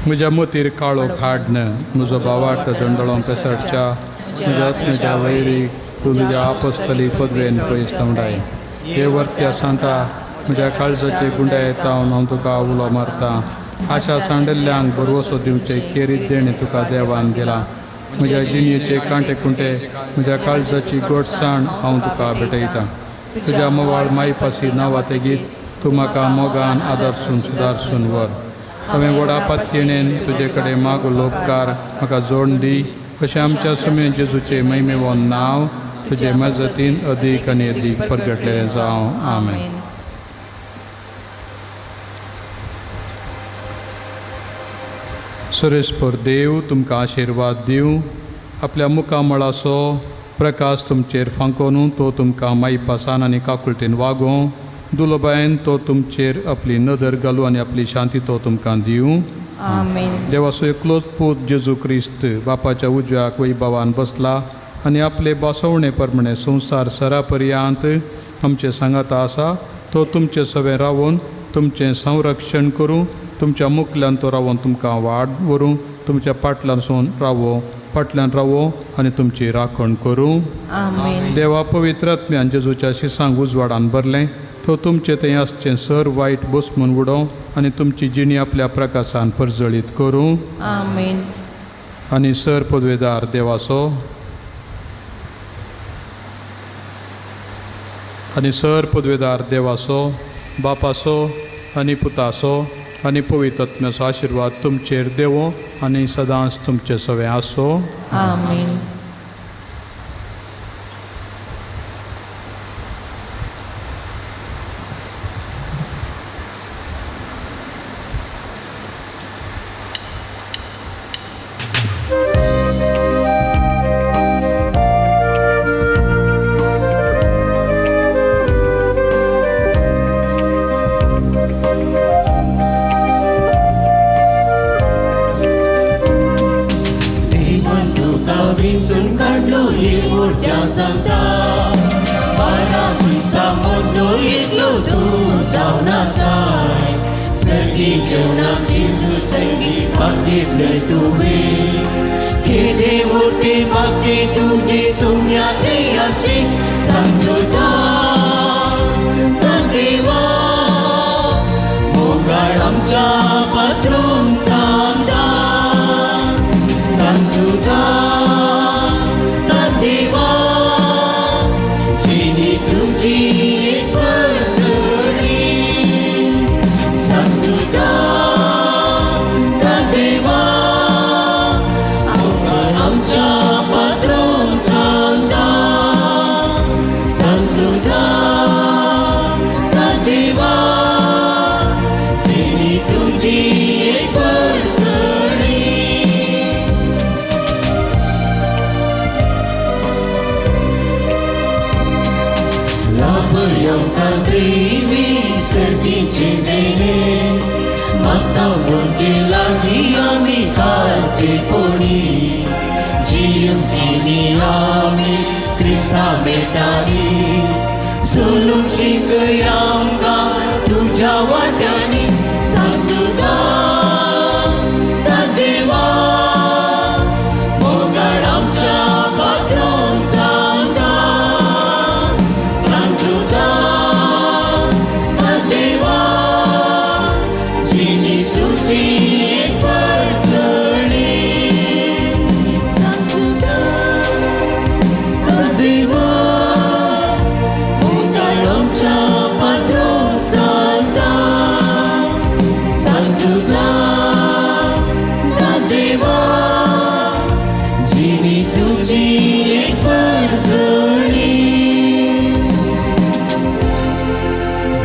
म्हज्या मतीर काळोख हाडन म्हजो भावार्थ दंडळोंक पेसडच्या म्हज्या आत्म्याच्या वैरीक तूं तुज्या आपस्तली पदवेन पयस तमडाय. हे वर्त्या सांता म्हज्या काळजाचे गुंडाय तावन हांव तुका उलो मारता. आशा सांडिल्ल्यांक भरवसो दिवचे खेरीत देणें तुका देवान दिलां. म्हज्या जिणेचे कांटे कुंटे म्हज्या काळजाची गोडसाण हांव तुका भेटयतां. तुज्या मोवाळ मायपासी नांवा तेगीत तूं म्हाका मोगान आदर्सून सुदारसून व्हर. हांवें व्हडा पातयेणेन तुजे कडेन मागलो उपकार म्हाका जोड दी. अशें आमच्या सुमे जेजूचें महिमेवन नांव तुजे मजतीन अदीक आनी अदीक परगटलें जावं. आमेन. सुरेशपर देव तुमकां आशिर्वाद दिवं. आपल्या मुखामळाचो प्रकाश तुमचेर फांकोनू तो तुमकां मायपासान आनी काकुळटेन वागोवं. दुलोबायन तो तुमचेर आपली नदर घालूं आनी आपली शांती तो तुमकां दिवं. आमेन. देवाचो एकलोच पूत जेजू क्रिस्त बापाच्या उजव्याक वैभवान बसला आनी आपले बसवणे प्रमाणे संवसार सरा पर्यंत आमचे सांगाता आसा. तो तुमचे सवें रावून तुमचें संरक्षण करूं. तुमच्या मुखल्यान तो रावोन तुमकां वाड व्हरूं. तुमच्या पाटल्यानसून रावो फाटल्यान रावो आनी तुमची राखण करूं. देवा पवित्र आत्म्यान जेजूच्या शिसांक उजवाडान भरलें तो तुमचें थंय आसचें सर वायट बसमून उडोवं आनी तुमची जिणी आपल्या प्रकाशान परजळीत करूं. आनी सर पदवेदार देवाचो आनी सर पदवेदार देवाचो बापाचो आनी पुताचो आनी पवित्र आत्म्याचो आशिर्वाद तुमचेर देवो आनी सदांच तुमचे सवें आसो. आमेन.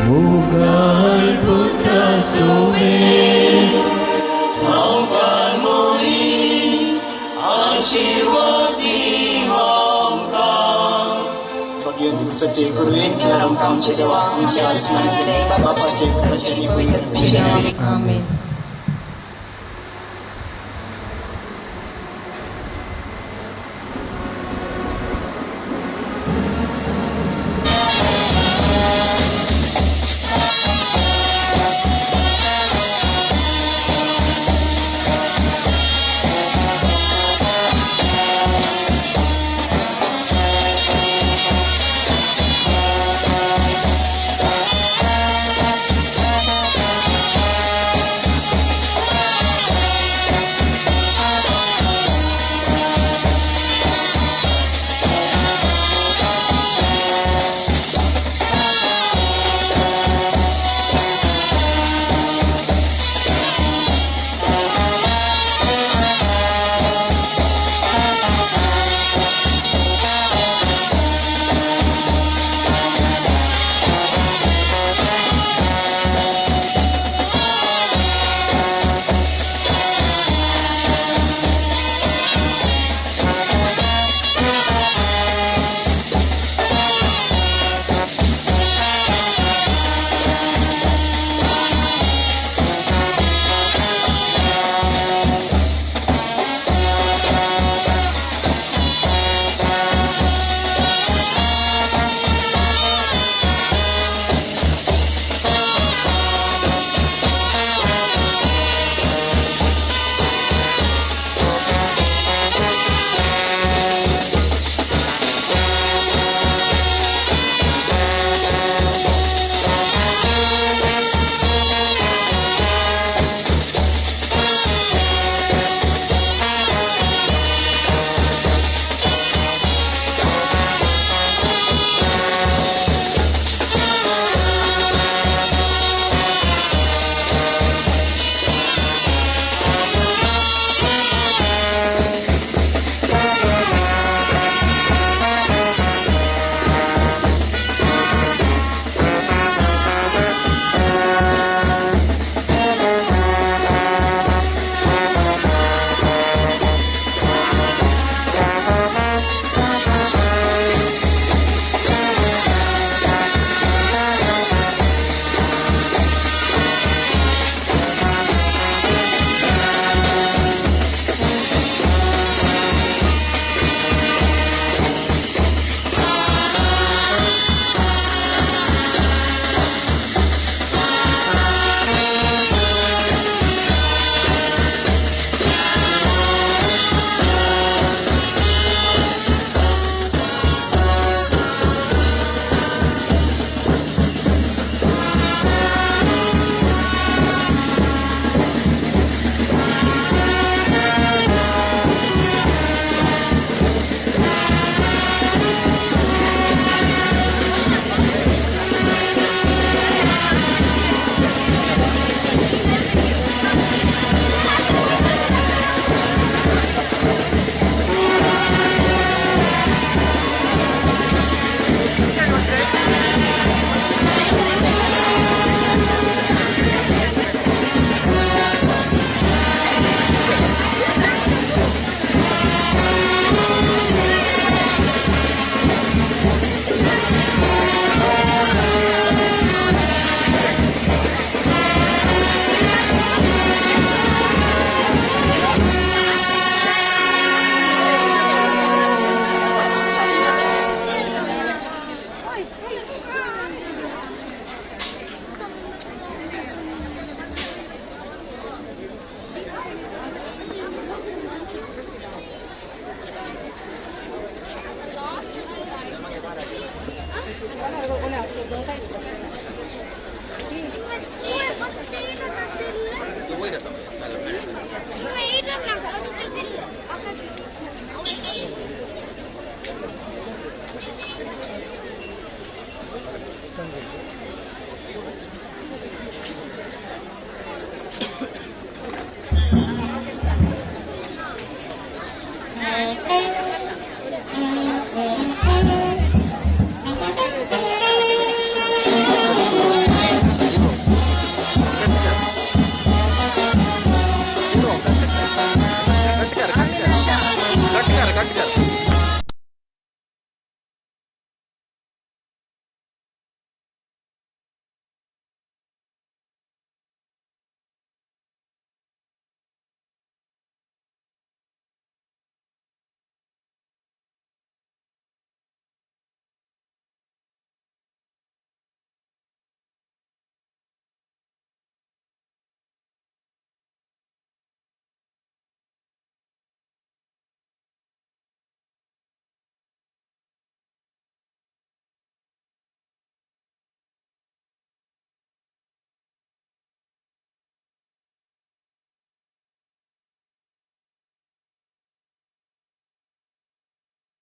Mugal puta sobe. सचे कुरवेन आमकां आमचे देवा आमच्या आसमानांतले बापाचे पुताचे आनी पवित्र आत्म्याचे. आमेन.